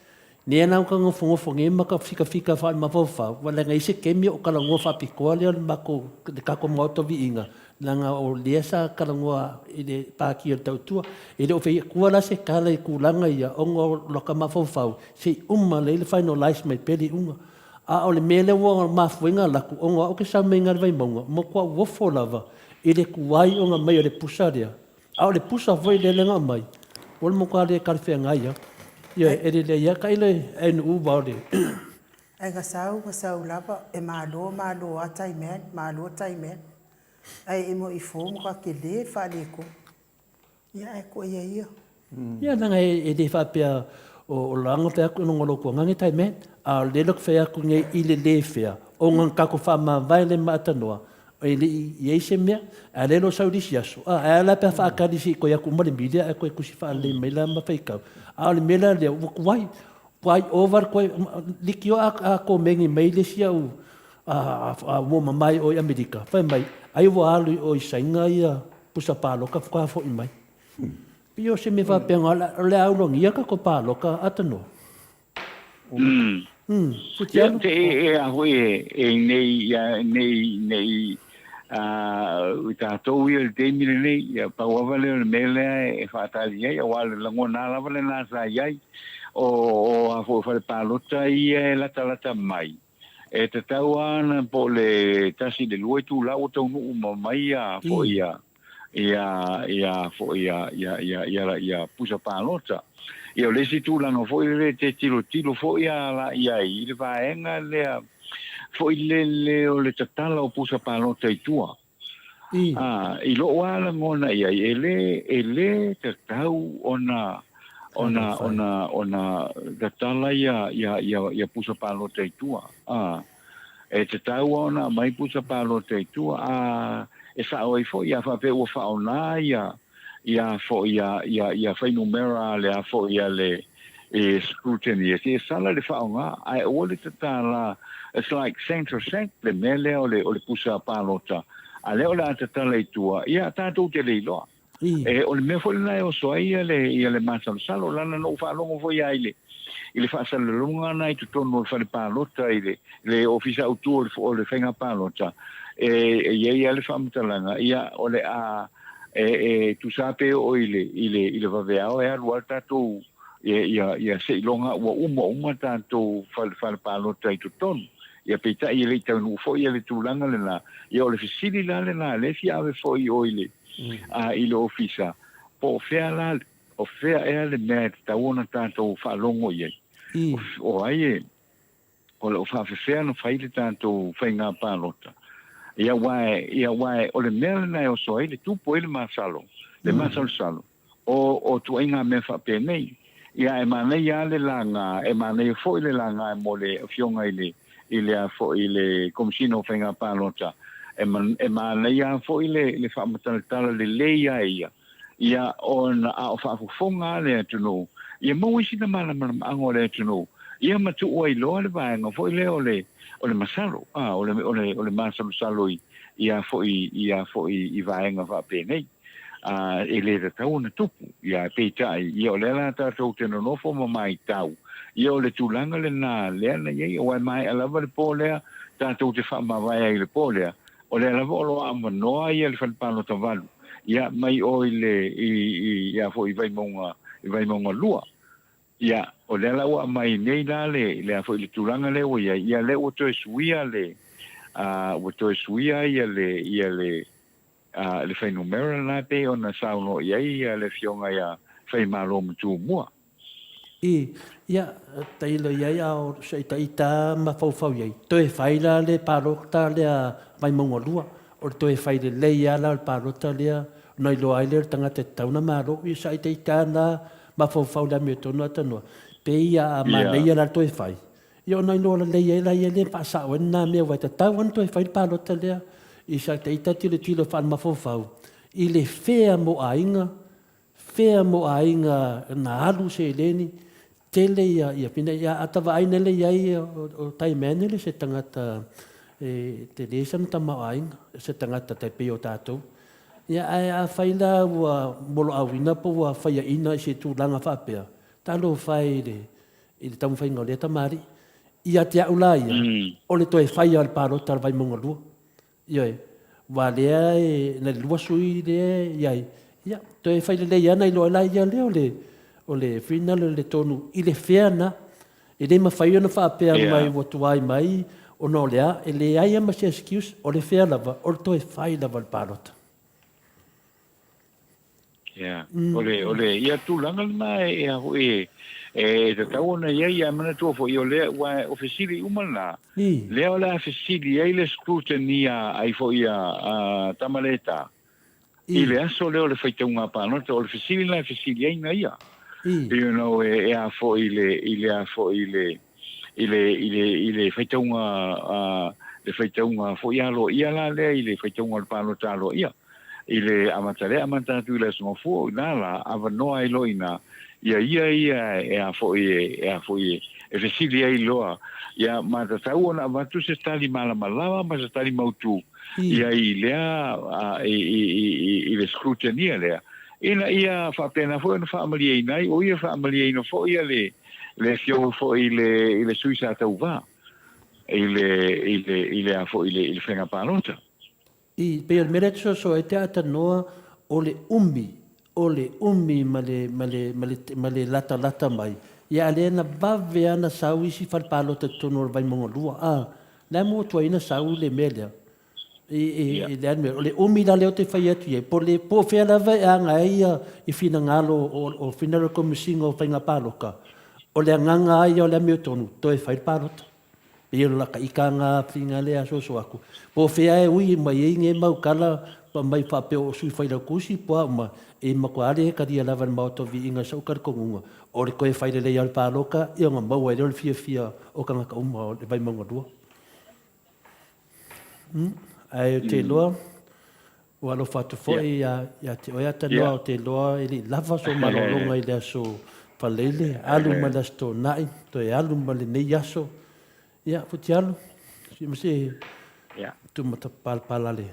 Nei ana ka ngofongofo nei ma ka fikafika faale-mafaufau, ua leaga i se kemi o kalanoa faapitoa lea o le makou, le tatou Maota Viiga, leaga o lea sa kalanoa i le Pati o le Tautua. E le o fai atua la se tala i tulaga ia ona o lota mafaufau se i uma lelei le finalize mai pea le iuga. A o le mea lea ua mafua ai ona alu atu, ona o au ou te sau mai i le Vaimauga, matua ofo lava i le tuai ona aumai o le pusa lea. A o le pusa foi lea na aumai, o le matua le talafeagai lava. Ioe, e lelei lava tailo i aunuu aua o le...
Ae na sau, na sau lava, e malo, malo lava taimane, malo taimane. Ae e moi fou matua tele le faaletonu. Ia ae toa ia.
Ia leaga e le faapea o laga fai atu ona o lou tuagaga taimane, a o lea la ou te fai atu nei i le le fea, ona na tatou faamavae lea ma aatanoa, e le i i ai se mea, a o lea o lo o sau i le isi aso, a, ae a la pe a faatali se i toe atu uma le media ae toe tusi faalelei mai la ma faitau. A o le mea la lea, ua tuai, tuai ova le toe, leitioa a komeni mai le isi au uo mamae o i Amerika, fai mai, ai ua alu i o i Saina ia pusa palota faatoa foi mai. Pei o se mea faapena, o le a ulagia tatou palota atanoa.
Ia, te e a foi e nei ia nei nei a i tātou ia le taimi lenei, ia pau lava lea o le mea lea e faatali ai, aua le lagona lava lena sa i ai, o o a foi fale palota ia e latalata mai, e tatau lava ona po o le 1 i le 2 itula ua taunuu uma mai ia foi ia ia ia foi ia ia ia ia ia pusa palota. Ia o le isi tulaga foi lele e te tilotilo foi a la i ai i le vaega lea foi lele o le tatala o pusa palota i tua. A, i lou lava lagona i ai, e le, e le tatau ona, ona, ona, ona tatala ia, ia, ia, ia pusa palota i tua. A, e tatau lava ona aumai pusa palota i tua, a e sao ai foi, a faapea ua faaoga ia, ia foi ia, ia, ia fuainumera a le a foi a le e scrutineers, e sala le faaoga, ae aua le tatala, it's like sacrosanct le mea lea o le, o le pusa palota, a lea o le a tatala i tua, ia tatou te le iloa. E, o le mea foi lena e oso ai ia le, ia le masalosalo, lana na ou faalogo foi lava i le, i le faasalalauga lena i totonu o le fale palota i le, le ofisa autu o le, o le faiga palota, e, e i ai lava le faamatalaga, ia, o le a, e, e tusa pe oo i le, i le, i le vaveao e alu lava le tatou, ia, ia, ia seiloga ua uma uma tatou fale, fale palota i totonu. Ia peitai e le i taunuu foi ia le tulaga lena, ia o le fesili la lena lea e fia ave foi i o i le, a, i le ofisa, po o fea la, o fea ea le mea e tatau ona tatou faalogo i ai. O ai e, o lo o faafefea ona fai le tatou faiga palota. Ia aua e, ia aua e, o le mea lena e oso ai le tupu ai le masalo, le masalosalo, o, o tuaiga mea faapenei. Ia e manaia lava le laga, e manaia foi le laga mo le Afioga i le, i le a foi i le Komesina o Faiga Palota, e, e manaia lava foi le, le faamatalatala lelei lava e ia, ia ona a o faafofoga lava le atunuu, ia maua ai sina malamalamaaga o le atunuu, ia ma tuu ai loa le vaega foi lea o le, o le masalo, a, o le, o le, o le masalosalo i, i a foi, i a foi i vaega faapenei. A, e le tatau ona tupu. Ia, peitai, ia o lea la tatou te nonofo ma maitau, ia o le tulaga lena lea na i ai, aua e maea lava le po lea, tatou te faamavae ai i le po lea, O lea lava o lo o avanoa ia le fale palota valu, ia, mai o i le, i, i, ia foi i Vaimauga, i Vaimauga 2. Ia, o lea la ua aumai nei la le, le a foi le tulaga lea ua i ai, ia lea ua toe suia le, a, ua toe suia ia le, ia le, a, le fuainumera lena e pei ona saunoa i ai ia le Afioga ia Faimalomatumua.
I, ia, tailo i ai a o se ita ita mafaufau i ai, toe fai la le palota lea Vaimauga 2, o le toe fai lelei lava la o le palota lea ona iloa ai lea o le tagata e tatau ona malo. Ia sa ita ita na mafaufau i le amiotonu atanoa, pei a manaia la le toe fai, ia ona iloa lelei ai la ia lea e faasao ai lena mea aua e tatau lava ona toe fai le palota lea. I sa ita ita tilotilo faale-mafaufau i le fea mo aiga Fea mo aiga na alu seleni, tele ia ia pina ia ata vaai nele i ai o tai mea nele se tagata e tele sana tamaoaiga, se tagata tai pei o tatou. Ia ae afai la ua moloauina po ua faiaina i se tulaga faapea, talofa e i le. i le taumafaiga o lea tamalii. Ia te au la ia, o le toe faia o le palota a le Vaimauga 2. Ioe, aua lea e na le lua sui lea e i ai, ia, toe fai lelei lava ona iloa ai la ia lea o le, o le finagalo i le tonu i le fea na. E le mafai ona faapea mai ua tuai mai ona o le a, e leai lava ma se excuse, o le fea lava, o le toe fai lava o le palota.
Ia, o le, o le, ia tulaga lena e, e a foi e, e tatau ona i ai, ae manatua foi o lea, aua o fesili uma lena, lea o le a fesili ai le scrutiny a ai foi a, a Tamaleta, i le aso lea o le faitauga palota, o le fesili lena e fesili ai na ia. You know, e, e a foi i le, i le a foi i le, i le, i le, i le faitauga, a, le faitauga foi aloaia la lea i le faitauga o le palota aloaia. I le amata lea amata atu i le Aso Gafua, o ina la, avanoa ai loa ina, ia ia ia e a foi e, e a foi e, e fesili ai loa, ia ma tatau ona avatu se tali malamalama ma se tali mautu i ai i lea, a, i, i, i, i, i le scrutiny lea, ina ia faapena foi ona faamalieina ai, o ia faamalieina foi ia le, le afioga foi i le, i le sui sa tauva i le, i le, i le a foi i le, i le faiga palota.
I pei o le mea lea e te soasoa ai te aatanoa o le umi, o le umi ma le, ma le, ma le, ma le latalata mai, ia a lea na vave lava na sau isi fale palota i totonu o le Vaimauga 2, a, la e mua atu ai na sau le mea lea. I, i, i le a le mea, o le umi la lea ou te fai atu i ai, po o le, po o fea lava e aga ai ia i finagalo o, o finagalo o le Komesina o Faiga Palota, o le agaga lava ia o le amiotonu, toe fai le palota. Pei o le lakaika ga lea asoaso aku. Po o fea e ui mai ai nei mau tala pa mai faapea o sui failautusi po a uma, e matua ale e talia lava e le Maota o Viiga i sou talitonuga, o le toe fai lelei lava o le palota ia ona maua ai lea o le fiafia o tagata uma o le Vaimauga 2. Ae ou te iloa Ua alofa atu foi ia te oe Atanoa, ou te iloa e le i lava sou malologa i le aso Faleile, alu ma le aso Toonai, toe alu ma lenei aso. Ia, Futialu, se ma se tumatapalapala a le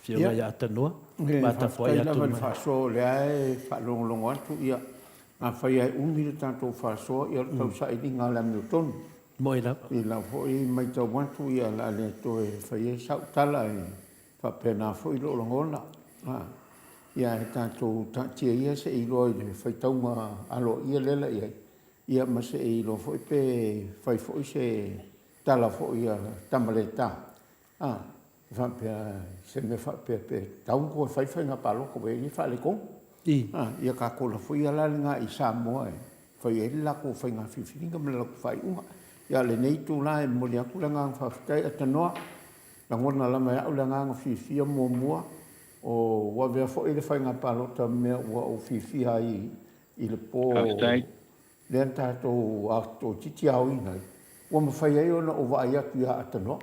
Afioga ia Atanoa.
Ia, faafetai lava i le faasoa o lea e faalogologo atu, ia, afai lava e umi le tatou faasoa, ia o le tausailiga a le amiotonu.
Moe lava.
I lau foi matau atu, ia, o le a le toe fai ai sau tala e Faapena foi lou lagona. Ia ae tatou taatia ia se i iloa i le faitauga aloaia lea la i ai, ia ma se i iloa foi pe fai foi se tala foi a Tamaleta, a, e faapea, se mea faapea pe tatau ona toe fai faiga palota ua i ai nei faaletonu. A, ia tatou lafo ia la lena i Samoa e fai ai le latou faiga filifiliga ma le latou faaiuga. Ia a o lenei itula e momoli atu le agaga faafetai, Atanoa, Lagona lava e au le agaga fiafia muamua, o ua avea foi le faiga palota mea ua ou fiafia ai i le po lea na tatou toeitiiti aoina ai, ua mafai ai ona ou vaai atu ia Atanoa.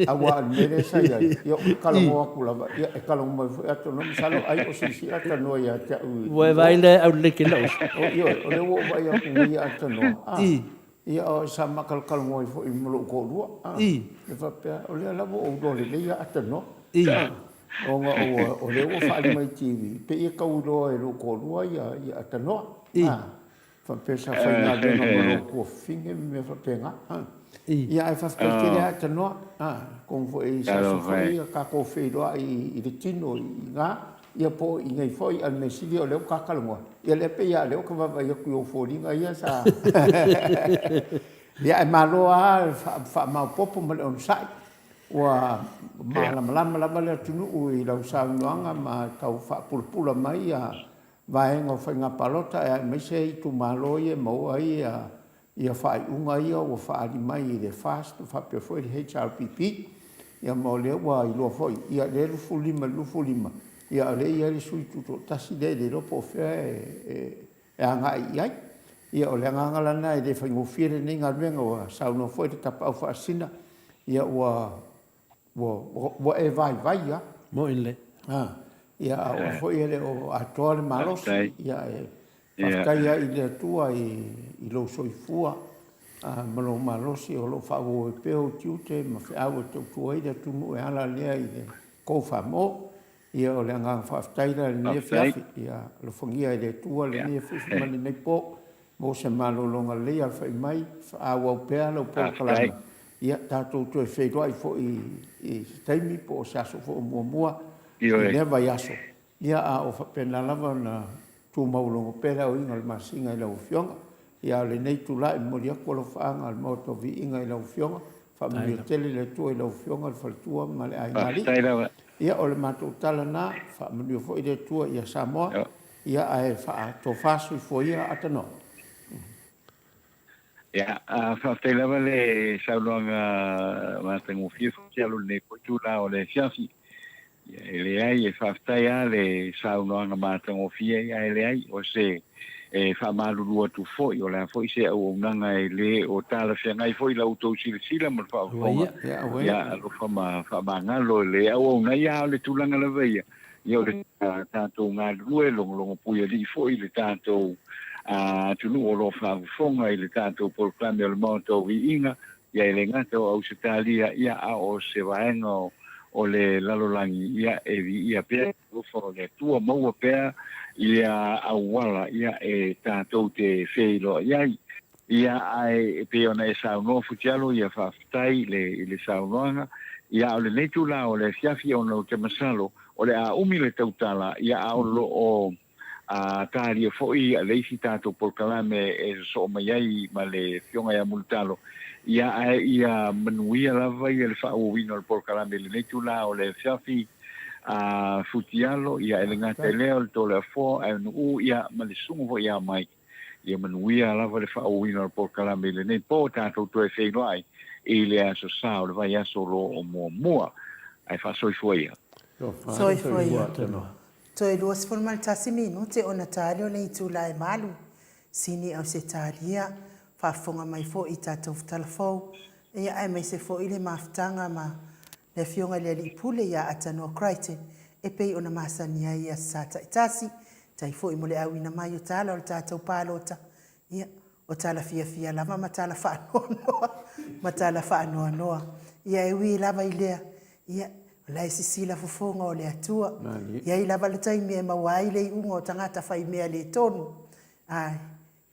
Aua o le mea lea sa i ai, ia ou te talanoa atu lava, ia e talanoa mai foi Atanoa, masalo ai o silasila Atanoa ia te au i o.
Ua e vaai lea aulelei ke lou uso.
Ioe, o lea ua ou vaai atu nei ia Atanoa, Ia, o sa ma talanoa ai foi ma lou toalua. I. E faapea, o lea lava ua ou iloa lelei ia Atanoa. I. Ona o lea ua faaali mai i TV, pei e tau iloa e lou toalua ia Atanoa. I. Faapea sa faigaluega ma lou tuafafine ma mea faapena. I. Ia, ae faafetai tele lava Atanoa. Atonu foi sa foi tatou feiloai i le tino i ina. Ia po o i inei foi, a o le mea sili o lea ua ta talanoa, ia lea pei lava o lea ou te vaavaai atu i ou foliga ia sa Ia ae malo lava le faamaopoopo ma le onosai, ua malamalama lava le atunuu i lau saunoaga ma tau faapulapula mai ia vaega o faiga palota aemaise itumalo ia e maua ai ia faaiuga ia ua faaali mai i le FAST faapea foi le HRPP, ia ma o lea ua iloa foi, ia lea 25 i le 25, ia o lea e i ai le sui tutoatasi lea e le iloa po o fea e agai i ai. Ia o le agaga la lena e le faigofie lenei galuega, ua saunoa foi le Tapaau Faasisina, ia ua Ua e vaivai lava.
Moni lelei.
Ia, a o oe foi e le o atoa le malosi. Ia, e faafetai lava i le Atua i lou soifua ma lou malosi o lo o faaauau ai pea ou tiute ma feau e tautua ai le atunuu e ala lea i le kou famo. Ia, o le agaga faafetai la i lenei afiafi. Ia alofagia e le Atua lenei afiafi ma lenei po. Mo se malologa lelei alafai mai, faaauau pea lau polokalame, ia tatou toe feiloai foi i se taimi po o se aso foi o muamua i lea vaiaso, ia a o faapena lava ona tumau logo pea le aoina o le masina i lau Afioga. Ia a o lenei itula e momoli atu alofaaga a le Maota o Viiga i lau Afioga, faamanuia tele le Atua i lau Afioga, le faletua ma le aigaalii. Ia o le matou tala lena, faamanuia foi le Atua ia Samoa. Ia ae faatofa soifua ia Atanor.
Ia, faafetai lava le saunoaga matagofie Futialo i lenei foi itula o le afiafi. Ia, e leai, e faafetai lava le saunoaga matagofie, ia e leai, o se e faamalulu atu foi, o le a foi se auaunaga e le o talafeagai foi i la outou silasila ma le faafofoga, ia alofa ma faamagalo i le auauna, ia a o le tulaga lava ia, Ia o le tatou galulue logologo puialii foi i le tatou atunuu o lo o faafofoga i le tatou polokalame o le Maota o Viiga, ia e le gata o Ausetalia, ia a o se vaega o le lalolagi, ia e viia pea le alofa o le Atua, maua pea ia auala ia e tatou te feiloai ai. Ia, ae e pei ona e saunoa Futialo, ia faafetai i le, i le saunoaga. Ia, a o lenei itula o le afiafi ona ou te masalo o le a umi le tautala, ia, a o lo o a, talia foi le isi tatou polokalame e sosoo mai ai ma le Afioga ia Mulitalo. Ia, ae ia manuia lava ia le faaauauina o le polokalame i lenei itula o le afiafi a Futialo, ia, e le gata i lea o le Toleafoa, ae o Nu'u, ia, ma le Susuga foi ia Mike. Ia manuia lava le faaauauina o le polokalame i lenei po, tatou toe feiloai i le Aso Sa o le vaiaso o lo o muamua. Ae faasoifua ia.
Soifua ia. Toe 21 minute ona tali o le itula e 8. Sini Ausetalia, faafofoga mai foi i tatou tala fou, ia aemaise foi le mafutaga ma le Afioga i le Alii Pule ia Atanoa Crichton e pei ona masani ai i Aso Sa taitasi, tai foi mo le auina mai o tala o le tatou palota, ia, o tala fiafia lava ma tala faanoanoa, ma tala faanoanoa. Ia, e ui lava i lea, ia, o la e sisila fofoga o le Atua. E i ai lava le taimi e maua ai le iuga o tagata faimea le tonu, ae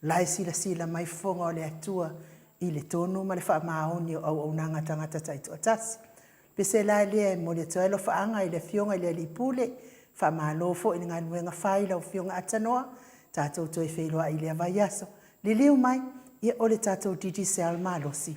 La e silasila mai fofoga o le Atua i le tonu ma le faamaoni o auaunaga a tagata taitoatasi. Pese la lea e momoli atu ai alofaaga i le Afioga i le Alii Pule, faamalo foi i le galuega fai lau Afioga Atanoa, tatou toe feiloai i lea vaiaso. Liliu mai, ia o le tatou Digicel malosi.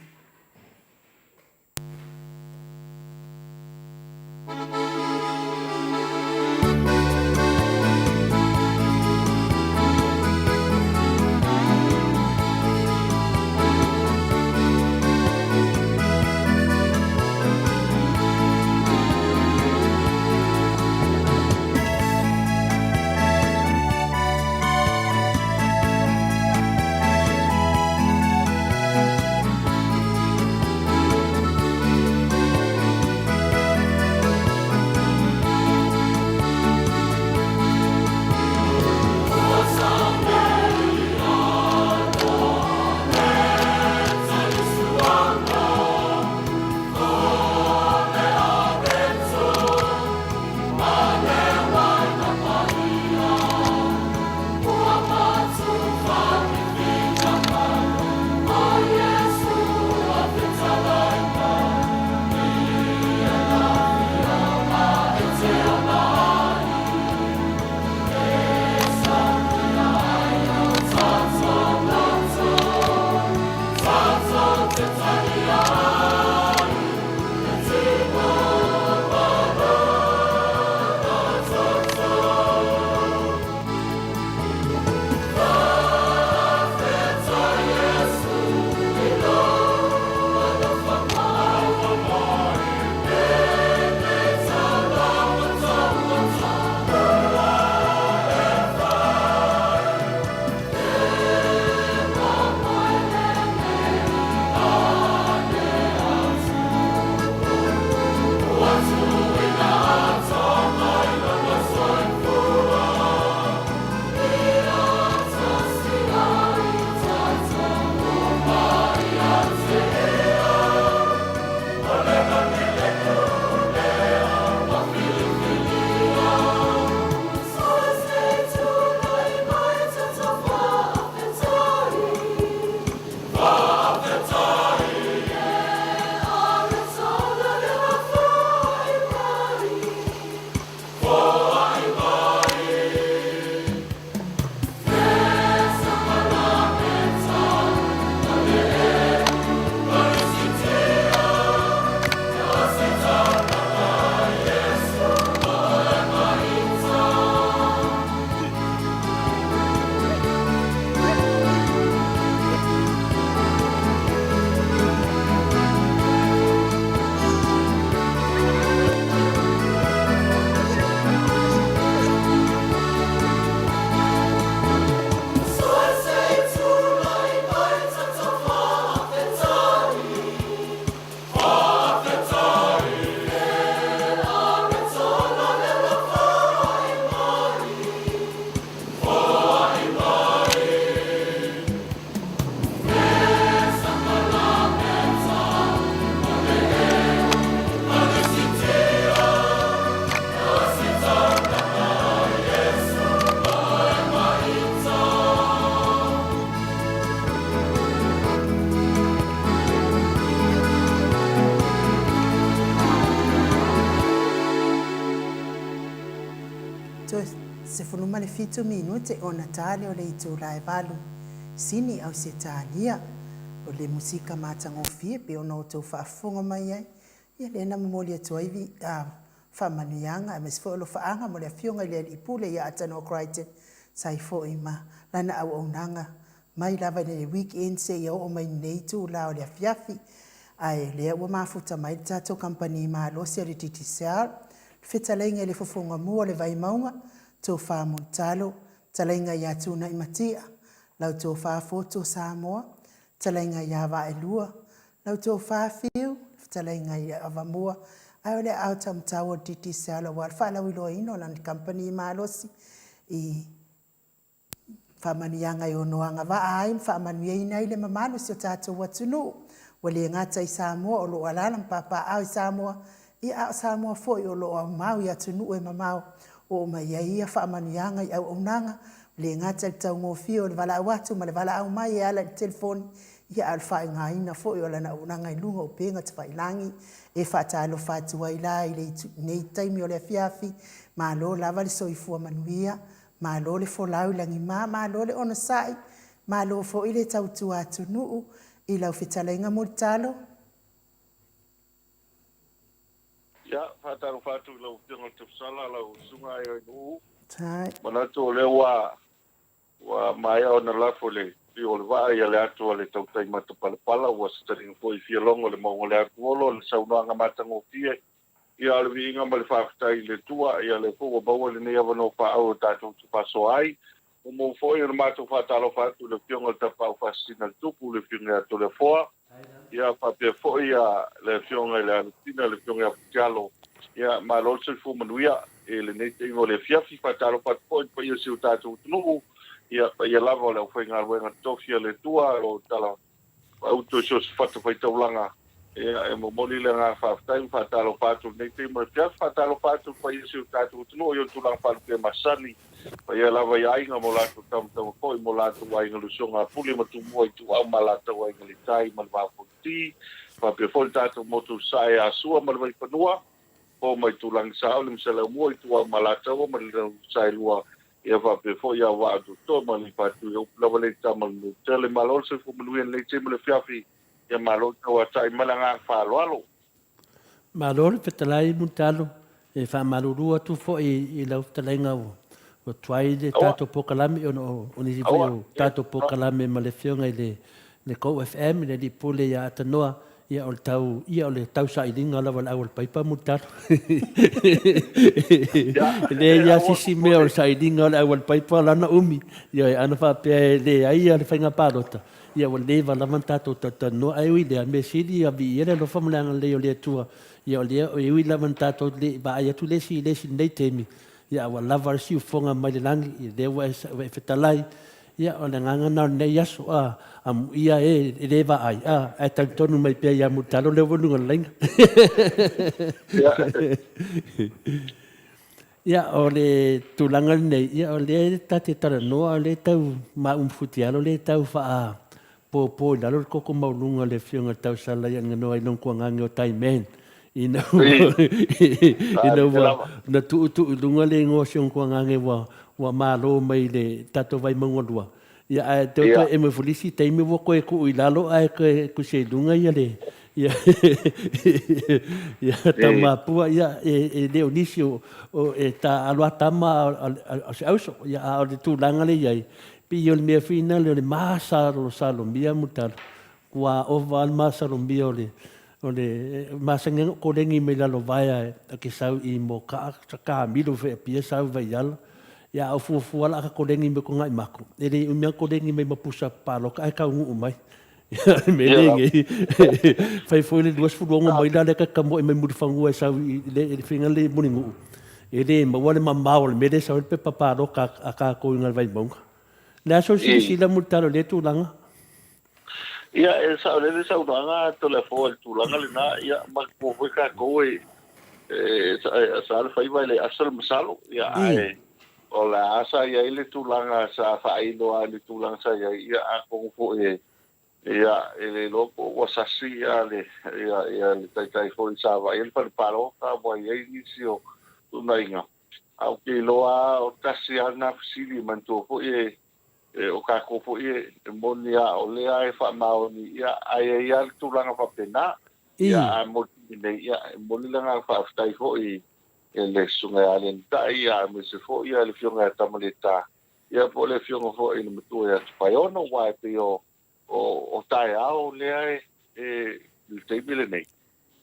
Toe 17 minute ona ta lea o le itula e valu. Sini Ausetalia. O le musika matagofie pei ona outou faafofoga mai ai, ia lea na momoli atu ai faamanuiaga aemaise foi o alofaaga mo le Afioga i le Alii Pule ia Atanoa Crichton sa i foi ma lana auaunaga mai lava i le weekend seia oo mai lenei itula o le afiafi. Ae o lea ua mafuta mai le tatou kamupani malosi a le Digicel, le fetalaiga i le fofoga mua o le Vaimauga, Tofa Mulitalo, fetalaiga ia Tunaimatia, lau Tofa Foto Samoa, fetalaiga ia Vaaelua, lau Tofa Fiu, fetalaiga ia Avamua, ae o le aao taumatau o le Digicel aua le faalauiloaina o lana kamupani malosi i faamanuiaga e ono agavaa ai ma faamanuiaina ai le mamalu o si o tatou atunuu. Ua le gata i Samoa o lo o alaala ma papaaao i Samoa, ia a o Samoa foi o lo o aumau i atunuu e mamao, oo mai ai ia faamanuiaga i auaunaga, ua le gata i le taugofie o le valaau atu ma le valaau mai e ala i le telefoni, ia a o le faaaogaina foi o lana auaunaga i luga o upega tafailagi. E faatalofa atu ai la i lenei taimi o le afiafi, malo lava le soifua manuia, Malo le folau i lagima, malo le onosai, malo foi le tautua atunuu i lau fetalaiga Mulitalo.
Ia, faatalofa atu i lau Afioga i le Tafasala, lau Susuga Aioinuu. Manatu o lea ua ua maea ona lafo le pio o le vaa ia le atu a le tautai matapalapala, ua se taliga foi fia logo le mauga o le atuolo, le saunoaga matagofie Ia, o le viiga ma le faafetai i le Atua, ia lea foi ua maua lenei avanoa faaauau tatou te faasoa ai. Muamua foi ona matou faatalofa atu i le Afioga i le Tapaau Faasisina a le Tupu, le Afioga ia Toleafoa, ia faapea foi ia le Afioga i le Alosina, le Afioga ia Putialo. Ia, malo le soifua manuia i lenei taimi o le afiafi. Faatalofa atu foi i le paia o si o tatou atunuu, ia paia lava o le aufaigaluega totofi a le Atua, o lo o tala Auto i so o se fatafaitaulaga, ia, e momoli le agaga faafetai ma faatalofa atu i lenei taimi o le afiafi. Faatalofa atu i le paia o si o tatou atunuu i ona tulaga faalupea masani, paia lava i aiga ma o latou tamatama foi, ma o latou aiga lusoga a Pule ma Tumua, Ituau ma Alataua, Aiga i le Tai ma le Vaa o Fonoti, faapea foi le tatou motu i Sasae, Asua ma le Vaifanua, Fofo ma Itulagi, Saole ma Saleaaumua, Ituau ma Alataua ma le Saelua, Ia faapea foi ia Vaa Toto ma Leipatu, ia upu lava lea i tama le Nutele. Malo le soifua manuia i lenei taimi o le afiafi, ia malo le tauatai ma le agaga faaaloalo.
Malo le fetalai Mulitalo, e faamalulu atu foi i lau fetalaiga ua tuai le tatou polokalame ona o nisi foi o tatou polokalame ma le afioga i le le Go FM, le alii pule ia Atanoa, ia o le tau, ia o le tausailiga lava o le aualapaipa Mulitalo. E leai lava se isi mea o le sailiga o le aualapaipa lana umi. Ioe, ana faapea e leai le faiga palota, ia ua leva lava ona tatou talatalanoa. Ae ui i lea, mea sili ia viia le alofa ma le agalelei o le Atua, ia o lea e ui lava ina tatou le i vaai atu le isi i le isi i lenei taimi, ia a ua lava le siufofoga mai le lagi, ia lea ua e fetalai, Ia, o le agaga lena o lenei aso, a, amuia e e le vaai, a, ae talitonu mai pea ia Mulitalo lea ua i luga o le laina. Ia, o le tulaga lenei, ia, o lea ta te talanoa, o lea e tau maua ma Futialo, lea e tau faapopo i lalo le koko maualuga o le Afioga i le Tausala ia Ganoa i lona tuagaga o Tai Man. Ina ua, ina ua na tuutuu i luga le igoa o si ona tuagaga ua, ua malo mai i le tatou Vaimauga 2. Ia, ae toe toe emo ifo le isi taimi ua toe tuu i lalo ae toe tusi ai i luga ia le, ia, ia Tamapua, ia, e le o nisi o, o e taaalo a tama a o se auso. Ia, a o le tulaga lea e i ai, pei o le mea foi lena o le masalosalogia Mulitalo, Ua ova le masalomia o le o le masani ona koleni mai lalo vaea a ke sau i Moka'a sa kamilo foi Apia sau Vaiala ia a o fuafua la a ka koleni mai ko nga'i mako e le umi a koleni mai ma pusa paloka ae kaunu'u mai me le nei fai foi le 26 maila lea ka kamo'i mai Mulifanua e sau i le faiga le Mulinu'u e le maua le mamao o le mea lea e sau ai le pepa paloka a kākou i le Vaimauga. Le a sou silasila Mulitalo i lea tulaga?
Ia, e saolele le saunoaga a Toleafoa i le tulaga lena, ia, manatua foi tatou e, e, e sa le faiva e le asa le masalo, ia, ae o le a sa i ai le tulaga sa faailo i le tulaga sa i ai, ia, atonu foi e, ia, e le iloa po ua sasi ia le, ia, ia le taitai foi sa vaai ai le fale palota, ua i ai nisi o fetuunaiga. Ae ou te iloa lava o tasi lava lena fesili e manatua foi e e o tatou foi e e moni lava o lea e faamaoni ia ae i ai lava le tulaga faapena. Ia ae mo le taimi nei ia e momoli le agaga faafetai foi i le Susuga ia Alenitai ia aemaise foi ia le Afioga ia Tamaleta ia po o le Afioga foi i le Matua ia Tupaeono aua e pei o o taeao lea e i le taimi lenei,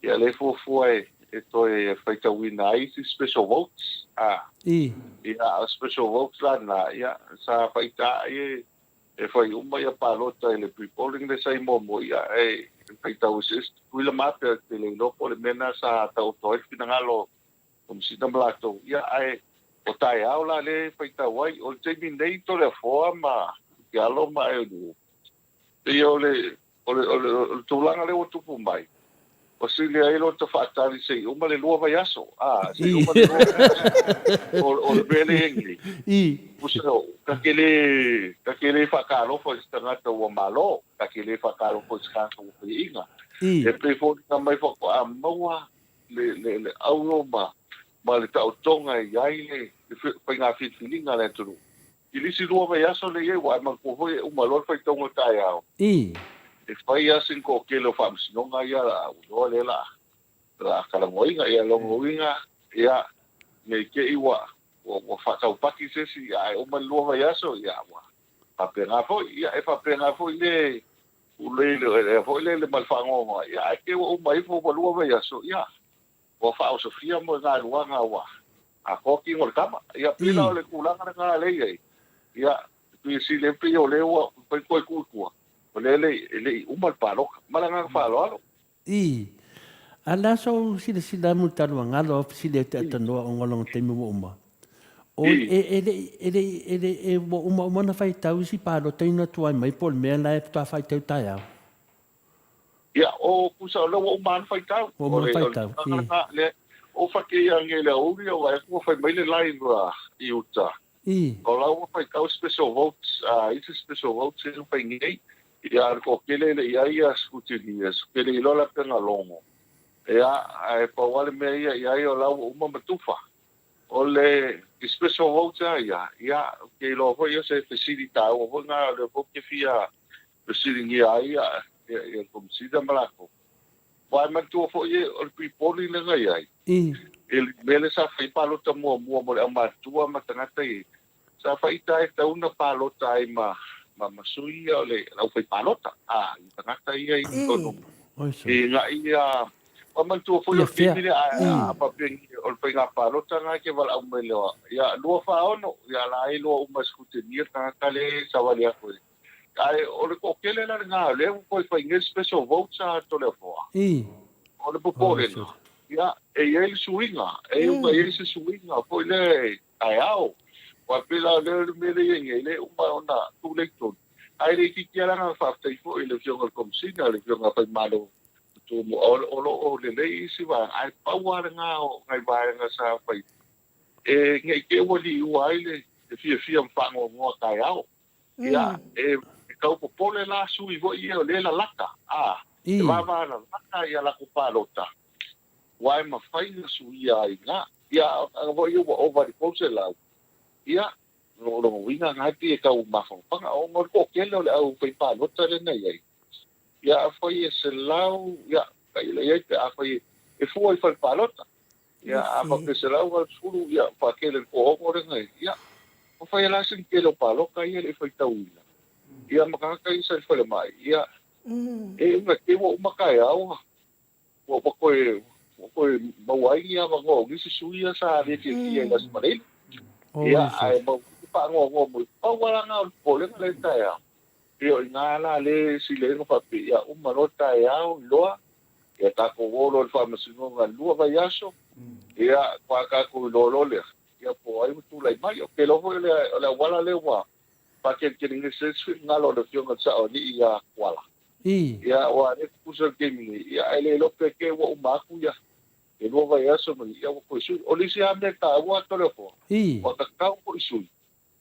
ia lea e fuafua e toe faitauina ai isi special votes. A.
I.
Ia, o special votes la na, ia, sa faita ai e, e fai uma ia palota i le pre-polling lea sa i muamua, ia, e faitau eseese Tutuila ma Apia, ou te le iloa po o le mea lena sa taoto ai le finagalo o Komesina ma latou, ia, ae o taeao la lea e faitau ai. O le taimi nei Toleafoa ma Alo ma Aeoliu, Pei o le, o le, o le, o le tulaga lea ua tupu mai, ua sili ai lota faatali se i uma le lua vaiaso. A, se i uma le lua vaiaso. O, o le mea lea e nei. Tusa, ta te le, ta te le faatalofa i se tagata ua malo, ta te le faatalofa i se tagata ua faiaina. E pei foliga mai faatoa maua le, le, le auro ma, ma le taotoga e i ai le, le faiga filifiliga a le atunuu. I le isi lua vaiaso lea i ai, ua e manatua foi e uma loa le faitauga taeao.
I.
E fai lava sina toatele o faamasinoga ia a ua iloa lea la la talanoaina. Ia lona uiga, ia, ne i te i ua ua faataupati se isi, ae uma le lua vaiaso, ia ua faapena foi. Ia e faapena foi le le le foi lele ma le faanoanoa, ia ae te i ua uma ifo ua lua vaiaso, ia Ua faaosofia mo galuaga ua atoa tino o le tama. Ia pei la o le tulaga lena lea i ai. Ia, pei sili ai pei o lea ua fai toe tuu i tua, o lea e le i uma le palota. Ma le agaga faaaloalo.
Ii. A le a sou silasila mo le taluagalo a fesili ai te atanoa ona o lona taimi ua uma. O e e le i e le i e le i ua uma uma ona faitau isi palota ina tuai mai po o le mea la e faatoa faitau taeao.
Ia, o pusa o lea ua uma lava ona faitau.
Ua uma ona faitau,
i. Le, o fake ia nge le aoauli o vaai atu ua fai mai le live i uta.
I.
O la ua faitau special votes, isi special votes ia na fai nei. Ia, a le toatele e le i ai ia scrutineers, ou te le iloa la pe na logo. Ia, ae pau lava le mea ia i ai o la ua uma ma tufa. O le special votes lava ia, ia, ou te iloa foi o se fesili taua foi lena o lea foi ou te fia fesiligia ai ia le Komesina ma latou. Aua e manatua foi e o le pre-polling lea na i ai, i le mea lea sa fai palota muamua mo le aumatutua ma tagata ia, sa faita ai tatau ona palota ai ma ma sui ia o le aufaipalota, a, i tagata ia i totonu i agai ia. Ua manatua foi o le taimi lea a faapea o le faiga palota lena e te valaau mai loa, ia 246, ia la e iloa uma e scrutineer le tagata lea e savali atu e Ae o le toatele la lena o lea ua toe fai nei special votes a Toleafoa. O le popolega, ia, e i ai le suiga, e uma i ai se suiga foi lea e taeao. Aua pei la o lea le mea lea e i ai nei, e le uma ona tu lea i totonu. Ae le itiiti lava le agaga faafetai foi i le Afioga i le Komesina, le Afioga ia Faimalo Tumua, o lo o lelei isi vaega, ae pau lava lena o nai vaega sa fai, e ne i te i ua liua ai le fiafia ma faanoanoa taeao. Ia, e tau popole la sui foi ia o lea e lalata, a, e vava lalata ia latou palota, aua e mafai ona suia ai na. Ia, a foi ia ua ova i le 300, ia, o lona uiga na e pei e tau mafanafana, ona o le toatele o le au fai palota lea na i ai. Ia, afai e 100, ia, tailo i ai pe afai e fua i fale palota. Ia, a faapea 180, ia, faatele i le 60 lea na i ai. Ia, ua fai lava sina tele o palota ia e le i faitauina. Ia, ma tagata ia sa i le falemai, ia, e una te ua uma taeao, ua toe, ua toe maua ai ni avanoa o nisi sui ia sa le fiafia i le Aso Faraile. Ia, ae mau faanoanoa mai, pau lava la na o le popolega lea i le taeao. Pei o i ina la lea e sili ai ona faapea, ia uma loa le taeao, iloa, ia tatou o loa i le faamasinoga i le lua vaiaso, ia faatoa tatou iloa loa lea, ia po o ai ua tulai mai. Ou te iloa foi o le, o le auala lea ua faateletelege se isi finagalo o le Afioga i le Saoalii ia Tuala. Ia, aua o lea e tutusa le taimi nei, ia ae le iloa pe te ua uma atu ia le lua vaiaso ma ia ua toe sui. O le isi lava mea taua Toleafoa, ua tatau foi sui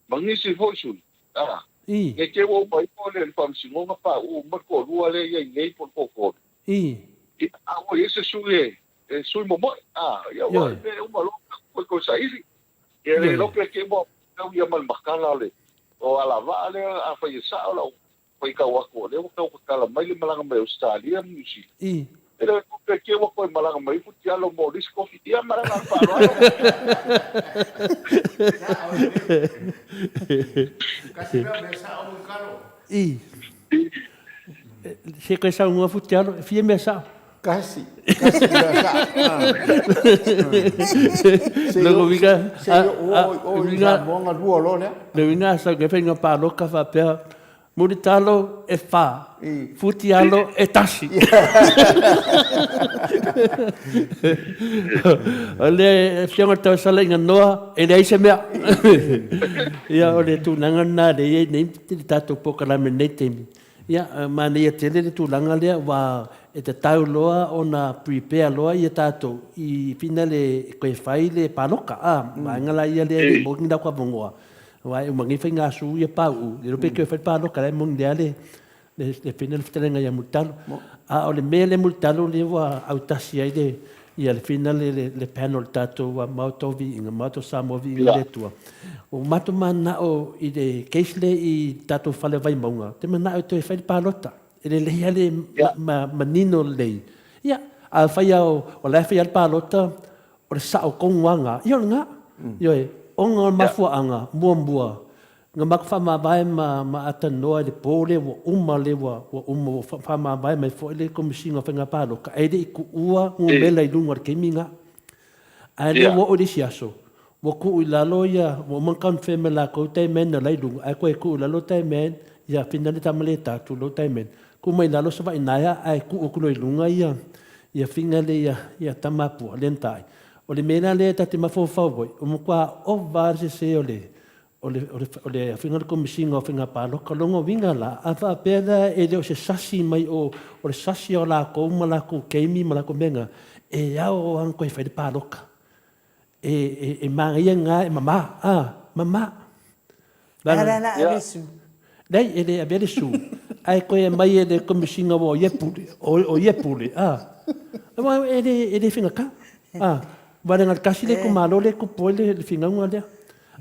ma nisi foi sui, a, ne i te i ua uma ifo le faamasinoga pauu uma le toalua lea e i ai nei po o le toatolu, ia, a ua i ai se sui e sui momoe, a, ia ua mea uma loa tatou toe saili. Ia le iloa pe te ua tau ia ma le matala o le o alavaa lea afai e sao lau faitau atu o lea ua tau tatala mai le malaga mai Ausetalia ma Niu Sila. E le iloa pe te ua toe malaga mai Futialo mo le isi kofi. Ia ma le agaga faaaloalo.
Se koe saunoa Futialo, e fia mea sao.
Kasi, kasi mea sao.
Lona uiga,
Se i oo o i Samoa galua loa lea.
Le uiga a sau ke faiga paloka faapea, Mulitalo e fa, Futialo e tasi. O le Afioga i le Tauasala i Ganoa, e leai se mea. Ia, o le tulaga lena lea e i ai nei le tatou polokalame i lenei taimi. Ia, manaia tele le tulaga lea aua e tatau loa ona prepare loa ia tatou i fina le toe fai le paloka, a, vaega la ia lea e le i maua ni latou avanoa, aua e uma nei faigasu ia pauu, le iloa pe toe fai le paloka, la e moni lea le le fina le fetalaiga ia Mulitalo. A o le mea lea Mulitalo lea ua autasi ai le ia le fina le le panel le tatou Maota o Viiga, Maota o Samoa Viiga i le Atua. Ua matou mananao i le case lea i le tatou fale o Vaimauga, ou te manao e toe fai le palota. E lelei lava le manino lelei. Ia, a fai lava o la e fai lava le palota, o le sao tonu lava lena, ia o lena. Ioe, ona o le mafuaaga, muamua, na matou faamavae ma atalanoa i le po lea ua uma lea ua uma ua faamavae mai foi le Komesina o Faiga Palota, ae le i tuua numera i luga i le taimi lena. Ae lea ua oo i le isi aso, ua tuu i lalo ia, ua uma ona confirm e latou taimen o la e i luga, ae toe tuu i lalo taimen, ia fina le tama le ta, tulou taimen, tuu mai i lalo Savaii naea ae tuu atu loa i luga ia, ia fina le ia, ia Tamapua, lea na ta ai. O le mea la lea ta te mafaufau ai, ua matua ova lava le sese o le, o le, o le, o le Afioga i le Komesina o Faiga Palota, lona uiga la, a faapea la e le o se sasi mai o, o le sasi o latou ma latou taimi ma latou mea na, e ao lava ona toe fai le palota. E, e, e manaia lena e mama, a, mama.
Leaga, la la ave su.
Leai, e le avea le su, ae toe aumai e le Komesina aua o ia e pule, o, o ia e pule, a. Aua e le, e le faigata, a. Aua leaga e tasi le itumalo lea e tupu ai le finauga lea.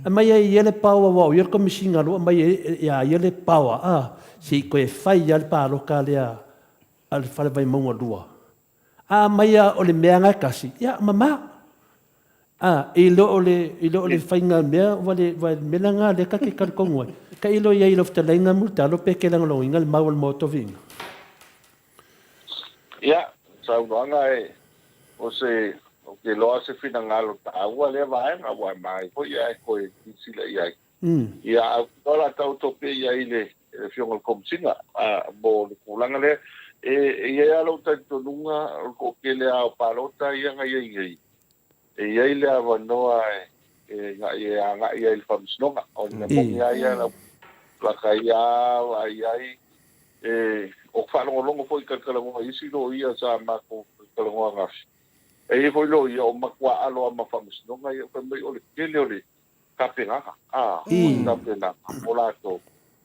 Aumai ai ia le power aua o ia le Komesina loa aumai ai ia ia le power a, se i toe fai lava le palota lea a le Fale Vaimauga 2. A aumai lava o le mea lena e tasi, ia mama. A, i lo o le, i lo o le faiga mea ua le, ua le mea lena lea ta te talitonu ai. Tailo i ai i lau fetalaiga Mulitalo pe te lagolagoina le mau a le Maota o Viiga.
Ia, saunoaga e, o se, ou te iloa se finagalo taua lea vaega, aua e manaia foi ae toe silasila i ai. Ia, ae ou te iloa o le a taoto pea i ai le Afioga i le Komesina, mo le tulaga lea. E i ai lava lou talitonuga, o le toatele lava o palota ia na i ai nei, e i ai le avanoa e e agai ai i le Faamasinoga. O le mea moni lava ia, lata ia vaai ai, e, o faalogologo foi i talatalanoa i isi loia sa matou talatalanoa ananafi, e i ai foi loia o matua alo lava ma Faamasinoga ia, fai mai o le tele o le tapenaga, a, o le tapenaga mo latou.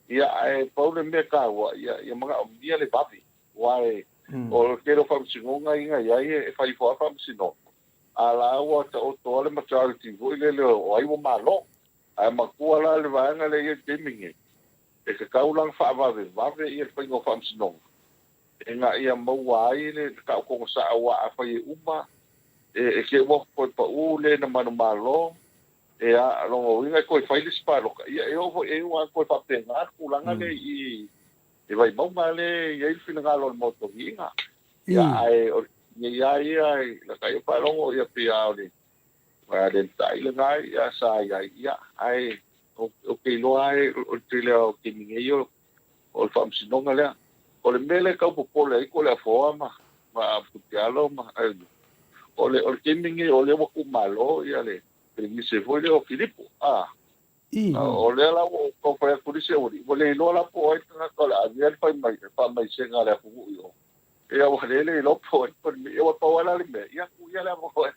Ia, ae pau le mea taua, ia, ia manaomia le vave, aua e, o le tele o Faamasinoga ia na i ai, e fai ifo lava Faamasinoga, a la ua taoto lava le majority foi lele o ai ua malo. Ae matua la le vaega lea e i ai i le taimi lenei, e tatau la ona faavavevave ia le faiga o faamasinoga ina ia maua ai le taotoga sao aua afai e uma e te ua toe pau le na manumalo, ea, lona uiga e toe fai le isi palota, ia e oo foi i ai ua toe faapena le tulaga lea i i Vaimauga lea e i ai le finagalo o le Maota o Viiga. Ia ae o lenei lava ia lata ia faalogo ia pei lava o le le tai lena ia sa i ai, ia ae ou te iloa lava o le tele lava o taimi nei o le faamasinoga lea. O le mea lea e tau popole ai ko le Afoa ma Putialo ma o le o le taimi nei o lea ua tuumalo ia le Perenise foi lea o Filipo a o lea la ua ou tau fai atu le isi aualii ua le iloa la po o ai le tagata o le a avea le fai mai faamaisega a le atunuu i o. Ia ua le le iloa po o ai le ia pau lava la le mea ia tuu ia le avanoa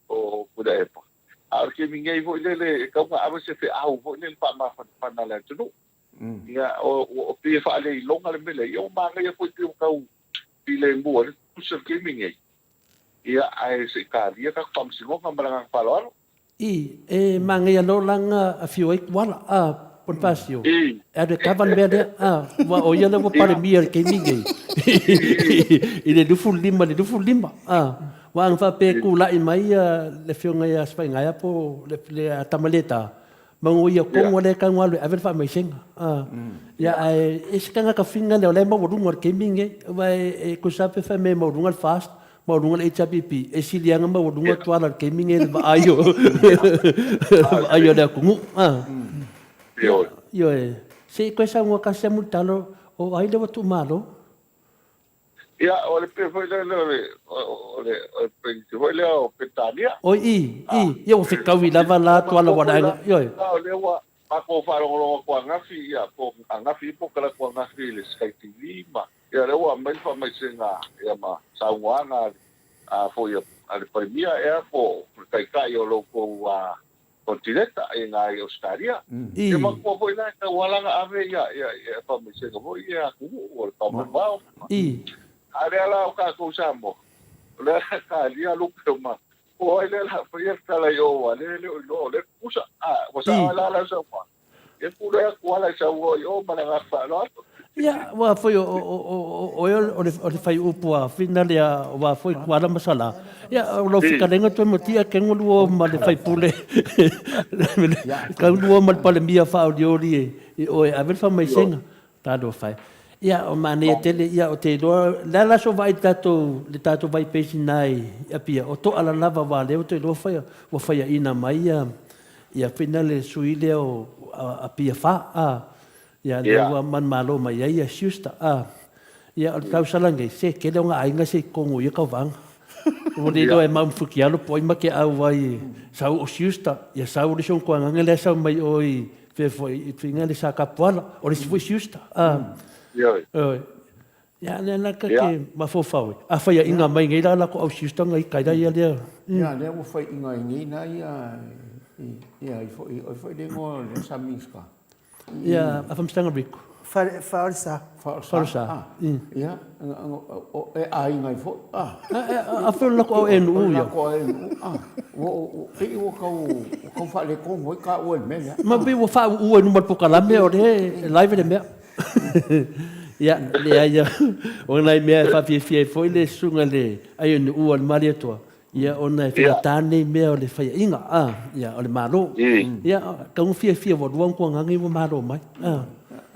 o Tuilaepa. A o le taimi nei foi lele e tatau ona ave se feau foi lele faamafanafana a le atunuu. Ia, o pei e faaleiloga le mea lea. Ia ua manaia foi pei ua tau filemu ai le tusi o le taimi nei. Ia, ae se i talia tatou faamasinoga ma le agaga faaaloalo.
I, e manaia loa la na afio ai Tuala, a, Ponifasio, e alu e kava le mea lea, a, aua o ia lea ua Palemia i le taimi lenei, i le 25 i le 25, a, aua ana faapea e tulai mai le Afioga ia Sefaigaea po o le Tamaleta, Manu o ia tonu lea e tago alu e ave le faamaisega. Ia ae e se tagata fina lea o la e maualuga i le taimi lenei. Aua e tusa lava pe fai mai e maualuga le FAST, maualuga le HRPP, e sili lava ona maualuga Tuala i le taimi lenei i le vaai o vaai o le atunuu. Ioe. Se i toe saunoa tasi lava Mulitalo, o ai lea ua tuumalo?
Ia, o le pei foi lea o le, o le, o le Peresidene foi lea o Peretania.
Oi, i, i, ia ua fetaui lava la Tuala Walaega, ioe.
O lea ua matou faalogologo atu ananafi, ia, po o ananafi po o talaatu ananafi i le Sky TV ma, ia, lea ua aumai le faamaisega, ia, ma saunoaga a, foi a le Palemia, ea, po o le Taitai o lo outou Konetineta i ina i Ausetalia. E manatua foi la e tatau lava la ona ave ia ia faamaisega foi ia atunuu o le taumamao. A lea la o tatou i Samoa, o lea la e talia lupe o ma po o ai lea la faia le tala i o aua lea e le o iloa o lea e tutusa. A ua sao ai la lau saunoaga, ia pule atu lava la i saunoa i o ma le agaga faaaloalo.
Ia, aua foi o oe o le faiupu a Fina lea aua foi Kuala ma Salã. Ia, o lau fetalaiga toe matia kego lua ma le faipule, kau lua ma le Palemia faaolioli i oe e ave le faamaisega. Talofa e. Ia, o manaia tele, ia, ou te iloa, o le a la sou vaai i le tatou, le tatou vai pesi lena i Apia, o toa lava aua o lea ou te iloa ua faiaina mai ia Fina le sui lea o Apia 4, a. Ia, lea ua manumalo mai ai ia Schuster. A, ia, o le tausala nei, se tele o na aiga se i totonu o ia tauvaga. Ua le iloa e mau ma Futialo po o ai ma te auai e sau o Schuster, ia sau le isi ona toagaga lea e sau mai o i fea foi, i tuiga le Sa Tapuala, o le isi foi Schuster. A, ioe. Ia, lea la ta te mafaufau ai, a faiaina mai nei la latou au Schuster na ita ai la ia lea.
Ia, lea ua faiaina ai nei la ia, ia, i foi le igoa o lea sa Minisita.
Ia, a Faamasinoga Rico.
Faaolesa.
Faaolesa.
Ah, ia, e aiga ai foi. Ah.
A foi o le latou au ANU
ia. O latou ANU. Ah, ua pei ua tau ua tau faaletonu ai taua i le mea lea.
Ma pei ua faauu ai luma o le polokalame o lea e live le mea. Ia, leai, o nai mea e faafiafia ai foi le susuga i le ANU a le Malietoa, Ia, ona e faigata lenei mea o le faiaina, a, ia, o le Malo. Ia, tau ina fiafia ua lua Tuagaga ua malo mai, a.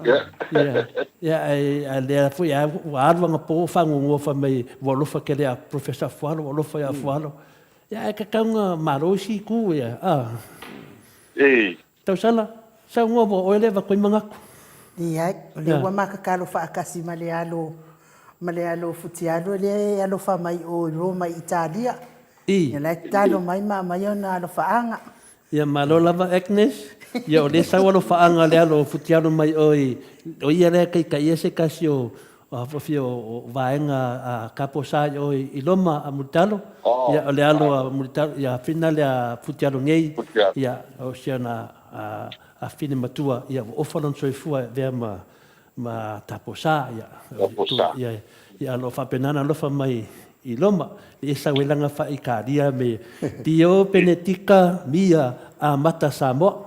Ia, ia, ae, a lea foi a ua alu anapo o faanoanoa fai mai ua alofa tele ia Professor Afualo, ua alofa ia Afualo. Ia, ae tatau ona malo isi itu, ia, a. Tausala, saunoa ua oe lea e avatu ai manatu.
Leai, o lea ua ma tatalo faatasi ma le alo, ma le alo o Futialo lea e alofa mai o i Roma i Italia.
I.
Ia la e tatalo mai ma aumai ona alofaaga.
Ia malo lava Agnes, ia o lea sau alofaaga a le alo o Futialo mai o i, o ia lea e taitaia se tasi o o o vaega a Kaposa i o i Roma a Mulitalo, ia o le alo a Mulitalo, ia Fina lea Futialo nei, ia o si ana afafine matua, ia ua ofa lona soifua e avea ma ma Taposa, ia, ia, ia o lo o faapena ona alofa mai i Roma, ia sau ai lana faa-Italia me Dio Benedica mia amata Samoa.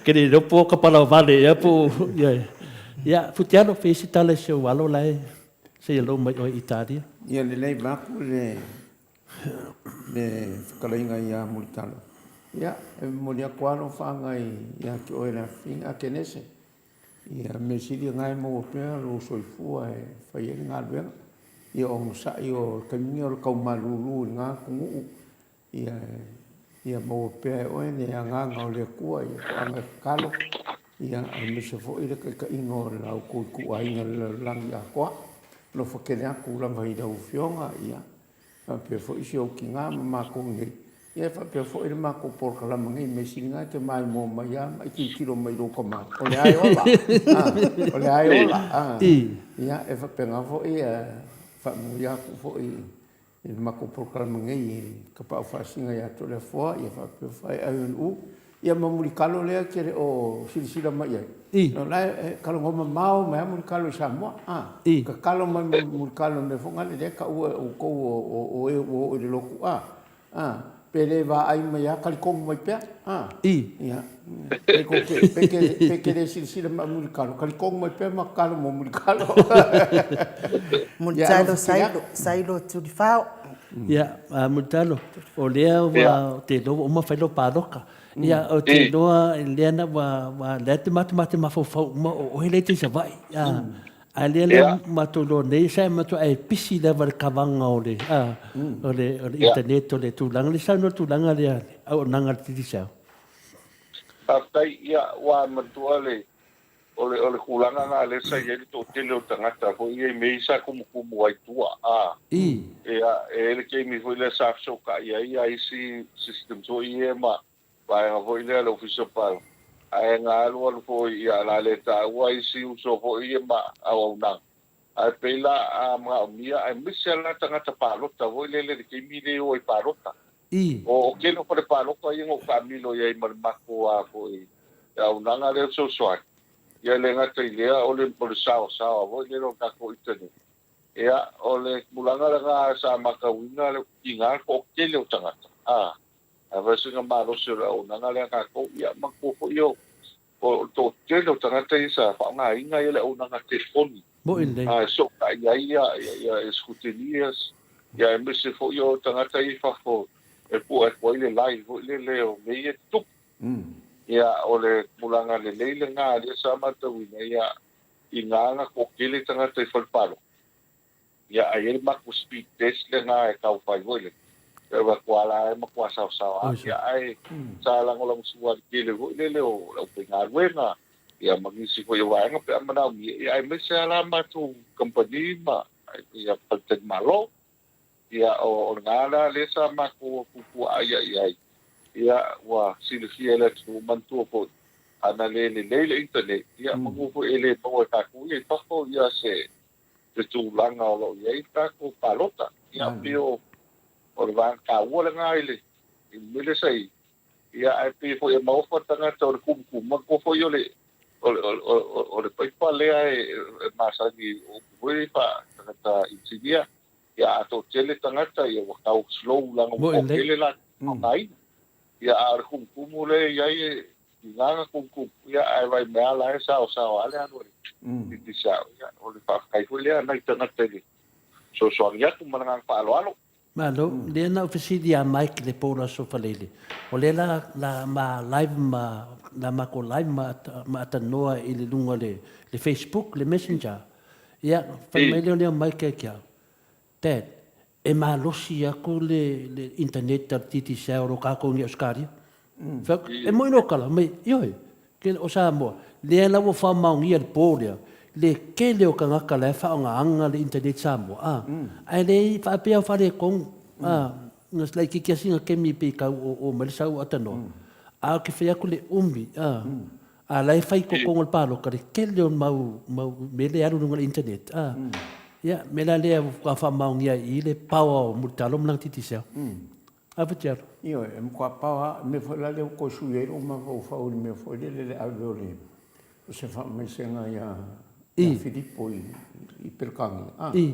Ke le iloa po o ka palaovale ea po o, ia, ia, Futialo, fai se tala i si ou alo la e say hello mai oe i Italia.
Ia lelei vaeatu le le fetalaiga ia Mulitalo. Ia, e momoli atu lava alofaaga ia te oe le afafine Atenese. Ia, mea sili lena e maua pea lou soifua e fai ai le galuega. Ia onosai o le taimi lenei o le tau malulu i lena atunuu. Ia, ia maua pea e oe le agaga o le Atua ia toaga e tatalo, ia, aemaise foi le taitaiga o la outou ituaiga i le lalolagi atoa. Alofa tele atu lava i lau Afioga, ia, faapea foi si ou tina ma matou nei, ia e faapea foi le matou polokalama nei, mea sili lena e te maimoa mai lava ma e tilotilo mai i lou tama, o lea e ola, a, o lea e ola, a, ia, e faapena foi, faamanuia atu foi i le matou polokalama nei i Tapaau Faasina ia Toleafoa, ia faapea foi ANU, ia ma Mulitalo lea e te le o silasila mai i ai. O la e talanoa mamao mai lava Mulitalo i Samoa. A, tatalo mai Mulitalo i le mea foi lea e taua e outou o e ua oo i le lotu. a, a, pe le vaai mai a, kalikonu mai pea, a. Ia, pe ko ke, pe ke, pe ke le silasila ma Mulitalo, kalikonu mai pea ma kalo mo Mulitalo.
Mulitalo sailo, sailo tulifao.
Ia, Mulitalo, o lea ua te iloa ua uma fai lou paloka. Ia, ou te iloa lea na ua, ua, lea te matou ma te mafaufau uma o oe lea e te i Savaii. A lea la matou iloa nei, sa e matua e pisi lava i le kavaga o le, o le, o le internet, o le tulaga, le saunoa tulaga lea, auaunaga a le Digicel.
Faafetai, ia, ua manatua le, o le, o le tulaga lena lea sa i ai le toatele o tagata foi ia i mea ia sa tumutumu ai tua, a. Ia, e i ai le taimi foi lea sa fesootai ai ia isi systems foi ia ma vaega foi lea a le Ofisa o Palota, ae na alualu foi, ia, o le a le taua isi uso foi ia ma auaunaga. Ae pei la a manaomia aemaise lava la tagata palota foi lele i le taimi lea e o ai palota. O tele o fale palota ia na ou taamilo i ai ma le matou a foi auaunaga lea fesoasoani. Ia e le gata i lea o le o le saoasaoa foi lele o le tatou internet. Ia o le tulaga lena sa matauina le tiga le toatele o tagata a ae fai sina malosi o le auaunaga lea a tatou. Ia manatua foi o O le toatele o tagata ia sa faaaogaina le auaunaga telefoni e fesootai ai ia scrutineers, aemaise foi o tagata ia i fafo e pue atu ai le line foi lele o mea ia e tutupu. Ia, o le tulaga lelei lena lea sa matauina, ia, ina na toatele tagata i fale palota, Ia, a i ai le matou speed test lena e tau fai foi lele, e alu atu lava la e matua saosaoa lava. Ia, ae sa lagolagosua i le tele foi lele o le aufaigaluega, ia ma nisi foi o vaega pe a manaomia, ia aemaise lava la matou kamupani ma ia faletalimalo. Ia, o lena la lea sa matou pupuaa ia i ai, ia ua silafia e le atunuu, manatua foi, ana le lelei le internet, ia manu foi e le maua e tatou ia i fafo ia se le tulaga o lo o i ai le tatou palota. Ia, pei o le vaega taua lena i le mea lea sa i ai. Ia, ae pei foi e maofa tagata o le tumutumu, manatua foi o le o le paipa lea e masani o upu foi lea faa-tagata inisinia, ia a toatele tagata ia ua tau slow leaga ua toatele latou e faaaogaina. Ia, a o le tumutumu lea e i ai e tiga na tumutumu, ia ae vaai mai lava la e saosaoa lava le alu a le Digicel. Ia, o le faafetai foi lea nai tagata i le fesoasoani atu ma le agaga faaaloalo.
Malo, lea na ou fesili ia Mike i le po o le Aso Faraile, o lea la la ma live ma la matou live ma ma atalanoa i le luga o le le Facebook, le messenger. Ia, fai mai lea o lea o Mike ia te au, Dad, e malosi atu le, le internet a le Digicel o lo tatou nei Ausetalia. Fai atu, e moi lou tala, mai, ioe, ke, o Samoa, lea la ua faamaonia i le po lea, le tele o tagata la e faaaogaina le internet Samoa, a, ae le faapea o faaletonu, a, na laitiiti lava sina taimi pei tau oo mai le sau atanoa, a ou te fai atu le umi, a, A la e fai i totonu o le palota le tele o mau, mau mea lea e alu i luga o le internet. A, ia, mea la lea ua faamaonia ai i i le power o Mulitalo ma lana Digicel. A Futialo?
Ioe, e matua power lava. O le mea foi la lea ua toe sui ai lou mafaufau i le mea foi lele le ave o le, o se faamaisega ia, ia Filipo i, i Peretania. A, e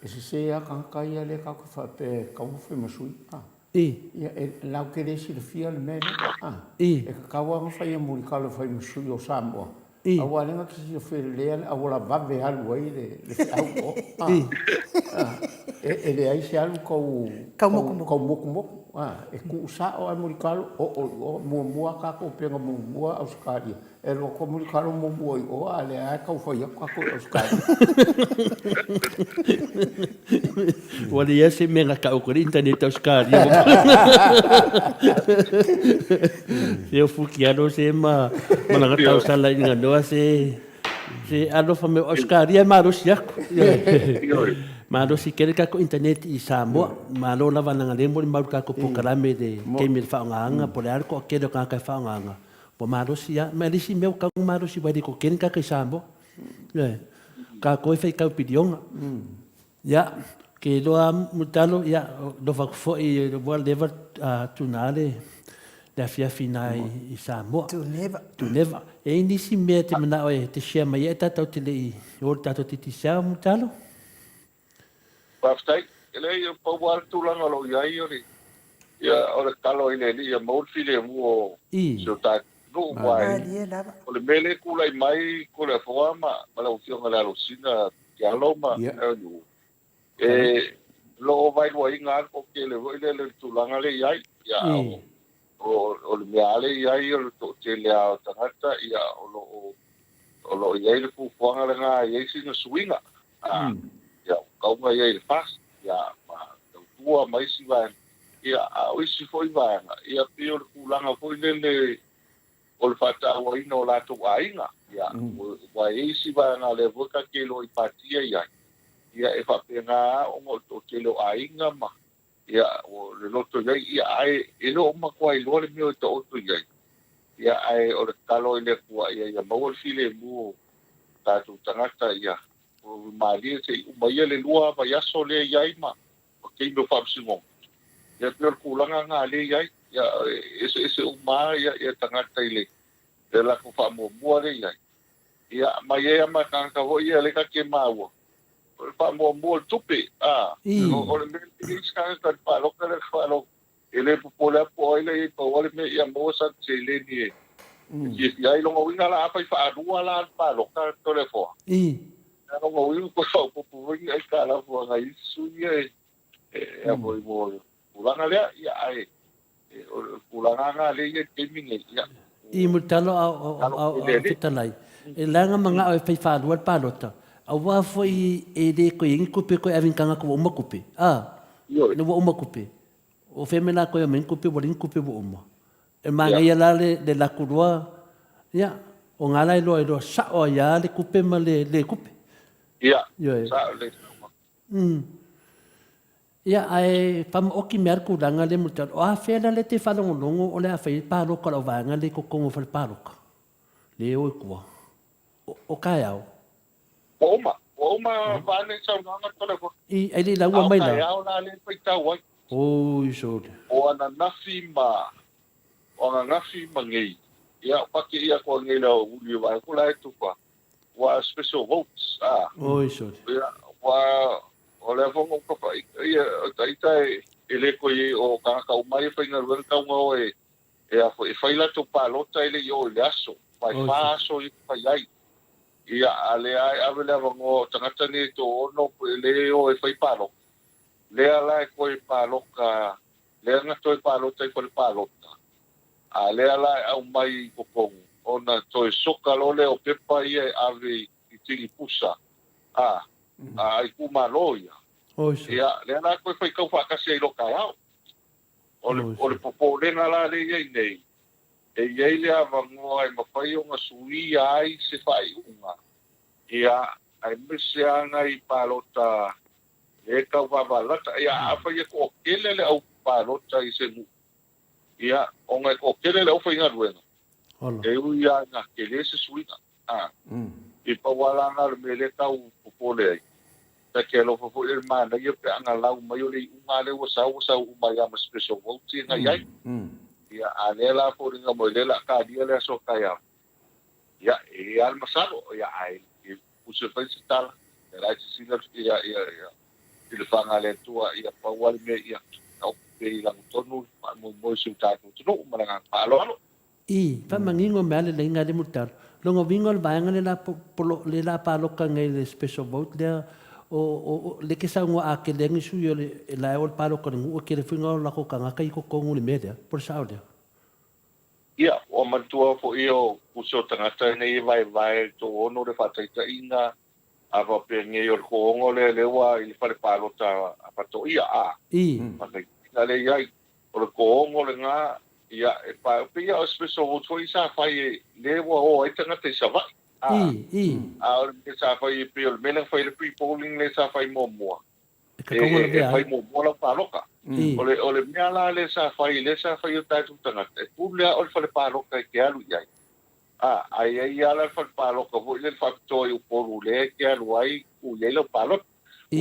sese lava tagata ia lea tatou te faapea e tatau ona fai ma sui. A. Ia, e latou te le silafia le mea lea. A, e tatau lava ona fai e Mulitalo e fai ma sui o Samoa, aua lea na te silafia lelei lava le auala vave e alu ai le feau i o. A, e leai se alu tau, tau motumotu. A, e tuu sao lava e Mulitalo, oo i o, muamua lava tatou pei ona muamua Ausetalia. E alu atu Mulitalo muamua i o, a o lea lava e tau fai atu tatou i Ausetalia.
Ua leai se mea na tau atu ai le internet Ausetalia. Se o Futialo se ma lana tausala i Ganoa se se alofa mai o Ausetalia e malosi atu. Malosi tele tatou internet i Samoa. Malo lava leaga lea e molimau i le tatou polokalame i le taimi o le faaaogaina po o le a le toatele o tagata e faaaogaina. Ua malosi lava. Ma le isi mea ua tatau ona malosi aua e le toatele ni tagata i Samoa. Ioe. Tatou e faitau piliona. Ia, ke iloa lava Mulitalo, ia, alofa atu foi ua leva tuna le afiafi ina i Samoa. Tuneva. Tuneva. E i ai nisi mea e te manao e te share mai ai tatou te le i o i le tatou Digicel Mulitalo?
Faafetai. E leai, e pau lava le tulaga o lo o i ai o le, ia, o le tatalo i le Alii ia maua le filemu o si o tatou nuu, aua o le mea lea e tulai mai Toleafoa ma lau Afioga i le Alosina Tialo ma Elu, e lo o vaeluaina lava le toatele foi lele i le tulaga lea e i ai. Ia, o le mea lava lea e i ai o le toatele lava o tagata, ia, o lo o o lo o i ai le fuafuaga lena e i ai sina suiga, a, ia, ua tatau ona i ai i le FAST, ia, ma tautua ma isi vaega, ia, a o isi foi vaega, ia, pei o le tulaga foi lele o le faatauaina o latou aiga, ia, aua e i ai isi vaega lea foi ta te iloa i patia i ai, ia, e faapena lava ona o le toatele o aiga ma, ia, o le loto i ai, ia, ae e le o matua iloa le mea e taoto i ai, ia, ae o le tatalo i le Atua, ia, ia maua le filemu o tatou tagata, ia, malie se i uma ia le lua vaiaso lea i ai ma taimi o faamasinoga. Ia, pei o le tulaga lena lea i ai, ia, e eseese uma lava ia, ia tagata i le, le latou faamuamua lea i ai. Ia, ma i ai lava ma tagata foi ia lea ta te maua, o le faamuamua o le tupe, a, o le mea e leai se tagata i le palota lea faalogo, e le popole lava po o ai la i ai, pau lava le mea ia maua sana seleni e fiafia ai. Lona uiga la, afai faalua la le palota Toleafoa, ia lona uiga toe faaopoopo foi ni aitalafu a nai isi sui ia e a foi mo le tulaga lea, ia ae o le tulaga lena lea e i ai i le taimi lenei, ia.
I Mulitalo a o fetalai, e leaga manao e fai faalua le palota, aua foi e le toe i ai ni tupe e toe ave i ni tagata ua uma tupe, a, ina ua uma tupe, o fea mea la toe aumai ni tupe ua leai ni tupe ua uma. E manaia la le laku loa, ia, o na la e iloa iloa sao ai lava le tupe ma le le tupe.
Ia, sao le saunoaga.
Ia, ae faamaoti mea le tulaga lea Mulitalo. O afea la lea e te faalogologo o le a fai ai le palota a lau vaega lea i totonu o fale palota? Lea e o i tua. O taeao.
Ua uma. Ua uma vaeane saunoaga Toleafoa.
I, ai le i laua mai la.
A o taeao la lea e faitau ai.
Oi sole.
O ananafi ma, o ananafi ma nei. Ia, pake ia koa nei la uli o vae ko la e tufa. Ua special votes a.
Oi sole.
Ia, ua o lea foi na ou ia o ita e le koe o tagata uma ia faigaluega tau na o e e a foi e fai latou palota e le i oo i le aso, ma e fa aso ia fai ai. Ia, a lea e ave le avanoa o tagata nei e toaono e le o e fai palota, lea la e toe palota, lea na toe palota i fale palota, a lea la e aumai i totonu, ona toe soka loa lea o pepa ia e ave i tini pusa, a, a itumalo ia. Ia, lea la e toe faitau faatasi ai i lo taeao. O le, o le popolega la lea e i ai nei, e i ai le avanoa e mafai ona suia ai se faaiuga, ia, aemaise lava nai palota lea e tau vavalalata. Ia, afai e toatele le au palota i se nuu, ia, ona e toatele le aufaigaluega, e ui lava ina tele se suiga. A, i pau lava la na o le mea lea e tau popole ai, ta te alofa foi i le manaia pe a na lau mai o le iuga lea ua sau, ua sau uma ai lava ma special votes ia na i ai. Ia, a lea la foliga mai lea o le a talia le aso taeao, ia, e i ai lava le masalo, ia, ae puse fai se tala, ia la e sisila, ia, ia, ia, i le faga a le Atua, ia pau lava le mea ia taoto pea i lagotonu le faamoemoe o si o tatou atunuu ma le agaga faaaloalo.
Ii, Faamanino mea le laina le mulitalo. Lona uiga o le vaega le la polo le la paloka nei le special vote lea o o le ke saunoa a kele ni sui o le la e o le paloka le nuu e kele foi na o lako tagata i totonu le mea lea. Po le sao lea?
Ia, ua manatua foi o uso o tagata nei e vaevae i toaono le faataitaiga, a faapea nei o le toaono lea lea ua i le fale palota a Patoia, a, faataitaiga lea i ai, o le toaono lena, ia, e pa, pei lava o special vote foi sa fai e, lea ua o ai tagata i Savaii, a, a o le mea sa fai e pei o le mea lea na fai ai le pre-polling lea sa fai muamua, e fai muamua lau palota. O le, o le mea la lea sa fai, lea sa fai e o tatou tagata, e pule lava o le fale palota e te alu i ai. A, a i ai lava la le fale palota foi lea le faapitoa i Upolu lea e te alu ai, tuu i ai lau palota.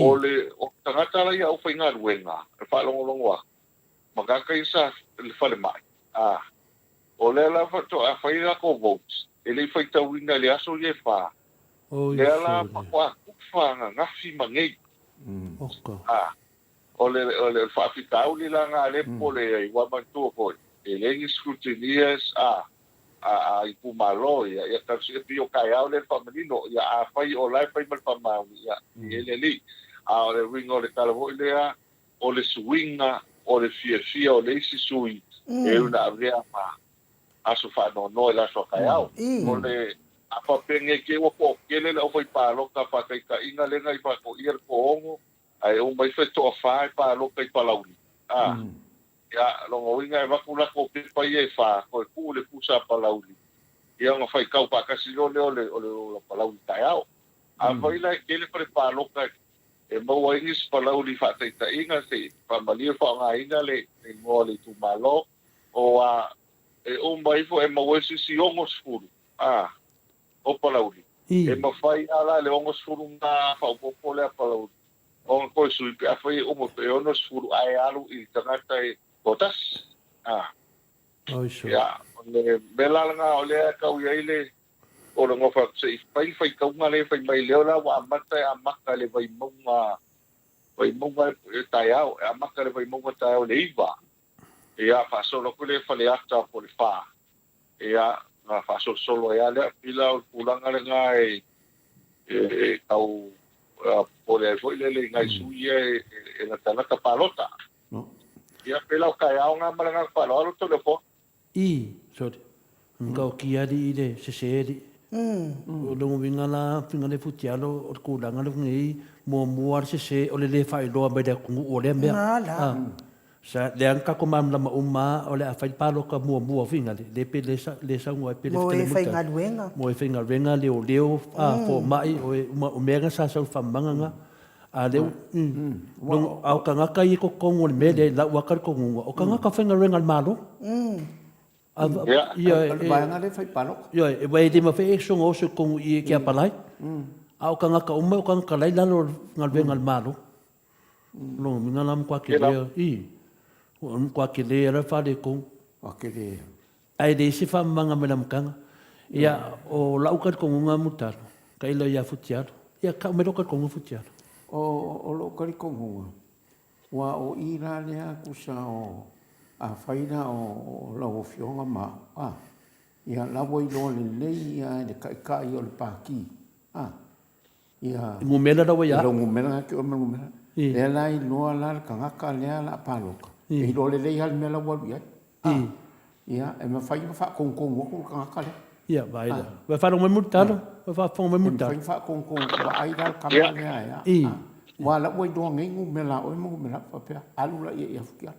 O le, o tagata la ia aufaigaluega, e faalogologo atu, ma tagata ia sa i le falemai, a, o lea la faatoa fai latou votes, e le i faitauina i le aso ia e fa, lea la faatoa tufa ananafi ma nei. A, O le o le faafitauli la na lea e popole ai, ua manatua foi, e leai ni scrutineers a a a itumalo ia, ia talosia pei o taeao lea le faamanino, ia afai o la e fai ma le faamaoni, ia i ai le alii. A o le uiga o le tala foi lea, o le suiga o le fiafia o le isi sui e ui na avea ma aso faanoanoa i le aso a taeao. O le a faapea nei te i ua toatele le aufaipalota faataitaiga lea na i faatoia le toaono ae uma ifo e toafa e palota i Palauli. A, ia, lona uiga e avatu latou pepa ia e fa, toe tuu le pusa a Palauli, ia ona faitau faatasi loa lea o le, o le o Palauli taeao. Afai la e tele fale palota e maua ai nisi Palauli faataitaiga se i faamalie faaaogaina le igoa o le itumalo, o a, e uma ifo e maua ai se isi 60, a, o Palauli. E mafai lava la le 60 na faaopoopo lea a Palauli ona toe sui pe afai e uma pe 60 ae alu i le tagata e toatasi. A. Ia, o le mea la lena o lea e tau i ai le o le gofa se i fai le faitauga lea e fai mai lea o la ua amata e amata le Vaimauga Vaimauga e taeao, e amata le Vaimauga taeao i le 9. Ia, faasolo atu lea i Faleata po o le 4. Ia, ona faasolosolo ai lava lea. Pei la o le tulaga lena e e tau popole ai foi lele i nai sui ia e latalata palota. Ia, pei la o taeao na ma le agaga faaaloalo Toleafoa.
I, sorry. Nga o ki ali i le sese ali. O le uiga la finga le futialo o le tulaga le nei muamua le sese o le le faailoa mai le atunuu o lea mea.
Nga la.
Sa lea na tatou malamalama uma o le a fai le palota muamua finga le le pe le sa le saunoa ai pe le
Mo
fetele
e faigaluega.
Mo e faigaluega leoleo a fomai o e uma o mea na sa sau faamamaga na. A lea a o tagata ia i totonu o le mea lea i lau lava talitonuga, o tagata faigaluega a le Malo.
Ia.
O le vaega lea e fai palota.
Ioe, aua e le mafai e soona oso i totonu i i e te apalai. A o tagata uma o tagata la e i lalo o le galuega a le Malo. O lona uiga la ua matua tele, i, ua matua tele lava le faaletonu.
Ua tele.
Ae leai se faamamaga mai le amataga. Ia, o lau talitonuga Mulitalo, tailo ia Futialo. Ia, tau mai lou talitonuga Futialo.
O lou talitonuga, ua o i la lea tusa o, afai la o lau Afioga ma au, a, ia la ua iloa lelei lava e le Taitai o le Pati, a, Ia.
I numera la ua ia.
Lou numera na te oe ma le numera. Lea la iloa la le tagata lea la palota. E iloa lelei lava le mea la ua alu i ai. Ia, e mafai ona faatonutonu atu le tagata lea.
Ia, vaai la. Ua faalogo mai Mulitalo? Ua faafofoga mai Mulitalo?
E mafai ona faatonutonu atu, vaai la le tama lea e a. Aua la ua iloa nei numera a oe ma numera a au faapea, alu laia ia Futialo.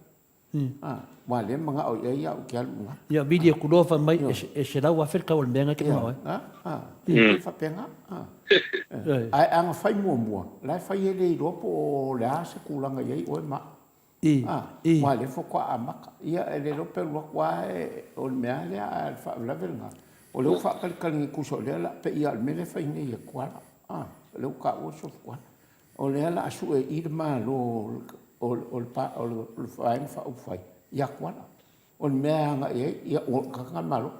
Aua lea e manao i ai au ou te alu i ina.
Ia, vili atu loa fai mai e $100,000 le tau o le mea na e te manao ai.
Ia, e pei faapena. Ae a na fai muamua, la e fai e le iloa po o le a se tulaga i ai oe ma au. Aua lea faatoa amata. Ia, e le iloa pe alu atu lava o le mea lea, ae o le faalavelave lena, o lea ua faatalitali nei tusa o lea o le a pei lava o le mea lea e fai nei e Tuala. O lea ua taua le Sofu Tuala. O lea o le a sue i le Malo o le Vaega Faaupufai ia Tuala. O le mea e agai ai, ia ua tagata le Malo.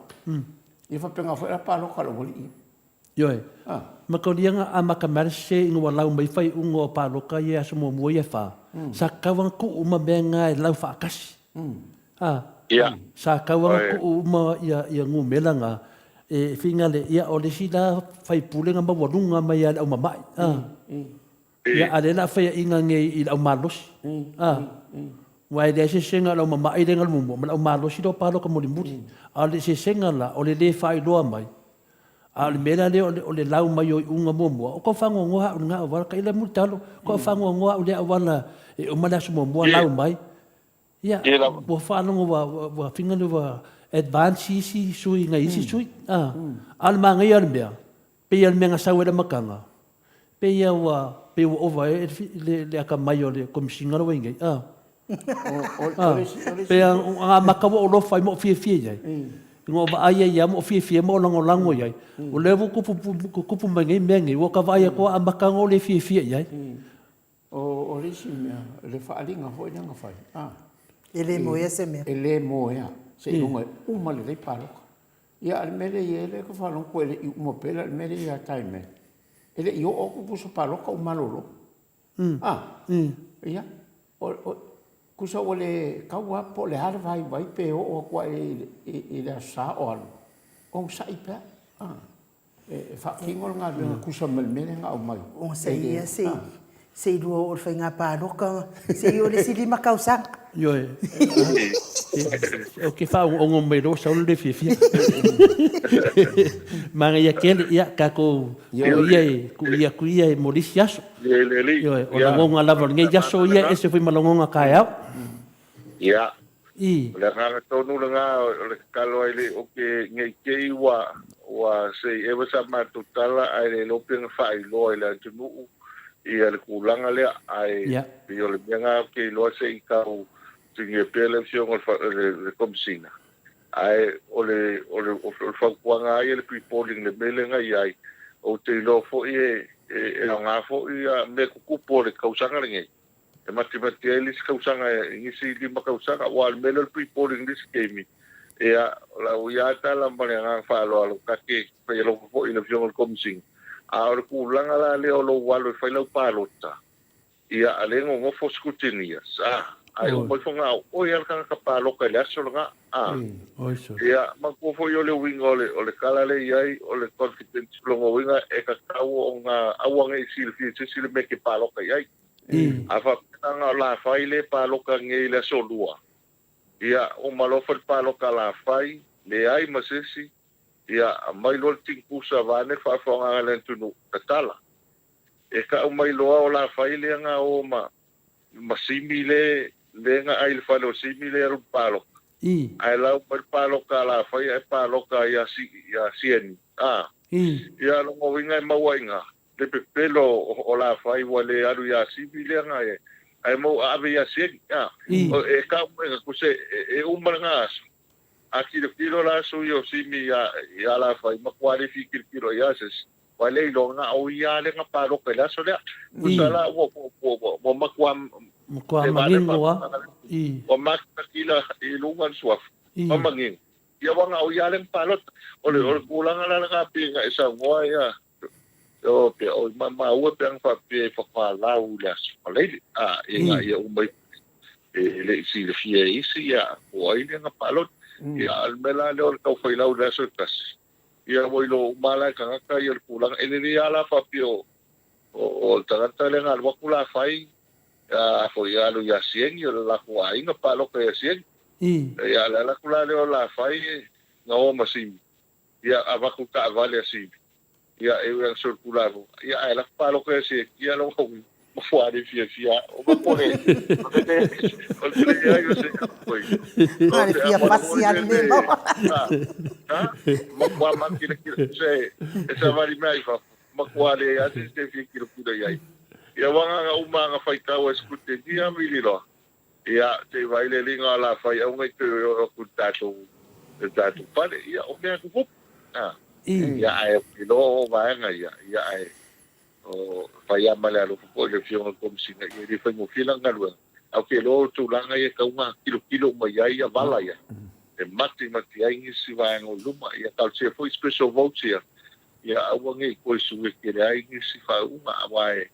Ia faapena foi la palota a le aualii ia.
Ioe. Mataulia na amata mai le sese ina ua lau mai faaiuga o palota ia i aso muamua ia e fa, sa tatau lava ona tuu uma mea na e lau faatasi. A, sa tatau lava ona tuu uma ia numera na e finagale, ia o le isi la faipule na maualuga mai lava i le aumama'i. A, ia a o lea o le a faiaina nei i le aumalosi. A, aua e leai se sesega o le aumama'i lea na alu muamua ma le aumalosi lea o palota mulimuli. A o le sesega la, o le le faailoa mai, a o le mea la lea o le lau mai o iuga muamua, o tau faanoanoa au i lena auala, tailo e mulitalo, o tau faanoanoa au i lea auala e uma le aso muamua lau mai. Ia, ua faalogo ua, ua finga le ua advance isi sui nai isi sui. A, a o le manaia o le mea, pei o le mea na sau ai le amataga, pei a ua, pei ua ova ai le, le atamai o le Komesina la ua i nei. A, a, pei a na amata ua ou alofa ai ma ou fiafia i ai. Ina ua vaai ai lava ma ou fiafia ma ou lagolago i ai, o lea ua tupu, tupu mai nei mea nei, ua ta vaai atu a amata ona ou le fiafia i ai.
O le isi mea, le faaaliga foi lea na fai, a.
E le moea se mea.
E le moea, seiloga e uma lelei palota. Ia, a o le mea lea e i ai, lea ou te faalogo e le i uma pea, o le mea lea ia Taimele, e le i oo atu pusa palota o malolo. A, ia. O, tusa ua le tau lava po o le a le vaivai pe oo atu lava i le Aso Sa o alu, onosai pea. E faatino le galuega e tusa ma le mea lea na aumai.
Onosai ia se i lua oo i le faiga palota, se i oo i le isi 5 tausaga.
Ioe. Ou te faaogo'ogo mai loa sau le fiafia. Manaia tele, ia tatou tuu ia i, tuu ia atu ia mo le isi aso. Ioe, o lagona lava o lenei aso ia e ese foi ma lagona taeao.
Ia. I. O le agaga tonu lena o le tatalo ai le oke nei te i ua ua se i eva sa matou tala ae le iloa pe na faailoa i le atunuu ia le tulaga lea ae pei o le mea na ou te iloa se i tau sinia pea le afioga i le Komesina ae o le o le o le fautuaga lava ia le pre-polling le mea lea na i ai ou te iloa foi e e aoga foi ia mea tutupu o le tausaga lenei e matimati ai le isi tausaga i nisi 5 tausaga, aua o le mea lea o le pre-polling i le isi taimi, ia, o lau ia tala ma le agaga faaaloalo, ta te fai alofa foi i le Afioga i le Komesina, a o le tulaga la lea o lou alu e fai lau palota, ia, a lea e nonofo scrutineers, a, ae uma ifo na o oe lava le tagata palota i le aso lena, a. Ia, manatua foi o le uiga o le, o le tala lea e i ai, o le confidential, lona uiga e tatau ona aua ne i silafia e se isi le mea e te palota i ai. A faapea na o Lafai le palota nei i le aso Lua, ia, uma loa fai le palota a Lafai, leai ma se isi, ia, aumai loa le tinitusa vaeane le faafofogaga a le atunuu, tatala. E tau mai loa o Lafai lea na o ma, ma Simi le, le na ai i le fale o Simi le alu i le palota. Ae lau mai le palota a Lafai ae palota ia, ia Sieni, a. Ia, lona uiga e maua i ina, le pepelo o Lafai ua le alu ia Simi lea na e ae mau ave ia Sieni a e tau mai na kuse e uma lena aso a tilotilo la sui o Simi ia ia Lafai matua le fia tilotilo ia se isi ua le iloa na o ia lea na paloka i le aso lea tusa la ua ua ua matua
Matua manino a.
Ua makimakila i luga le suafa ma manino ia ua na o ia lea na palota o le o le tulaga la lena pei na e saunoa ia O pe o ma maua pe ana faapea e whakaalau i le aso Faleile. A, e ngā ia uma e le i silafia e isi, ia, ko ai lea nga palota. Ia, a le mea la lea o le tau whailau i le aso e tasi. Ia, ua iloa uma la e tagata ia le tulaga. E lelei lava la faapea o, o, o le tagata lea na alu atu la fai, a foi alu ia Sieni, o le latou aiga palota ia Sieni. Ia, a le alu atu la lea o la fai, na o ma Simi. Ia, avatu taavale a Simi. Ia, e ui ana solitulafono. Ia, ae lafo paloka ia Sieni. Ia, lou mafuaa le fiafia. O mapo le, o le le, o le leai o se oi.
O le fia pasi a le mea maua.
Ha? Makuā makilakila. Se, e savali mea i fafo. Makuā leai a se se fia kilokilo i ai. Ia, wanga nga uma nga whaitau e skute nia vili loa. Ia, se i vaai le liga o la fai auga i toe oo atu i le tatou, i le tatou fale. Ia, o mea tutupu. A. Ia, ae ou te iloa o vaega ia, ia, ae o, fai lava ma le alofa foi i le Afioga i le Komesina, ia e le faigofie lana galuega. Ae ou te iloa o tulaga ia e tatau ona tilotilo uma i ai ia vala ia, e matimati ai nisi vaega o i luma. Ia talosia foi special votes ia, ia aua ne i toe sue tele ai nisi faaiuga, aua e,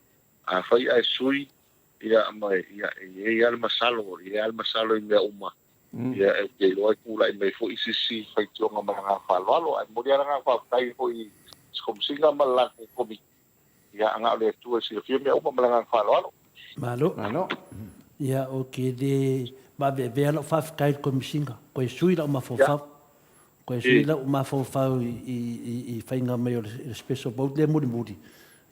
afai ae sui Ia, ma, ia, e i ai lava le masalo, e i ai lava le masalo i mea uma. Ia, ou te iloa e tulai mai foi se isi faitioga ma le agaga faaaloalo. Ae momoli lava le agaga faafetai foi i se Komesina ma le latou Komiti. Ia, na o le Atua e silafia mea uma ma le agaga faaaloalo.
Malo.
Malo.
Ia, ou te le maaveavea lau faafetai i le Komesina, koe sui lau mafaufau. Koe sui lau mafaufau i faiga mai o le special vote lea mulimuli,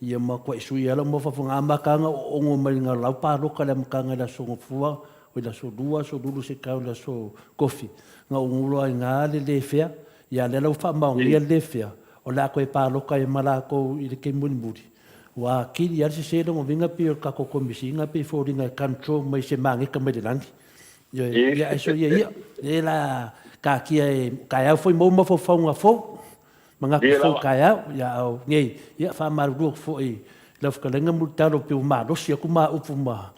ia matuai sui lava lau mafaufau. Na amata lava ona oooogo mai i lau paloka i le amataga i le Aso Gafua, oi le Aso Lua, Aso Lulu se i tau i le Aso Tofi, na ou gula ai i ina le le fea. Ia lea la ua faamaonia le le fea, o le a toe paloka ai ma latou i le taimi mulimuli. Ua atili lava le sese lona uiga pei o le tatou Komesina pei e foliga e control mai se mageta mai le lagi. Ioe, ia ae soia ia, lea la taatia e taeao foi maua mafaufauga fou, manatu fou taeao, ia a o nei, ia faamalulu atu foi i lau fetalaiga Mulitalo pei ua malosi atu ma upu ma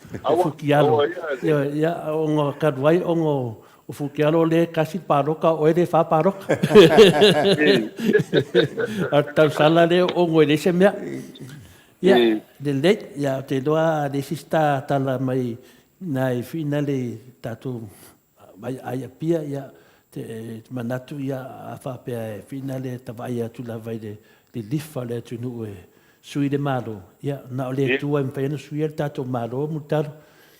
Futialo, ioe, ia ona talu ai ona o Futialo lea e tasi le palota o oe lea e fa palota. A o le tausala lea o ono e leai se mea. Ia, lelei, ia ou te iloa a leai se isi tala mai. Nai finale i tatou mai ai Apia, ia, te manatu, ia, a faapea e finale ta vaai atu lava i le lilifa o le atunuu e sui le Malo, ia, na o le Atua e mafai ona suia le tatou Malo, Mulitalo.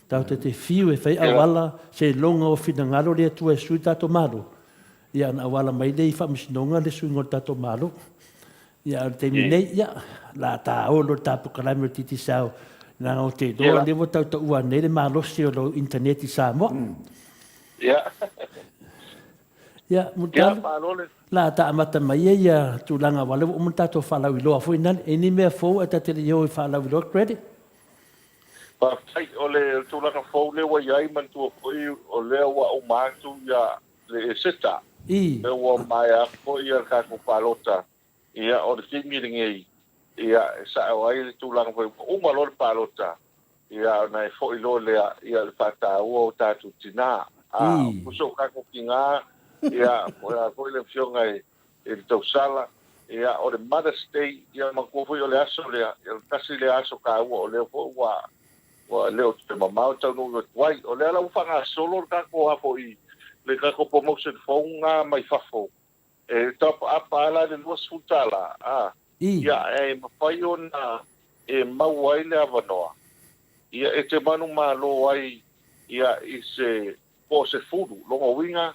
Tatou te fiu e fai auala, seiloga o finagalo le Atua e sui le tatou Malo, ia, ona auala mai lea i faamasinoga le suiga o le tatou Malo. Ia, a o le taimi nei, ia, la ta olo le ta polokalame o le Digicel, leaga ou te iloa o lea ua tautaua nei le malosi o lou internet i Samoa.
Ia.
Ia, Mulitalo, la ta amata mai ai ia tulaga aua o lea ua uma ona tatou faalauiloa foi nale. E ni mea fou ae ta te le i o i faalauiloa credit?
Faafetai. O le tulaga fou lea ua i ai, manatua foi o lea ua uma atu ia le Eseta. Lea ua maea atu foi le tatou palota, ia, o le taimi lenei, ia, e sao ai le tulaga foi ua uma loa le palota, ia, ona e foi loa lea, ia, le faataua o tatou tina. A, tusa o tatou tina, ia, po o le a foi le afioga i le tausala, ia, o le Mother's Day, ia, manatua foi o le aso lea, ia, o le tasi lea aso taua, o lea foi ua Ua le o toe mamao e taunuu atu ai. O lea la ua faagasolo le tatou a foi le tatou promotion fou na mai fafo e top up a la le $20 a ia e mafai ona e maua ai le avanoa ia e te manumalo ai ia i se po o 10, lona uiga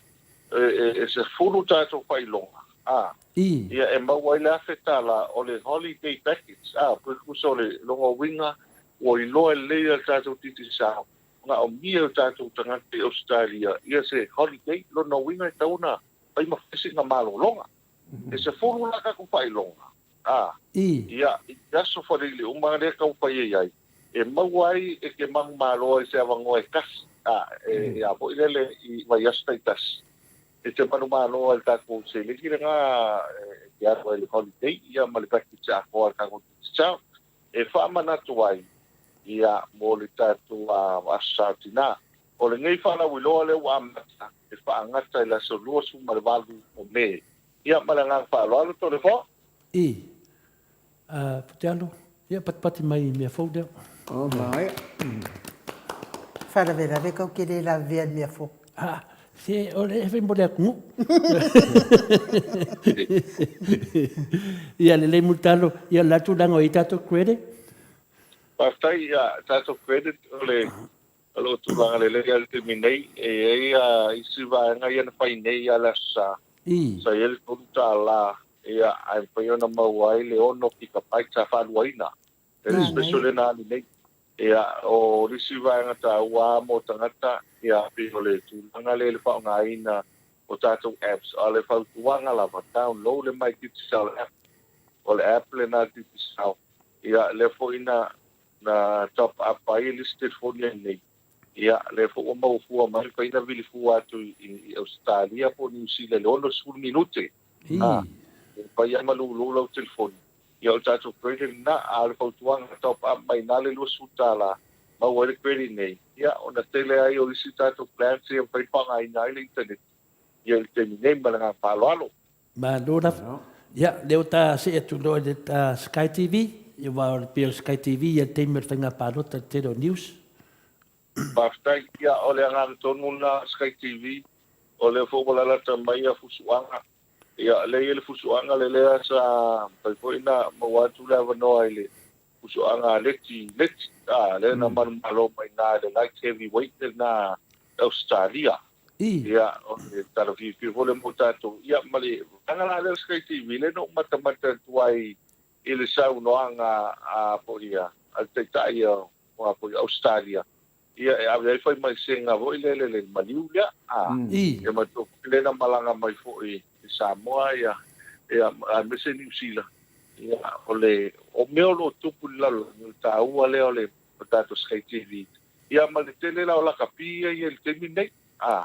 e 10 tatou faailoga, a, ia e maua ai le $1,000 o le holiday package, a, pe tusa o le lona uiga ua iloa lelei e le tatou Digicel manaomia e o tatou tagata i Ausetalia ia se holiday, lona uiga e tatau ona fai ma fai sina malologa. E 10 la tatou faailoga, A. Ia, i te aso whareire uma lea taumafai ai ai, e maua ai e te manumalo ai se avanoa e tasi, a, e, a foi lele i vaiaso taitasi, e te manumalo ai le tatou seleni lena e te alu ai i le holiday, ia ma le package atoa a le tatou Digicel, e faamanatu ai, ia, mo le tatou Aso Sa o Tina. O lenei faalauiloa lea ua amata, e faagata i le aso 28 o Me. Ia, ma le agaga faaaloalo, Toleafoa.
I. A, Putialo, ia patipati mai i mea fou lea.
Oh, maea.
Faalavelave kau ke le lavea i le mea fou.
A, se o le fai mo le atunuu. Ia lelei Mulitalo, ia la tulaga o i tatou credit.
Faafetai, ia tatou credit o le O lo o tulaga lelei lava i le taimi nei. E i ai lava isi vaega ia na fai nei lava le Aso Sa. Sa i ai le $3 ia ae mafai ona maua ai le 6 gigabytes sa faaluaina. E le special lea na alu nei. Ia o le isi vaega taua lava mo tagata ia pei o le tulaga lea i le faaaogaina o tatou apps. A o le fautuaga lava, download le My Digicel app. O le app lena a le Digicel, ia lea foi na na top up ai le isi telefoni ai nei, ia, lea foi ua maua fua mai, mafai ona vili fua atu i Ausetalia po o Niu Sila i le 60 minute. A, e mafai lava ma lulu lau telefoni. Ia, o le tatou credit lena, a o le fautuaga, top up mai na le $20, maua ai le credit nei, ia, ona tele ai o isi tatou plans ia e mafai ona faaaogaina ai le internet ia i le taimi nei ma le agaga faaaloalo.
Malo lava. Ia, lea ua ta see atu loa i le Sky TV, ia aua o le pei o le Sky TV ia le taimi o le faiga palota i le tele o news.
Faafetai. Ia, o le agaga tonu lena o Sky TV, o lea foi ua lalata mai ia fusuaga. Ia, lea e i ai le fusuaga le lea sa mafai foi ona maua atu le avanoa i le fusuaga a Leti, Leti, a, lea na manumalo mai i ina i le light heavy weight lena i Ausetalia. Ia, o le tala fiafia foi lea mo tatou. Ia, ma le vaega la lea o Sky TV, lea na ou matamata atu ai i le saunoaga a foi a le Taitai o foi Ausetalia, ia, e ave ai faamaisega foi lele i le maliu lea. A, ia matou foi lea na malaga mai foi i Samoa, ia, ia, aemaise Niu Sila. Ia, o le, o mea o lo o tupu i le lalolagi, o le taua lea o le tatou Sky TV Ia ma le tele la o lakapi ia i ai i le taimi lenei. A,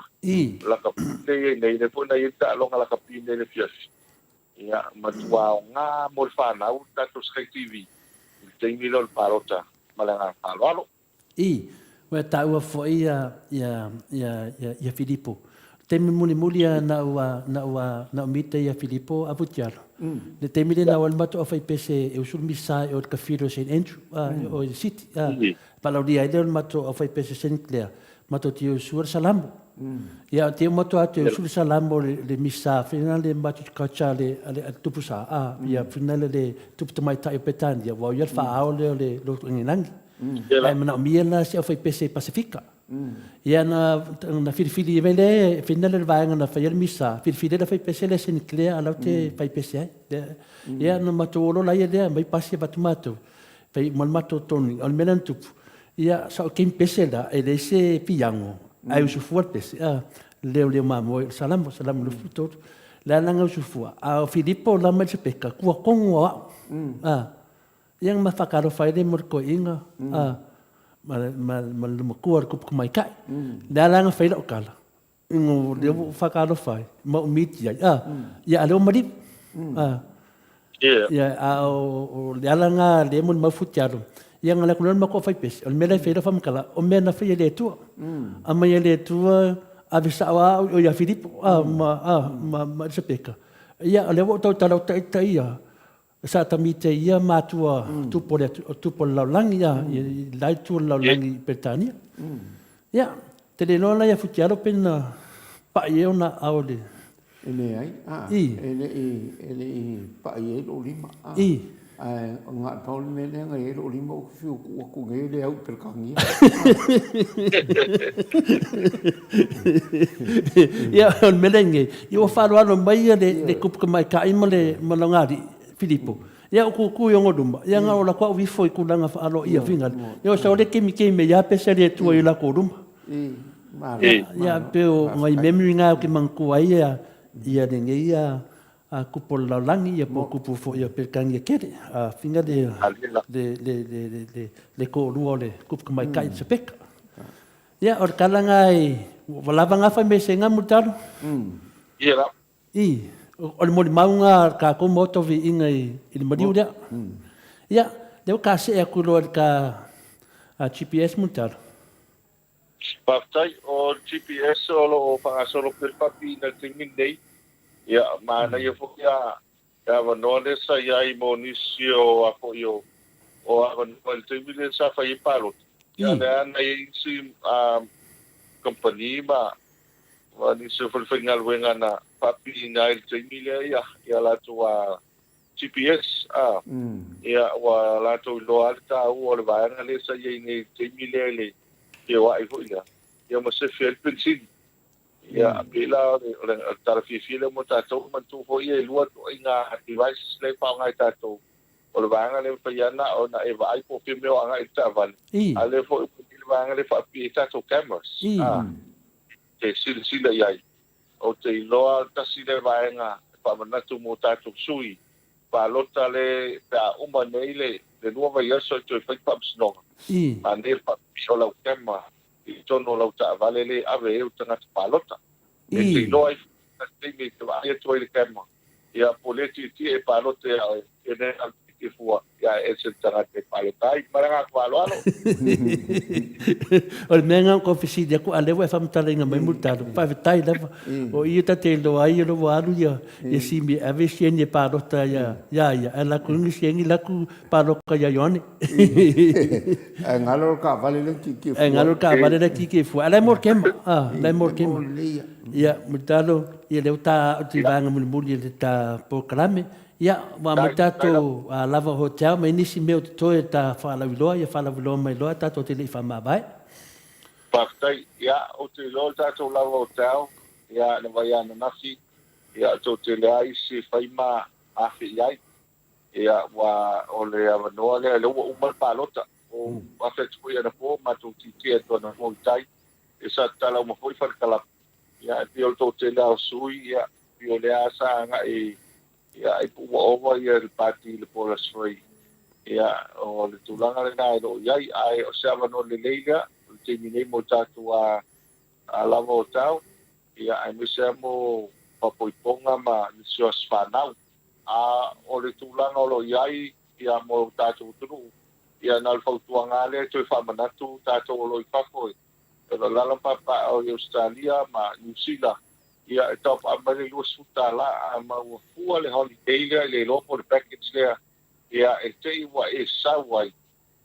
lakapi lea i ai nei, lea foi na i ai le taaloga lakapi nei i le afiafi. Ia, matua aoga mo le fanau le tatou Sky TV i le taimi lea o le palota ma le agaga faaaloalo.
I, ua taua foi ia, ia, ia, ia, ia Filipo. Taimi mulimuli a na ua, na ua, na ua mita ia Filipo a Vutialo. Le taimi lena ua matou au faipese e usu le misa e o le Cathedral Saint Andrew, o le City. Faalaulia ai lea o le matou aufaipese Sinclair, matou te usua le Salamo. Ia, te uma atu atu e usu le Salamo le, le misa fina le matou culture le, le, le tupu sa, a, ia fina le, le tupu tamaitai o Petania, ua ia le faaao lea o le lotu angilangi. Ae manaomia la se aufaipese i Pasifika. Ia na, na filifili mai le fina le vaega na faia le misa, filifili le faipese le Sinclair a lau te faipese ai. Ia na matou olo la ia lea mai pasi avatu matou. Fai uma le matou toni, o le mea lea na tupu, ia sa o kemi pese la, e leai se piango, ae usu fua le pese, a, leo leo mamoe o le Salamo, Salamo 23. Le ala na usu fua, a o Filipo la mai Elisapeta, kua kongo au, a, ia na ma whakalofa ai le mo le koiinga, a, ma, ma, ma le lumakua o le kupu kamaikai. Le ala na whai lau kala, Ngo lea ua whakaalofa ai, ma o miti ai. A, ia a leo mariu. A, ia, a o, o le ala ngā le mo le maufu te alo. Ia ngā lea kulona mako whai pesi. O le mea lai whaira whamakala, o mea na whai e le atua. A mai e le atua, ave sao a au o ia Filipo, a, ma, a, ma, ma Elisapeka. Ia, o lea ua o tautala o taita ia, Sa tamite ia matua tupu o le tupu o le lalolagi ia i la itu o le lalolagi i Peretania. Ia, te le iloa la ia Futialo pe na pa'i ai ona aao i le.
E leai, a, e le i, e le i pa'i ai lou lima, a.
I.
Ae na o le pau le mea lea na i ai lou lima ou te fiu tuu atu nei le au i Peretania.
Ia, o le mea lea nei, ia ua faaaloalo mai ia le, le kupu tamaitai ma le, ma lona alii, Filipo. Ia o kukui o luma, ia na o la ko ifo i kulaga whaaloia fingal. Ia o sa ole kemi kemi ia pese le tua i la ko luma. Ia pe o ngai memory ngā o ke mangkua ia ia le ngei ia a kupu o le lalolagi ia po o kupu foi o Peretania tele, a finga le le le le le le toalua o le kupu tamaitai i Sapeka. Ia o le tala na i ua lava na fai mesega Mulitalo.
Ia la.
I, o le molimau na a le tatou Maota o Viiga i le maliu lea. Ia, lea ua ta see atu loa i le ta GPS Mulitalo.
Faafetai. O le GPS o lo o faagasolo pea le faapiina i le taimi lenei. Ia, manaia foi a le avanoa lea sa i ai mo nisi o a foi o o avanoa i le taimi lea sa fai ai palota. Ia, lea na i ai isi kamupani ma ma nisi o falefaigaluega na faapiina ai i le taimi lea ia ia latou a GPS, a, ia, ua latou iloa lava le taua o le vaega lea sa i ai nei i le taimi lea i le feoai foi lea, ia ma sefe ai le penisini. Ia, pei la o le, o le tala fiafia lea mo tatou, manatua foi e lua ituaiga devices lea e faaaoga e tatou, o le vaega lea e mafai lava na ona e vaai po o fea mea o agai i le taavale, a o lea foi ua i ai le vaega lea e faapipii ai tatou cameras, a, e silasila i ai. Ou te iloa o le tasi lea vaega e faamanatu mo tatou sui palota le pe a uma nei le le lua vaiaso e toe fai faamasinoga. Manaia le faapipii o lau camera i totonu o lau taavale le ave ai ou tagata palota. E te iloa ai foi le taimi e te vaai atu ai i le camera ia po o lea tietie e palota ia oe ia lea na o le tietie fua ia ae ese le tagata e palota ai. Ma le agaga faaaloalo.
O le mea lena ou te fesili atu, a o lea ua e faamatalaina mai Mulitalo, faafetai lava. O i e ta te iloa ai o lea ua alu ia Simi e ave sieni e palota ia ia, ae latou ni sieni latou palota ia Ioane.
Ae galo le taavale lea tietie
fua. Ae galo le taavale lea tietie fua. A o la e mo le kema, a, la e mo le kema. Ia, Mulitalo, ia lea ua ta au i vaega mulimuli o le ta polokalame. Ia, ua aumai tatou lava hotel ma nisi mea o totoe ta faalauiloa, ia faalauiloa mai loa tatou te le i faamavae.
Faafetai. Ia, ou te iloa le tatou lava hotel, ia, na vaai ananafi, ia, tou te leai isi e fai ma afe i ai. Ia, ua, o le avanoa lea, lea ua uma le palota. Ua afe atu foi anapo, matou tietie atu anapo i tai, ia sa tatala uma foi fale kalapa. Ia, e pei o le toatele lava o sui, ia, pei o lea sa agai, ia, ai po ua ova ia le pati i le Polar Spring. Ia, o le tulaga lena e lo o i ai, ae o se avanoa lelei lea, o le taimi nei mo tatou a, a lava o tau, ia, aemaise lava mo fapoipoga ma nisi o aso fanau. A o le tulaga o lo o i ai, ia, mo tatou atunuu, ia, na o le fautuaga lava lea e toe faamanatu tatou o lo o i fafo e O lo lalo paepae i Ausetalia ma Niu Sila, ia e taupaa mai le 20 tala a ma ua fua le holiday lea i le iloa po o le package lea, ia e te i ua e sau ai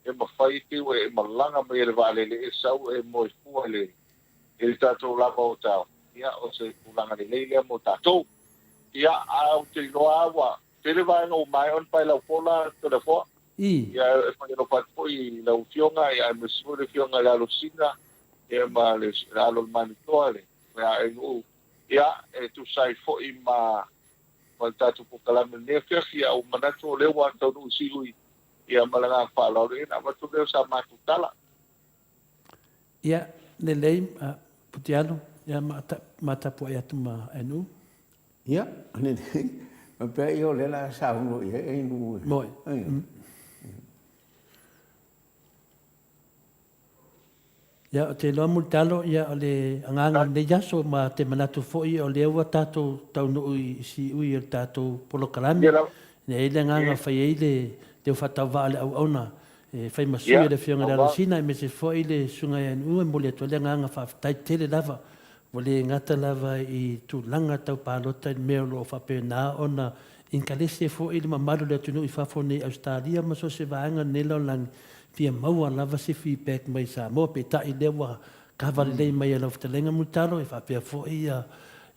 E mafai te ua e malaga mai e le vaalele e sau e moe fua i le i le tatou lava o tao, ia o se tulaga lelei lea mo tatou. Ia, ae ou te iloa lava ua tele vaega ua maea ona paelau fola Toleafoa. Ia, e faailoa atu foi i lau Afioga, ia aemaise foi le Afioga i le Alosina, ia ma le alo o le Manitoa, le ANU, ia, e tusa ai foi ma ma le tatou polokalame i lenei afiafi. Ae ua manatu o lea ua taunuu i siui, ia ma le agaga faaaloalo, ia ona avatu lea o sa matou tala.
Ia, lelei, Putialo, ia ma tapuai atu ma NU.
Ia, lelei. Faapea ia o lea o le a saunoa i ai NU.
Moi. Ia, ou te iloa Mulitalo, ia, o le agaga o lenei aso, ma te manatu foi o lea ua tatou taunuu i siui o le tatou polokalame, e i ai le agaga e fai ai le leo faatauvaa o le auauna e fai ma sui o le Afioga i le Alosina, aemaise foi le Susuga ia NU, e momoli atu ai le agaga faafetai tele lava. Ua le gata lava i tulaga tau palota i le mea o lo o faapena ona inkalese foi le mamalu o le atunuu i fafo nei i Ausetalia ma so o se vaega o lenei lalolagi, fia maua lava se feedback mai Samoa. Peitai lea ua kava lelei mai e lau fetalaiga Mulitalo e faapea foi ia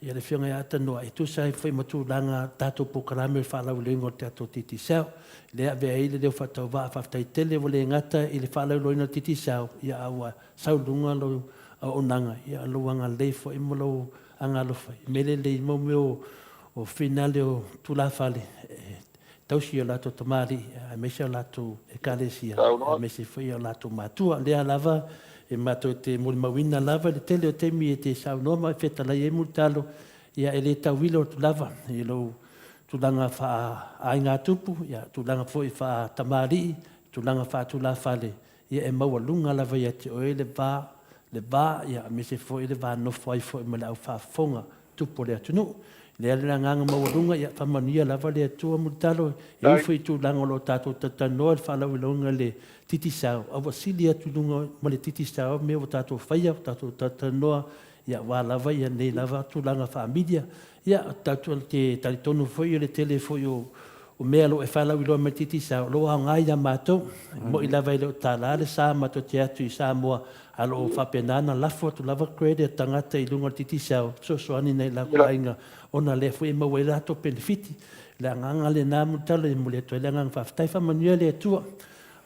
le Afioga ia Atanoa e tusa ai foi ma tulaga tatou polokalame o le faalauiloina o le tatou Digicel. Lea e avea ai le leo faatauvaa faafetai tele ua le gata i le faalauiloina o le Digicel ia a ua sau i luga lou auaunaga, ia lou agalelei foi ma lou agaalofa i mea lelei mo mea o finale o tulafale e tausi i o latou tamalii aemaise o latou ekalesia aemaise foi o latou matua. Lea lava e matou te molimauina lava i le tele o taimi e te saunoa ma e fetalai ai Mulitalo, ia e le tauilo atu lava i lou tulaga faa-aiga tupu, ia tulaga foi faa-tamalii, tulaga faa-tulafale, Ia e maualuga lava ia te oe le va, le va, ia aemaise foi le va nofo ai foi ma le au faafofoga tupu o le atunuu. Lea le agaga maualuga, ia faamanuia lava le Atua Mulitalo, e ui foi i tulaga o lo o tatou talatalanoa i le faalauiloga i le Digicel, a ua sili atu i luga ma le Digicel mea ua tatou faia, ua tatou talatalanoa, ia aua lava ia nei lava tulaga faa-media. Ia, ou te talitonu foi o le tele foi o mea o lo o e faalauiloa mai i le Digicel, o lo o aoga ia matou. E moni lava e le o tala le sa matou te atu i Samoa, a o lo o faapena ona lafo atu lava credit a tagata i luga o le Digicel e fesoasoani i nai o latou aiga ona lea foi e maua ai latou penefiti. O le agaga lena Mulitalo e momoli atu ai le agaga faafetai. Faamanuia le Atua.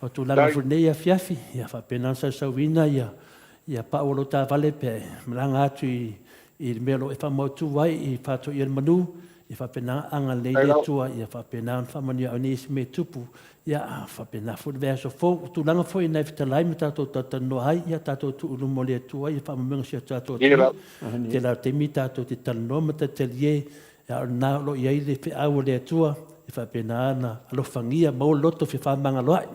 O tulaga foi i lenei afiafi, ia faapena ona sausauina ia pau o lou taavale pe a e malaga atu i i le mea o lo o e faamautu ai i Faatoia le Manu, ia faapena agalelei le Atua, ia faapena ona faamanuia ai nisi mea e tupu, ia faapena foi le vaiaso fou. O tulaga foi ina e fetalai ma tatou talatalanoa ai, ia tatou tuu i luma o le Atua ia faamanuiaga o si o tatou atunuu. Tele lava o taimi tatou te talanoa ma talitalie, a o lena o lo o i ai le feau a le Atua, e faapena ona alofagia, maua le loto fefaamagaloai.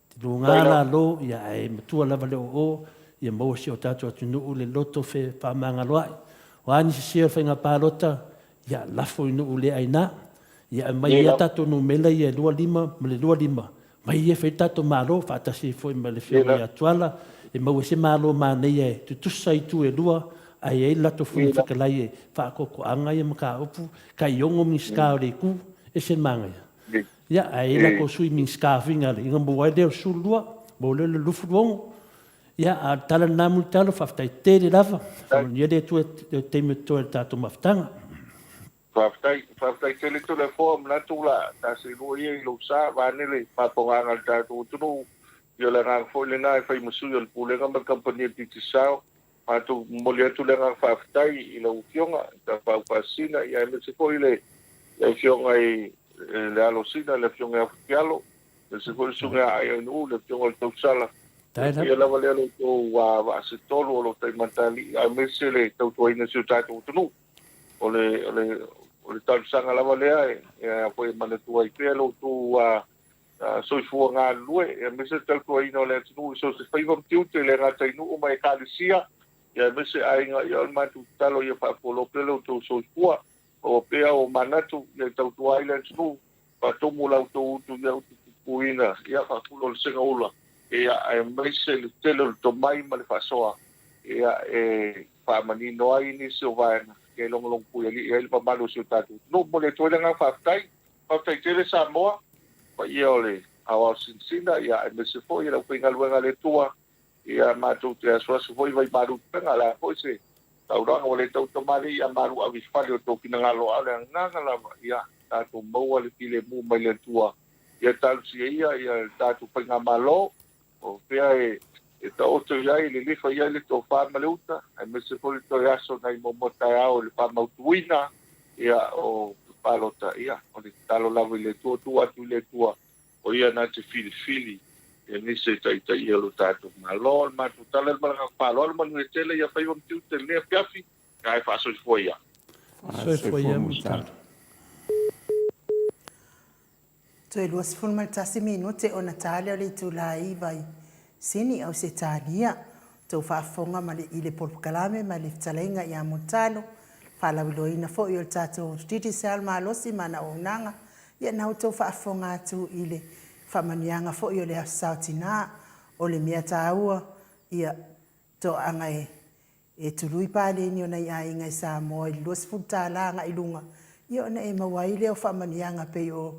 Te luga lalo, ia ae matua lava le oo, ia maua si o tatou atunuu le loto fefaamagaloai. O a ni sese o le faiga palota, ia lafo i nuu le aina. Ia aumai ia tatou numela ia e 25 ma le 25, mai ia e fai le tatou Malo, faatasi ai foi ma le Afioga ia Tuala, e maua ai se Malo manaia e tutusa itu e lua, ae i ai le latou Fofoga Fetalai e faakoakoaga ia mataupu, tai 6 Minisita o le itu, ese le manaia. Ia, ae i ai latou sui Minisita foi na ina maua ai lea o le 12, maua lea o le 26. Ia, a o le tala lena Mulitalo, faafetai tele lava. Faamanuia le Atua i le taimi o totoe o le tatou mafutaga.
Faafetai, faafetai tele Toleafoa, manatu o le a ta seelua ia i lou sa, vaeane le faafofogaaga a le tatou atunuu. Ia o le agaga foi lena e fai ma sui o le Pulega ma le Kamupani a le Digicel. Matou momoli atu le agaga faafetai i lau Afioga i Tapaau Faasisina, ia aemaise foi le Afioga i le Alosina, le Afioga ia Futialo, aemaise foi le Susuga ia Aiainuu, le Afioga i le Tausala. E paia lava lea lo outou vaa se tolu o lo o taimatalii, aemaise le tautuaina o si o tatou atunuu. O le, o le, o le talosaga lava lea e, e, e manatua ai pea lo outou soifua galulue, aemaise le tautuaina o le atunuu i so o se faiva ma tiute, e le gata i nuu ma ekalesia, aemaise aiga. Ia o le matou tatalo ia faafualoa pea lo outou soifua, maua pea o manatu ia e tautua ai le atunuu, faatumu la outou utu ia utu puipuina, ia faafulo le segaula, ia aemaise le tele o le tomai ma le faasoa, ia e faamanino ai nisi o vaega ia e logologo puialii ai le mamalu o si o tatou atunuu. Momoli atu ai le agaga faafetai. Faafetai tele Samoa, paia o le Aoao Sinasina, ia, aemaise foi le aufaigaluega a le Atua, ia, matou te asuasu foi vai malu i upega, o le a foi se saunoaga ua le tautamalii, ia malu ave i fale o tou finagalo, a o le agaga lava, ia tatou maua le filemu mai le Atua, ia talosia ia ia le tatou faigamalo, o fea e e taoto i ai, e lilifa i ai le tofa ma le uta, aemaise foi le toe aso nai muamua taeao i le faamautuina ia o palota, ia o le tatalo lava i le Atua, tuu atu i le Atua, o Ia na te filifili ia nisi e taitaia lo tatou Malo. O le matou tala i le malaga faaaloalo, manuia tele ia faiva ma tiute i lenei afiafi, ae faasoifua ia.
Soifua ia Mulitalo.
Toe 21 minute ona ta lea o le itula 9 i Sini, Ausetalia. Tou faafofoga ma le i le polokalame ma le fetalaiga ia Mulitalo, faalauiloaina foi o le tatou Digicel malosi ma ana auaunaga. Ia na outou faafofoga atu i le faamanuiaga foi o le Aso Sa o Tina, o le mea taua, ia toaaga e E tului paleni o nai aiga i Samoa i le $20 agai i luga, ia ona e maua ai lea o faamanuiaga pei o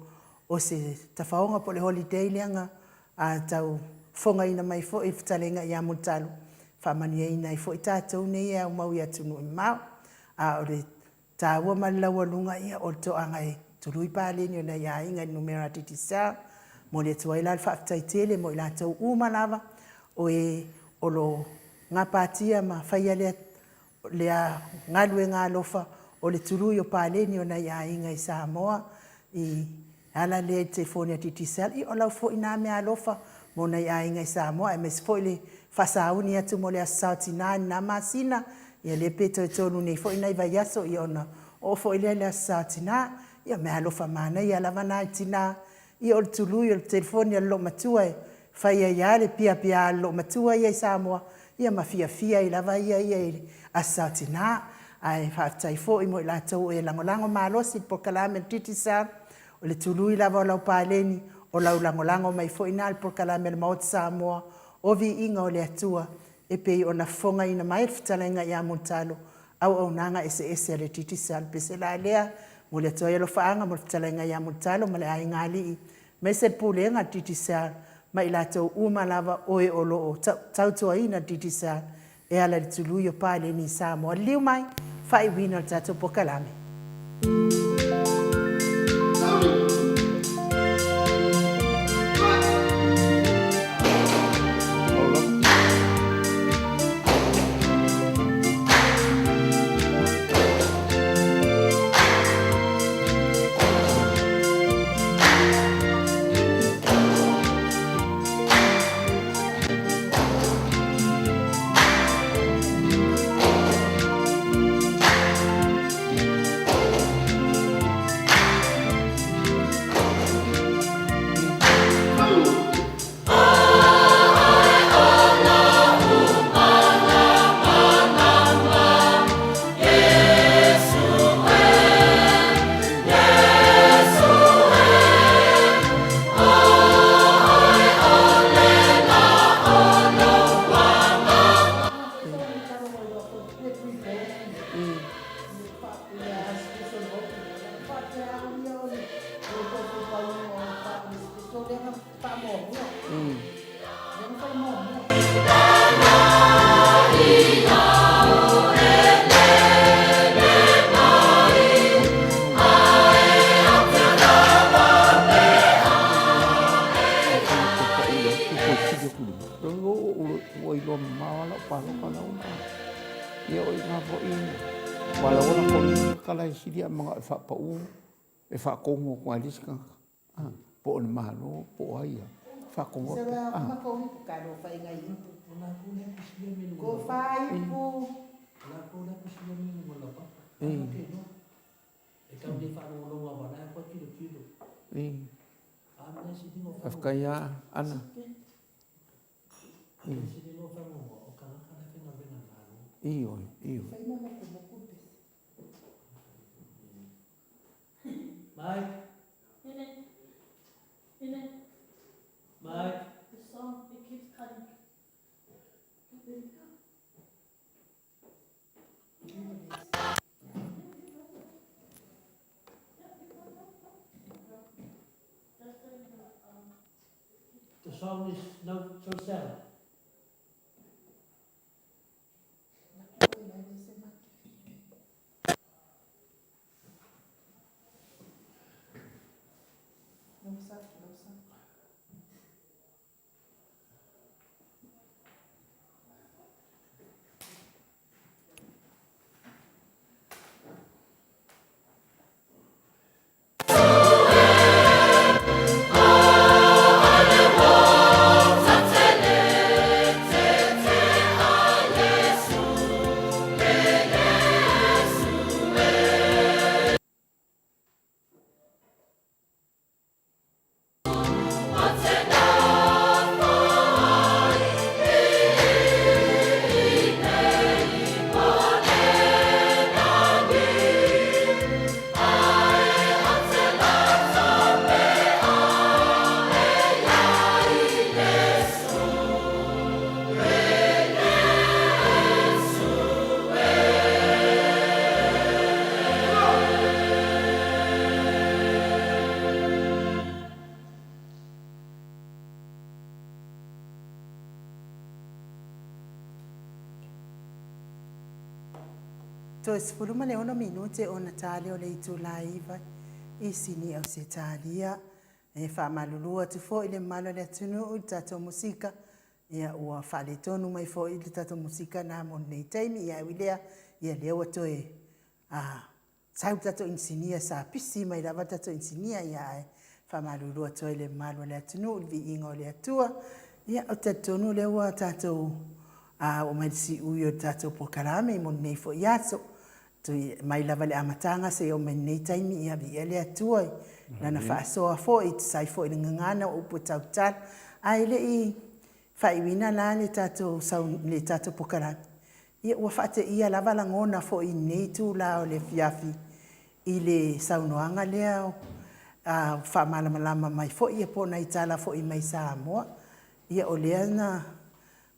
o se tafaoga po o le holiday lea na tau fofogaina mai foi i le fetalaiga ia Mulitalo, faamanuiaina ai foi tatou nei e aumau i atunuu e mamao. A o le taua ma le laualuga, ia o le toaga e tului paleni o nai aiga i le numera Digicel. Momoli atu ai la le faafetai tele mo i latou uma lava o e o lo o gapatia ma faia lea lea galuega alofa o le tului o paleni o nai aiga i Samoa i ala lea i le telefoni a Digicel. Ia o lau foi na meaalofa mo nai aiga i Samoa, aemaise foi le faasauni atu mo le Aso Sa o Tina i lena masina, ia lea pe toe tolu nei foi nai vaiaso ia ona oo foi lea i le Aso Sa o Tina. Ia meaalofa manaia lava na i tina. Ia o le tului o le telefoni a le loomatua e fai ai lava le piapia a le loomatua ia i Samoa, ia ma fiafia ai lava ia ia i le Aso Sa o Tina. Ae faafetai foi mo i latou e lagolago malosi i le polokalame a le Digicel, o le tului lava o lau paleni, o lau lagolago mai foi lena i le polokalame a le Maota Samoa o Viiga o le Atua, e pei ona fofogaina mai le fetalaiga ia Mulitalo, auaunaga eseese a le Digicel. Pese la lea, momoli atu ai alofaaga mo le fetalaiga ia Mulitalo ma le aiga alii, aemaise le pulega a le Digicel ma i latou uma lava o e o lo o tautuaina le Digicel e ala i le tului o paleni i Samoa. Liliu mai, faaiuina o le tatou polokalame.
Ua iloa mamao lava lau palota la ua Ia o i ina foi aua la ua lako tala e sili a manao e faapau e faatonu atu lava i le isi tagata po o le Malo po o ai lava e faatonu atu. Faafetai lava Ana. Ioe, ioe.
Mike. Mike.
The song, it keeps cutting. There you go.
song is no so sound.
No sound, no sound. Toe 16 minute ona ta lea o le itula e 9 i Sini, Ausetalia. E faamalulu atu foi i le mamalu o le atunuu i le tatou musika. Ia, ua faaletonu mai foi le tatou musika na mo lenei taimi. Ia, ui lea, ia lea ua toe a, sau le tatou inisinia, sa pisi mai lava le tatou inisinia, ia ae faamalulu atu ai i le mamalu o le atunuu i le viiga o le Atua. Ia, ou te talitonu o lea ua tatou a, oo mai i le siui o le tatou polokalame mo lenei foi aso. Tui mai lava i le amataga seia oo mai i lenei taimi, ia viia le Atua i Lana faasoa foi, e tusa ai foi i le gagana o upu e tautala. Ae le i faaiuina la le tatou, le tatou polokalame, ia ua faateia lava lagona foi i lenei itula o le afiafi i le saunoaga lea a faamalamalama mai foi ia po o nai tala foi mai Samoa. Ia o lea na,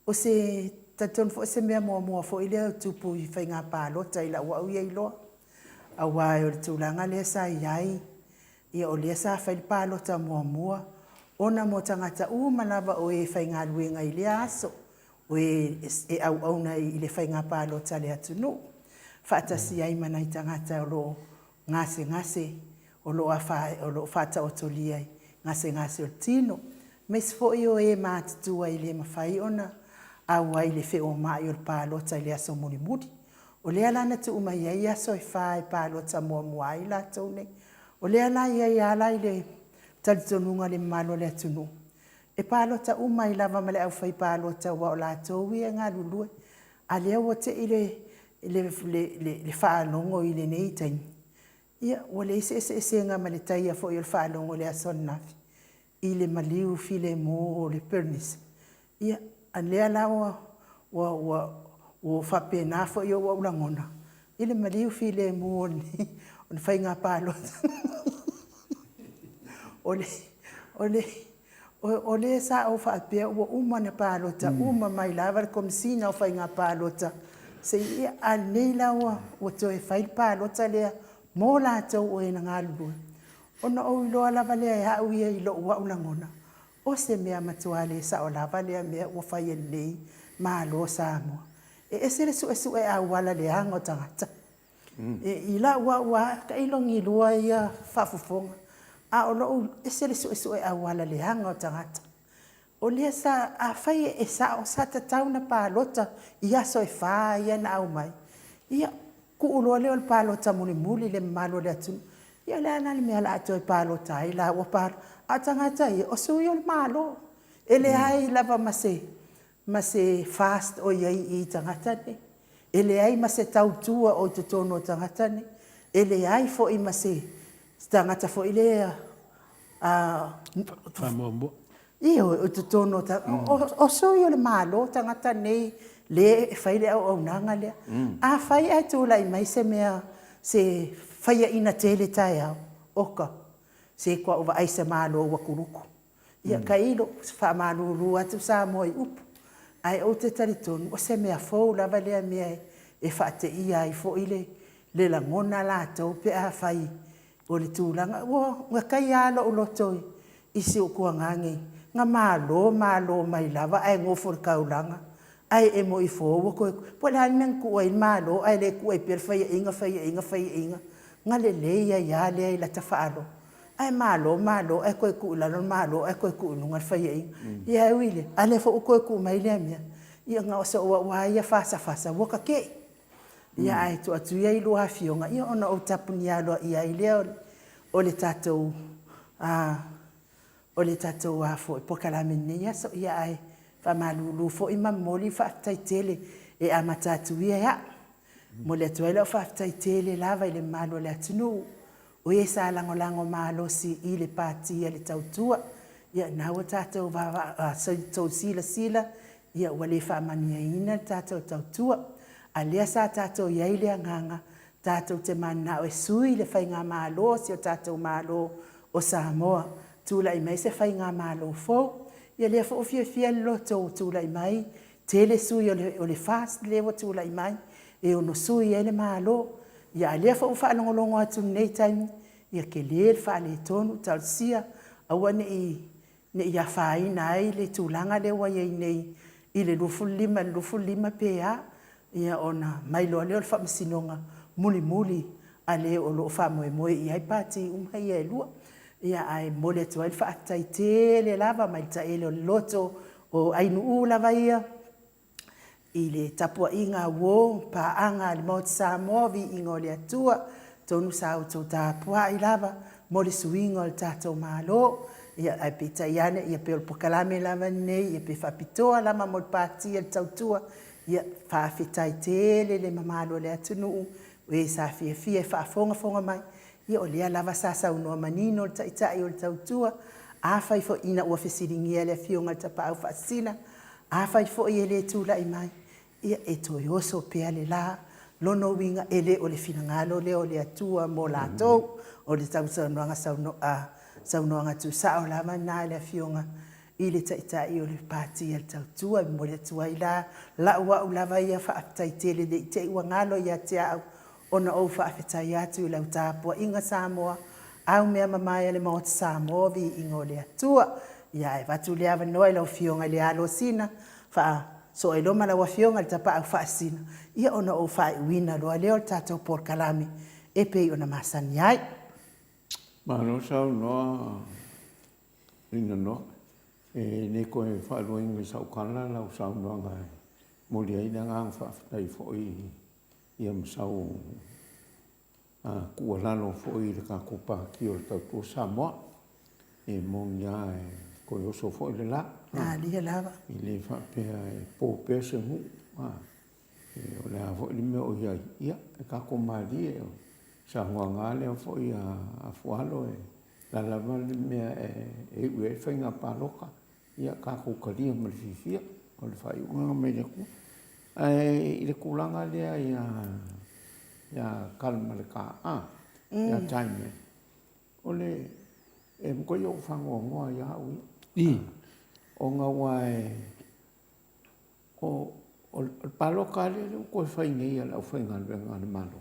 o se talitonu foi o se mea muamua foi lea e tupu i faiga palota i lau au ia iloa. Aua o le tulaga lea sa i ai, ia o lea sa fai le palota muamua ona mo tagata uma lava o e faigaluega i lea aso, o e e auauna i le faiga palota a le atunuu, faatasi ai ma nai tagata o lo o gasegase, o lo o faataotolia i gasegase o le tino, aemaise foi o e matutua e le mafai ona auai i le feomai o le palota i le aso mulimuli. O lea la na tuu mai ai aso e fa e palota muamua ai latou nei. O lea la e i ai lava la i le talitonuga o le mamalu o le atunuu, e palota uma ai lava ma le aufaipalota aua o latou ia e galulue. A o lea ua tei le faalogo i lenei taimi, ia ua leai se eseesega ma le taia foi o le faalogo i le aso ananafi i le maliu filemu o le Perenisa. Ia, a o lea la ua faapena foi ou au lagona i le maliu filemu o le faiga palota. O lea sa ou faapea ua uma ona palota uma mai lava le Komesina o Faiga Palota, se i, a o lenei la ua toe fai le palota lea mo latou o e na galulue, ona ou iloa lava lea e au ia i lou au lagona, o se mea matua le sao lava lea mea ua fai e lenei Malo o Samoa. E ese le suesue auala leaga o tagata. I lau au lava tailo ni lua ia faafofoga, a o lou ese le suesue auala leaga o tagata. O lea sa, afai e sao, sa tatau ona palota i aso e fa ia na aumai, ia tuu loa lea o le palota mulimuli i le mamalu o le atunuu. Ia o le a la le mea o le a toe palota ai la ua palota. A o tagata ia, o sui o le Malo. E leai lava ma se ma se FAST o i ai i tagata nei. E leai ma se tautua o i totonu o tagata nei. E leai foi ma se tagata foi lea
Faamuamua.
Ioe, o totonu o, o sui o le Malo tagata nei le e fai le auaunaga lea. Afai ae tulai mai se mea, se faiaina tele taeao, oka, se kua ou vaai i se Malo ua kuluku. Ia tailo, faamalulu atu Samoa i upu, ae ou te talitonu o se mea fou lava lea mea e faateia ai foi le, le lagona latou pe afai o le tulaga. Ua taia lava lou loto i si ou tuagage. Na malo malo mai lava ae nofo i le taulaga ae emo ifo ua toe po o le a le mea na tuu ai le malo ae le tuu ai pea le faiaina faiaina faiaina na lelei ai a lea i lata faalogo ae malo malo ae toe tuu i lalo le malo ae toe tuu i luga le faiaina. Ia ae ui i lea, a lea foi ua toe tuu mai lea mea, ia na o sou au a ia fasafasa ua ta tei. Ia ae tuu atu ia i lua afioga ia ona ou tapunia aloaia ai lea o le tatou a o le tatou a foi polokalame i lenei aso. Ia ae faamalulu foi ma momoli le faafetai tele e amata atu ia e a'u. E momoli atu ai lau faafetai tele lava i le mamalu o le atunuu o e sa lagolago malosi i le Pati a le Tautua. Ia lena ua tatou tou silasila ia ua le faamanuiaina le tatou Tautua. A lea sa tatou i ai le agaga tatou te mananao e sui le faigamalo a si o tatou Malo o Samoa, tulai mai se faigamalo fou. Ia lea foi ua fiafia le loto ua tulai mai, tele sui o le FAST lea ua tulai mai e ono sui ai le Malo. Ia a o lea foi ua faalogologo atu i lenei taimi, ia tele le faaletonu, talosia aua ne i afaina ai le tulaga lea ua i ai nei i le 25 i le 25 pe a, ia ona omai loa lea o le faamasinoga mulimuli a le o lo o faamoemoe i ai pati uma ia e lua. Ia ae momoli atu ai le faafetai tele lava mai le taele o le loto o Ainu'u lava ia i le tapuaiga a uo ma paaga a le Maota Samoa, viiga o le Atua, atonu sa outou tapuai lava mo le suiga o le tatou Malo. Ia ae peitai ane, ia pei o le polokalame lava lenei pe faapitoa lava mo le Pati a le Tautua, ia faafetai tele le mamalu o le atunuu o e sa fiafia e faafogafoga mai, ia o lea lava sa saunoa manino le Taitai o le Tautua, afai foi ina ua fesiligia e le Afioga i le Tapaau Faasisina, afai foi e le tulai mai, ia e toe oso pea le la. Lona uiga, e le o le finagalo lea o le Atua mo latou. O le saunoaga saunoaga tuusao lava lena a le Afioga i le Taitai o le Pati a le Tautua. E momoli atu ai la lau au lava ia faafetai tele ne i te i ua galo ia te au ona ou faafetai atu i lau tapuaiga Samoa, au mea mamae a le Maota Samoa, viiga o le Atua. Ia ae avatu le avanoa i lau Afioga i le Alosina, Faasoailoma lau Afioga i le Tapaau Faasisina, ia ona ou faaiuina loa lea o le tatou polokalame e pei ona masani ai.
Malo saunoa Lina Noa. E le toe faaluaina i sau tala lau saunoaga e momoli ai le agaga faafetai foi ia ma sau tuualalo foi i le tatou Pati o le Tautua Samoa. E moni lava e toe oso foi le la.
Malie lava.
E le faapea e po pea se nuu. O le a foi le mea o i ai, ia, e tatou malie. O le saunoaga lava lea foi a Fualo, o le a lava le mea e iu i ai le faiga palota, ia tatou talia ma le fiafia, o le faaiuga lena mai le Atua. Ae i le tulaga lea ia Kalamaleka, ia Time, o le, e matuai ou faanoanoa ia au ia, ona ua e, o le palota lava lea ua toe fai nei a le aufaigaluega a le Malo,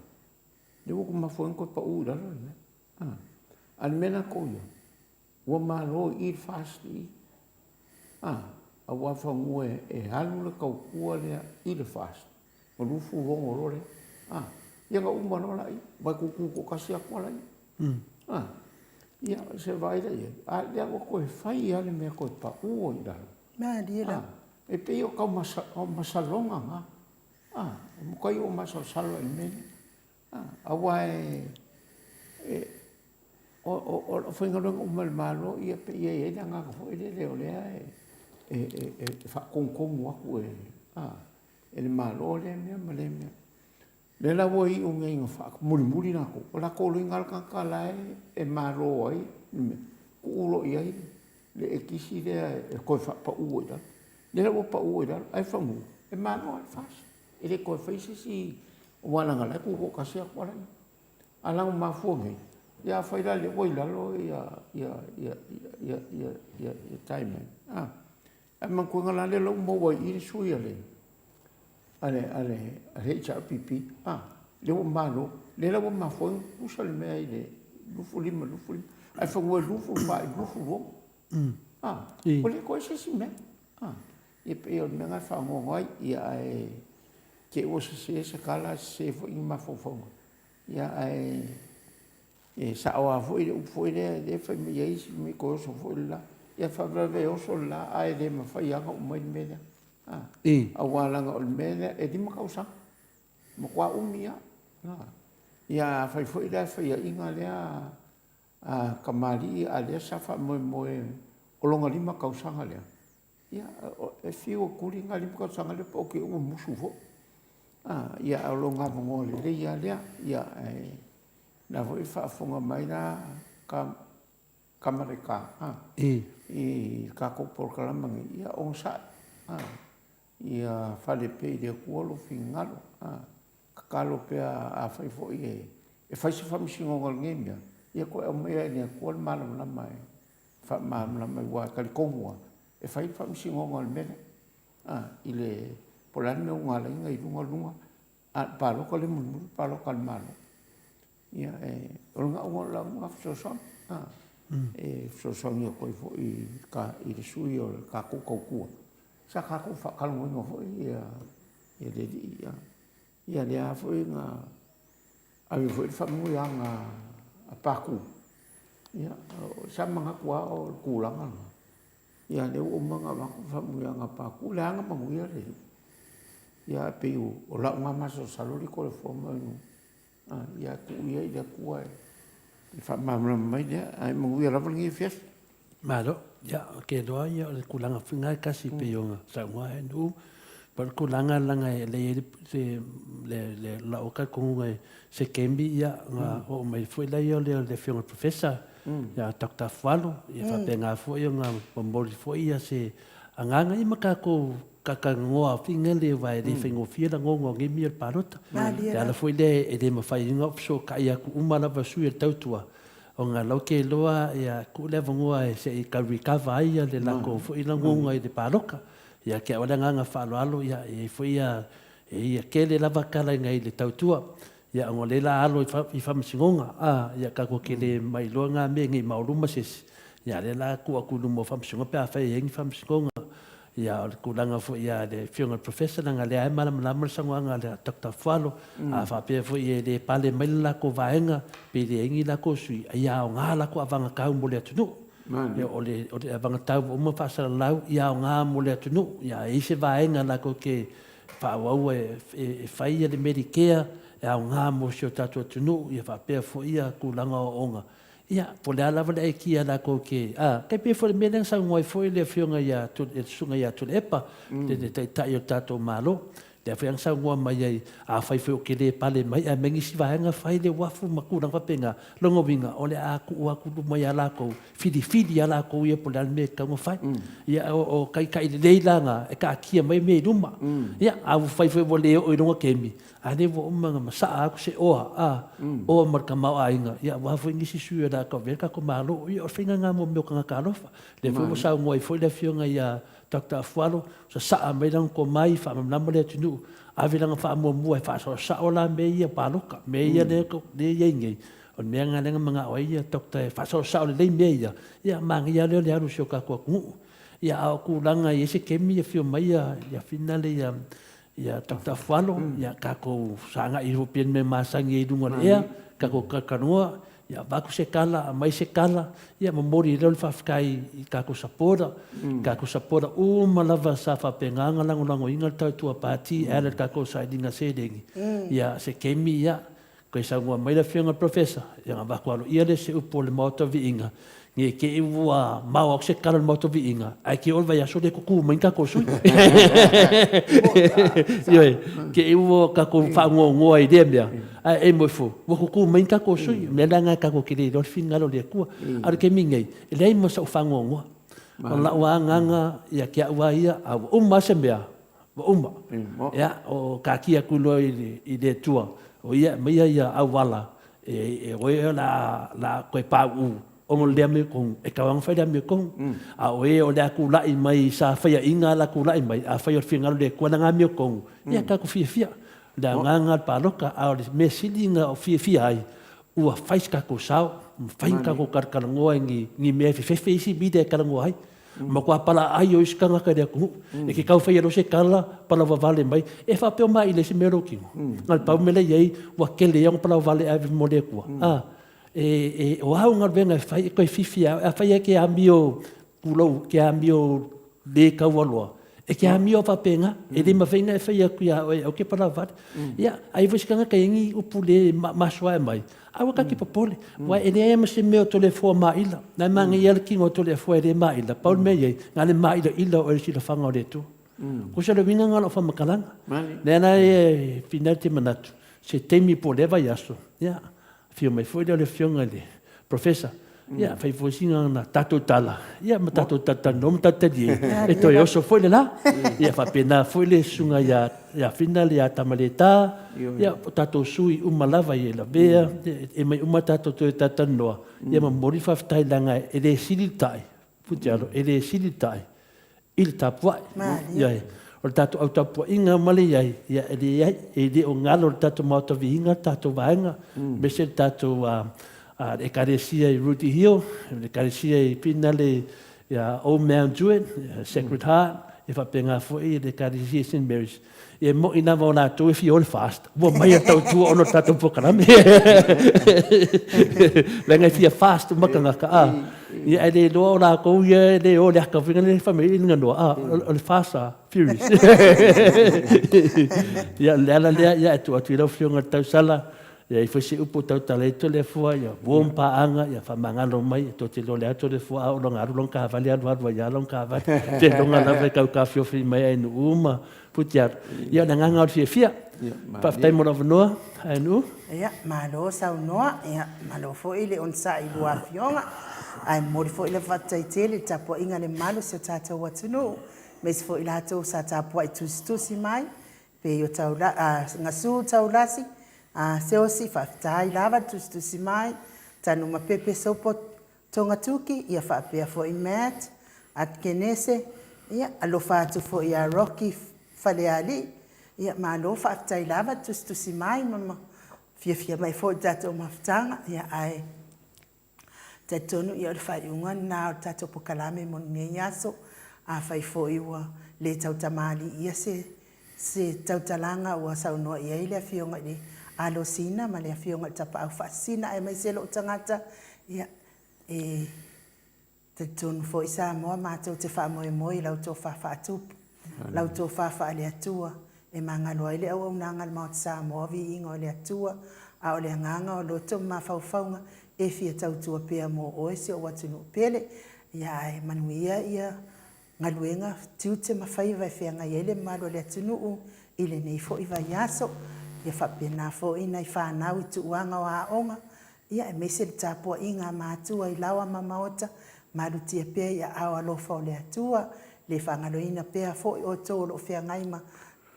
lea ua mafua ai ona toe pau i lalo le mea. A o le mea latou ia, ua malo i i le FAST i i, aua semeamanu e alu le tautua lea i le FAST, ona 26 loa lea. Ia ona uma loa lea, aua e tutu toatasi atu lava laia. Ia se i vaai la i ai, a o lea ua toe fai lava le mea e toe pau ai i lalo.
Malie lava.
E pei o tau masaloga na. E matuai ou masalosalo lava i le mea lea. Aua o le aufaigaluega uma a le Malo e pei e i ai le agaga foi lele o lea e faatonutonu atu e le Malo lea mea ma lea mea. O lea la ua iu nei ina faamulimuli latou, o latou loiga lava le tagata la e malo ai le mea, tuu loa i ai le ekisi lea e toe faapau ai i lalo. O lea la ua pau ai i lalo, ae semeamanu e malo lava le FAST. E le toe faia se isi, aua leaga o la e tutoatasi atu lava laia. A la ua mafua nei, ia afai la o lea ua i lalo ia Time, ae manatua la lea ua maua i i le sui a le HRPP, lea ua malo, lea la ua mafua ai ona tutusa le mea i le 25 i le 25, ae semeamanu e 24 i le 26. A, ua le toe se isi mea. A, ia pei o le mea lena e faanoano ai, ia ae te i ua sese se tala, sese foi ni mafaufauga, ia ae e sao lava foi le upu foi lea lea e fai mai ai isi mea, toe oso foi le la. Ia faalavelave e oso le la, ae le mafai lava ona uma ai le mea lea. A, aua leaga o le mea lea e 5 tausaga, matua umi lava. A, ia afai foi la e faiaina lea a kamalii a lea sa faamoemoe o lona 5 tausaga lea, ia e fiu e tuli lena 5 tausaga lea po o te i ua musu foi. A, ia a o lona avanoa lelei lava lea. Ia ae la foi e faafofoga mai la ka Kamaleka a i le tatou polokalama nei, ia onosai, a, ia fale pea i le Atua lou finagalo, a, tatalo pea afai foi e fai se faamasinoga o lenei mea, ia toe aumaia e le Atua le malamalama e faamalamalama ai, aua e talitonu lava, e fai le faamasinoga o le mea lea, a, i le, po o le a le mea ua ala ai ona i luga luga, a o le palota lea mulimuli o le palota a le Malo. Ia, e, o le gauga o lau lena fesoasoani, a, e fesoasoani atu ai foi i le sui o le tatou tautua, sa tatou faatalanoaina foi ia le alii, ia, ia lea foi na ave foi le faamanuiaga a Patu, ia, sa manatu lava o le tulaga lena, ia lea ua uma ona avatu le faamanuiaga a Patu, o le a na manuia le alii. Ia, ae pei o lau lena masalosalo le toleafoa ma Ia tuu ia i le Atua e faamalamalama mai lea, ae manuia lava lenei afiafi.
Malo. Ia, ou te iloa ia o le tulaga foi lena e tasi pei ona saunoa ai Nu'u, pei o le tulaga leaga e lelei ai le le lau talitonuga i se taimi ia ona oo mai foi lea o le Afioga i le Professor ia Doctor Afualo, ia faapena foi ona momoli foi se agaga ia ma tatou Kakanoa finga le aua e le faigofie lagoga o nei mea o le palota. Le ala foi lea e le mafai ai ona fesootai atu uma lava sui o le tautua, ona lau ke iloa ia tuu le avanoa e se i tau recover ai le latou foi lagoga i le palota. Ia te au le agaga faaaloalo ia e i ai foi ia e ia tele lava tala i le tautua. Ia ona o lea la alo i faamasinoga, a, ia tatou te le mailoa na mea nei maoluma se isi. Ia lea la tuu atu i luma o faamasinoga pe afai e i ai ni faamasinoga. Ia o le tulaga foi ia le Afioga i le Professor leaga o lea lava e malamalama le saunoaga a le Doctor Afualo, a faapea foi e le pale mai le latou vaega pe leai ni latou sui, ia aoga latou avagatau mo le atunuu. Ia o le o le avagatau ua uma ona faasalalau, ia aoga mo le atunuu. Ia a i ai se vaega latou te faaauau e fai le Medicare e aoga mo si o tatou atunuu, ia faapea foi ia tulaga o aoaoga. Ia, po o le a lava le aikia a latou te, a, tai pei foi o le mea lea na saunoa ai foi le Afioga ia, le Susuga ia Tuilaepa, le Taitai o le tatou Malo, lea foi na saunoa mai ai, afai foi ou te le pale mai ae aumai nisi vaega fai le uafu ma tulaga faapena, lona uiga, o le a tuu atu i luma ia latou, filifili lava latou ia po o le a le mea e tatau ona fai. Ia, o taitai lelei la na e taatia mai mea i luma. Ia, a ua fai foi ua le oo i lona taimi, A lea ua uma ona masaa atu se oa, a, oa ma le tamaoaiga, ia aua foi nisi sui o le a tauavea le tatou Malo. Ia o le faiga lena mo mea o tagata alofa. Lea foi ua saunoa ai foi le Afioga ia Doctor Afualo, sasaa mai lana tomai, faamalamalama le atunuu, ave lana faamuamua e faasaosao la mea ia o palota, mea ia lea e i ai nei, o le mea lena lea na manao ai ia Doctor e faasaosao lelei mea ia, ia manaia lava lea o le alu o si o tatou atunuu. Ia a o tulaga e i ai se taimi afio mai ia Fina le ia Ia Doctor Afualo, ia tatou sagai ifo pea i le mea masani ai i luga o le ea, tatou talanoa, ia avatu se tala, aumai se tala, ia momoli ai lea o le faafetai i tatou supporter, tatou supporter uma lava sa faapena ona lagolagoina le Tautua Pati e ala i le tatou sailiga seleni, ia se taimi ia Toe saunoa mai le Afioga i le Professor, ia ona avatu aloaia lea o se upu o le Maota o Viiga, ne i te i ua mao atu se tala o le Maota o Viiga, ae te i o le vaiaso lea e tutu mai ni tatou sui. Ioe, te i ua tatou faanoanoa i lea mea, ae e moe fou, ua tutu mai ni tatou sui. O le mea la lena tatou te le iloa le finagalo o le Atua. A o le taimi nei, e leai ma sou faanoanoa. O lau lava agaga ia te au lava ia, a ua uma lava se mea, Ua uma. Ia, o taatia atu loa i le Atua, o Ia e aumaia ia auala e oe o le a toe pauu ona o le amiotonu, e tatau lava ona fai le amiotonu. A o e o le a tulai mai sa faiaina a la tulai mai, afai o le finagalo o le Atua lana amiotonu, ia tatou fiafia. O le agaga o le palota, a o le mea sili ona fiafia ai, ua fai se tatou sao, mafai ona tatou talatalanoa i ni mea e fefefe isi media e talanoa ai. Matua palaai o isi tagata i le atunuu. E ke tau faia loa se tala, palavavale mai. E faapea o maila i se mea o lou tino. Na o le pau mea la e i ai, ua tele ia ona palavavale ave mo le Atua. A, e, e, o au galuega e fai e toe fifi ia oe. Afai e te amio, tulou, e te amio le taualoa, e te amio lava faapena. E le mafai ona e fai atu ia oe aua e te palavavale. Ia, a i ai foi se tagata e i ai ni upu le masoa e aumai, aua ta te popole, aua e leai lava ma se mea o Toleafoa maila. Na e manaia lava le tino o Toleafoa e le maila, pau le mea e i ai, na o le mailauila o oe i le silafaga o le Atua. Tusa o le uiga lena o lau faamatalaga. Lea la e finau te manatu, se taimi po o lea vaiaso, ia, afio mai foi lea o le afioga i le Professor, ia, fai foi sina ana tatou tala, ia, ma tatou talatalanoa ma tatou talie, e toe oso foi le la. Ia faapena foi le susuga ia, ia Fina ia Tamaleta, ia, o tatou sui uma lava i Lavea, e mai uma tatou toe talatalanoa, ia ma momoli le faafetai leaga e le sili le tai, Putialo, e le sili le tai i le tapuai. Ioe. O le tatou au tapuaiga ma le i ai, ia e leai, e le o galo le tatou Maota Viiga, le tatou vaega, aemaise le tatou le Ekalesia i Rooty Hill, le Ekalesia i Finale ia Old Mount Druitt, Sacred Heart, e faapena foi le Ekalesia i St Mary's. E moni lava o latou e fia o le fast, ua omai a tautua ona o le tatou polokalame. Leaga e fia fast uma tagata, a. Ia ae le iloa o latou ia e le o i le ata foi lea fai mai ai le ganoa, a, o le fast a furious. Ia o le ala lea, ia e tuu atu i lau Afioga i le tausala, ia i ai foi se upu e tautala ai Toleafoa, ia warm paaga, ia faamagalo mai, e tou te iloa o le a Toleafoa, a oo loa ina alu lona taavale, alu alu ai lava lona taavale. Seiloga lava e tau taofiofi mai Ainuu ma Futialu. Ia o le agaga o le fiafia. Faafetai mo le avanoa, Ainuu.
Ia, malo saunoa, ia, malo foi le onosai i lua afioga. Ae momoli foi le faafetai tele i le tapuaiga a le mamalu o si o tatou atunuu, aemaise foi i latou sa tapuai tusitusi mai, pei o Taula, Gasu Taulasi, Siaosi, faafetai lava le tusitusi mai, Tanumapepe Sopo Togatuki, ia faapea foi Matt Atkenese, ia alofa atu foi ia Rocky Falealii, ia malo faafetai lava le tusitusi mai ma fiafia mai foi i le tatou mafutaga, ia ae talitonu ia o le faaiuga lena o le tatou polokalame mo lenei aso. Afai foi ua le tautamalii se se tautalaga ua saunoa i ai le Afioga i le Alosina ma le Afioga i le Tapaau Faasisina aemaise lou tagata, ia, e talitonu foi Samoa matou te faamoemoe i lau tofa faatupu, lau tofa faale-Atua e magalo ai le auaunaga a le Maota Samoa, viiga o le Atua, a o le agaga o loto ma mafaufauga e fia tautua pea mo oe si ou atunuu pele. Ia ae manuia ia galuega, tiute ma faiva e feagai ai le mamalu o le atunuu i lenei foi vaiaso. Ia faapena foi nai fanau i tuuaga o aoga, ia aemaise le tapuaiga a matua i laoa ma maota, malutia pea i aao alofa o le Atua. Le faagaloina pea foi outou o lo o feagai ma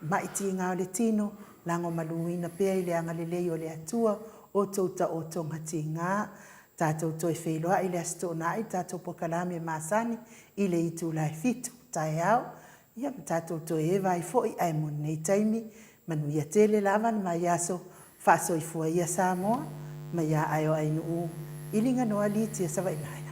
ma'i tiga o le tino, lagomaluina pea i le agalelei o le Atua outou taotoga tiga. Tatou toe feiloai i le Aso Toonai i le tatou polokalame masani i le itula e 7 taeao, ia ma tatou toe eva ai foi ae mo lenei taimi, manuia tele lava le vaiaso, faasoifua ia Samoa, mai ia Aeoainuu, i Liganoa Litia Savainaea.